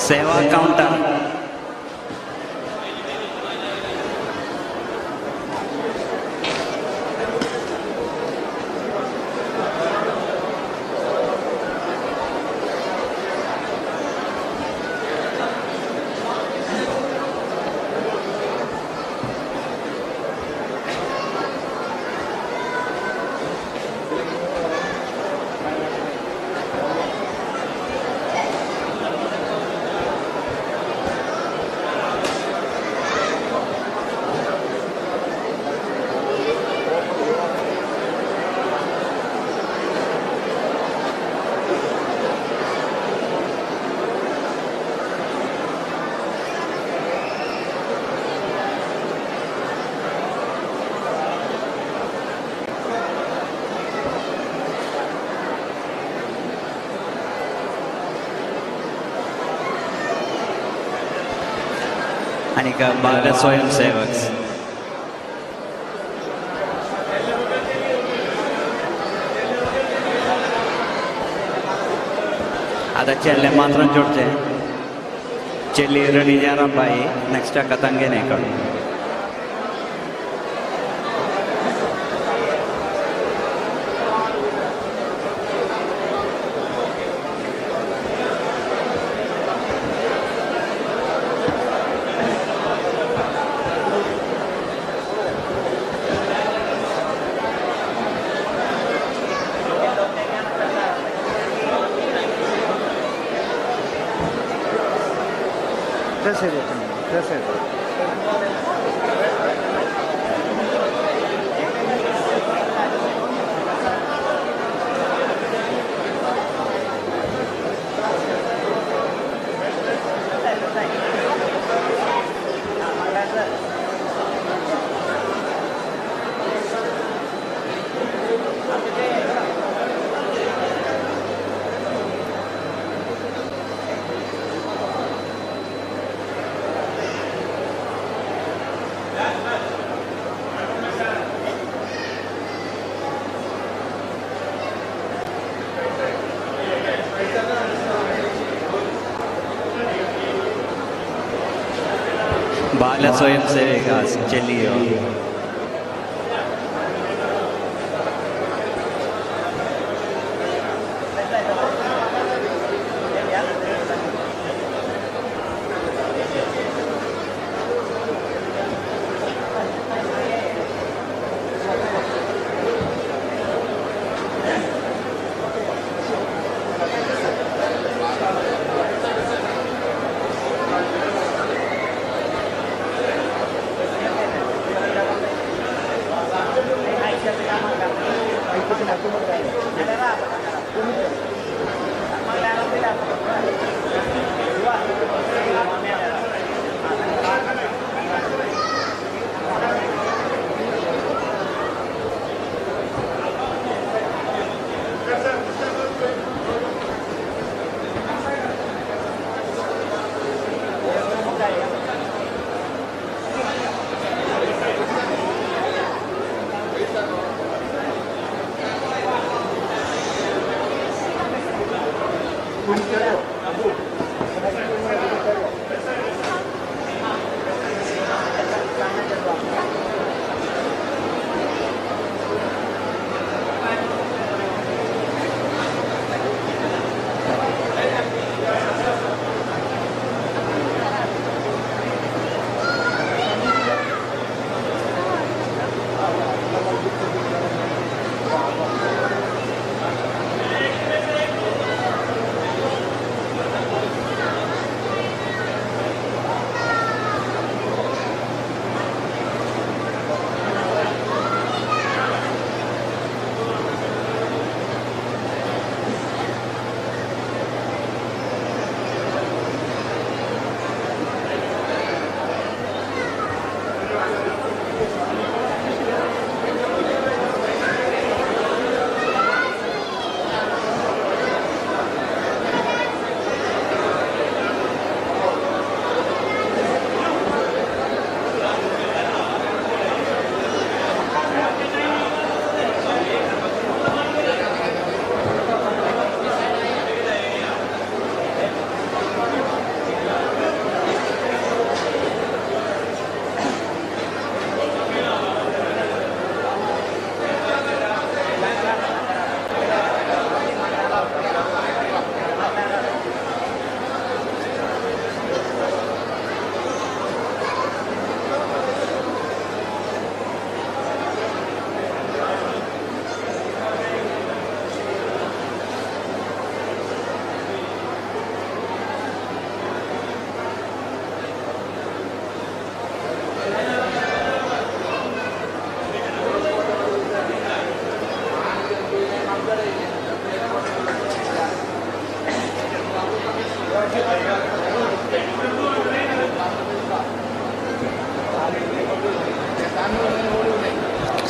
सेवा काउंटर आणि बाल स्वयंसेवक. आता चेल्ले मात्र जोडचे चेल्ली रेडी जारा बाई नेक्स्ट कथांगे नाही काढू. बाल स्वयंसेविका चलिए.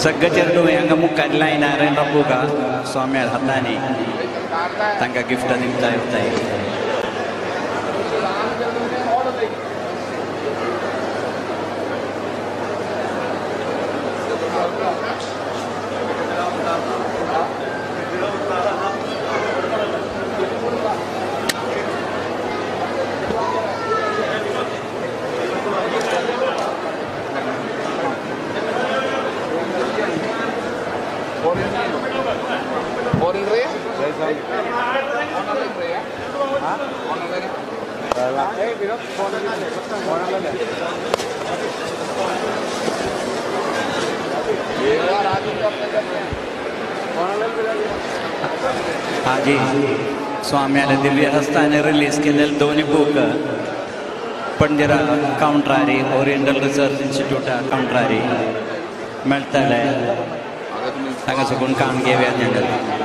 सगळे चेडूं हांगा मुखार लायनार राबूका स्वाम्या हातांनी तांकां गिफ्टां दिता येताय. हाजी स्वाम्याले दिव्य हस्ताने रिलीज केलेले दोन्ही बुक पणजेरा काउंटरारी ओरिएंटल रिसर्च इन्स्टिट्यूटा काउंटरारी मेळटले. तांगा सकून काम घेवया तांकां.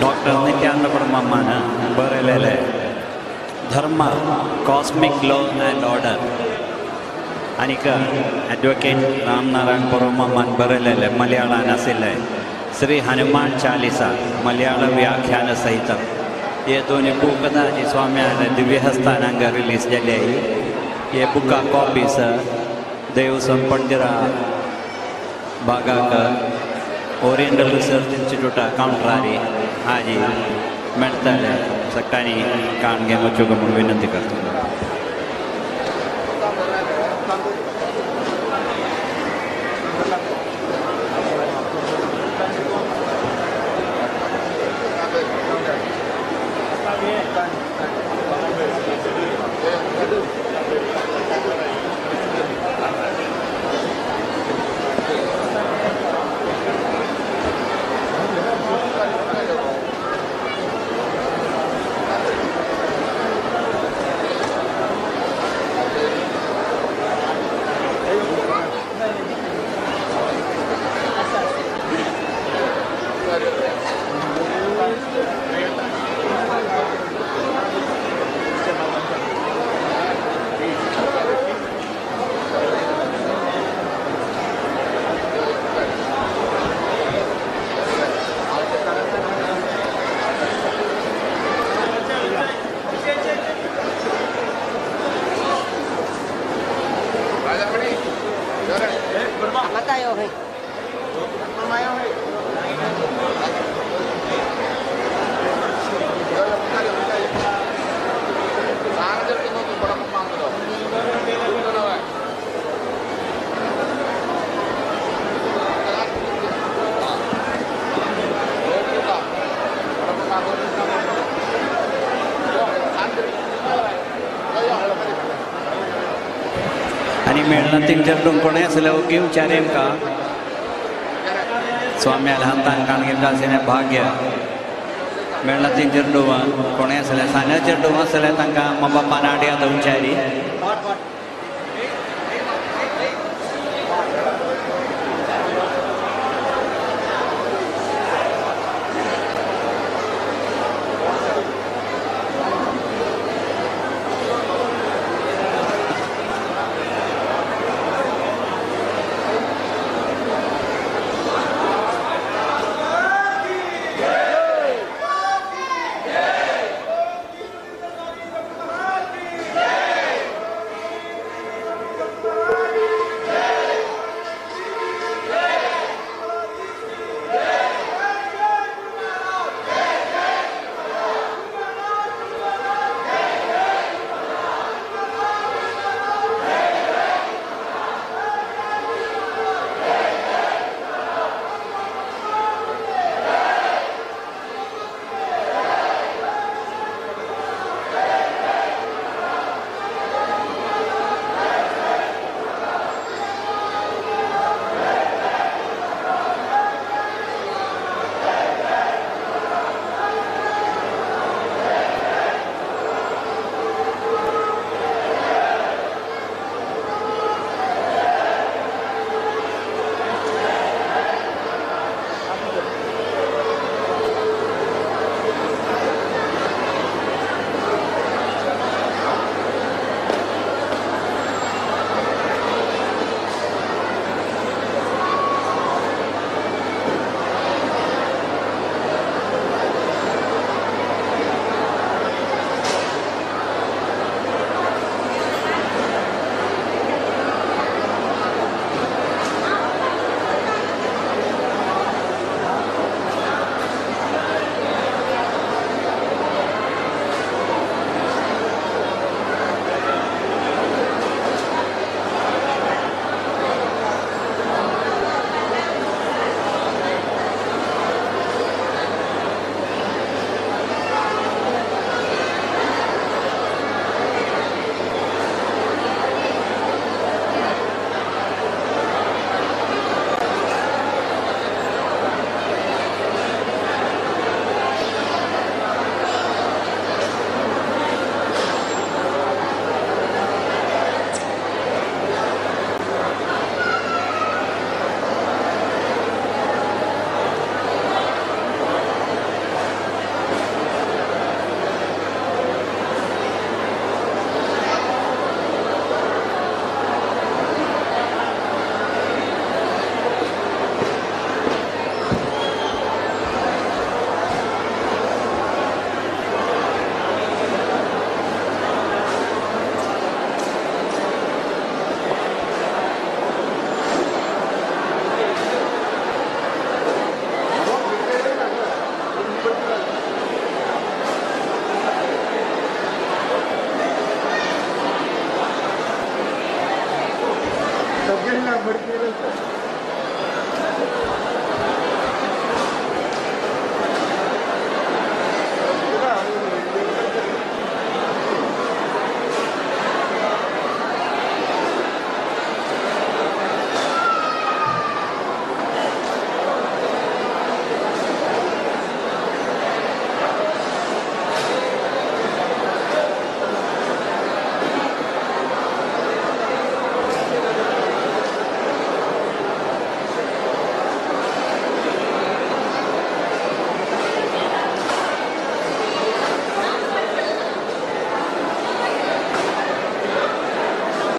डॉक्टर नित्यानंद परमामान बरयलेले Dharma cosmic law and order आनीक एडवोकेट रामनारायण परमामान बरयलेले मलयाळान आशिल्ले श्री हनुमान चालिसा मलयाळ व्याख्यान सहित हे दोन्ही बूक आतां स्वाम्यान दिव्यहस्तान हांगा रिलीज जाले. हे बुका कॉपीस देवसम पणजेरा भागाक ओरिएंटल रिसर्च इन्स्टिट्यूटा काउंटरारी हाजी मेळटले. सगळ्यांनी काण घेवन वचूंक म्हूण विनंती करता. आनी मेळना तीन चेडूं कोणें आसल्यार ओगी विचारी आमकां स्वाम्याल हातान काणगे आशिल्लें भाग्य मेळना तीन चेडूं कोणें आसल्यार सान्या चेडूं आसल्यार तांकां मम्मा बापान आडया दवचारी.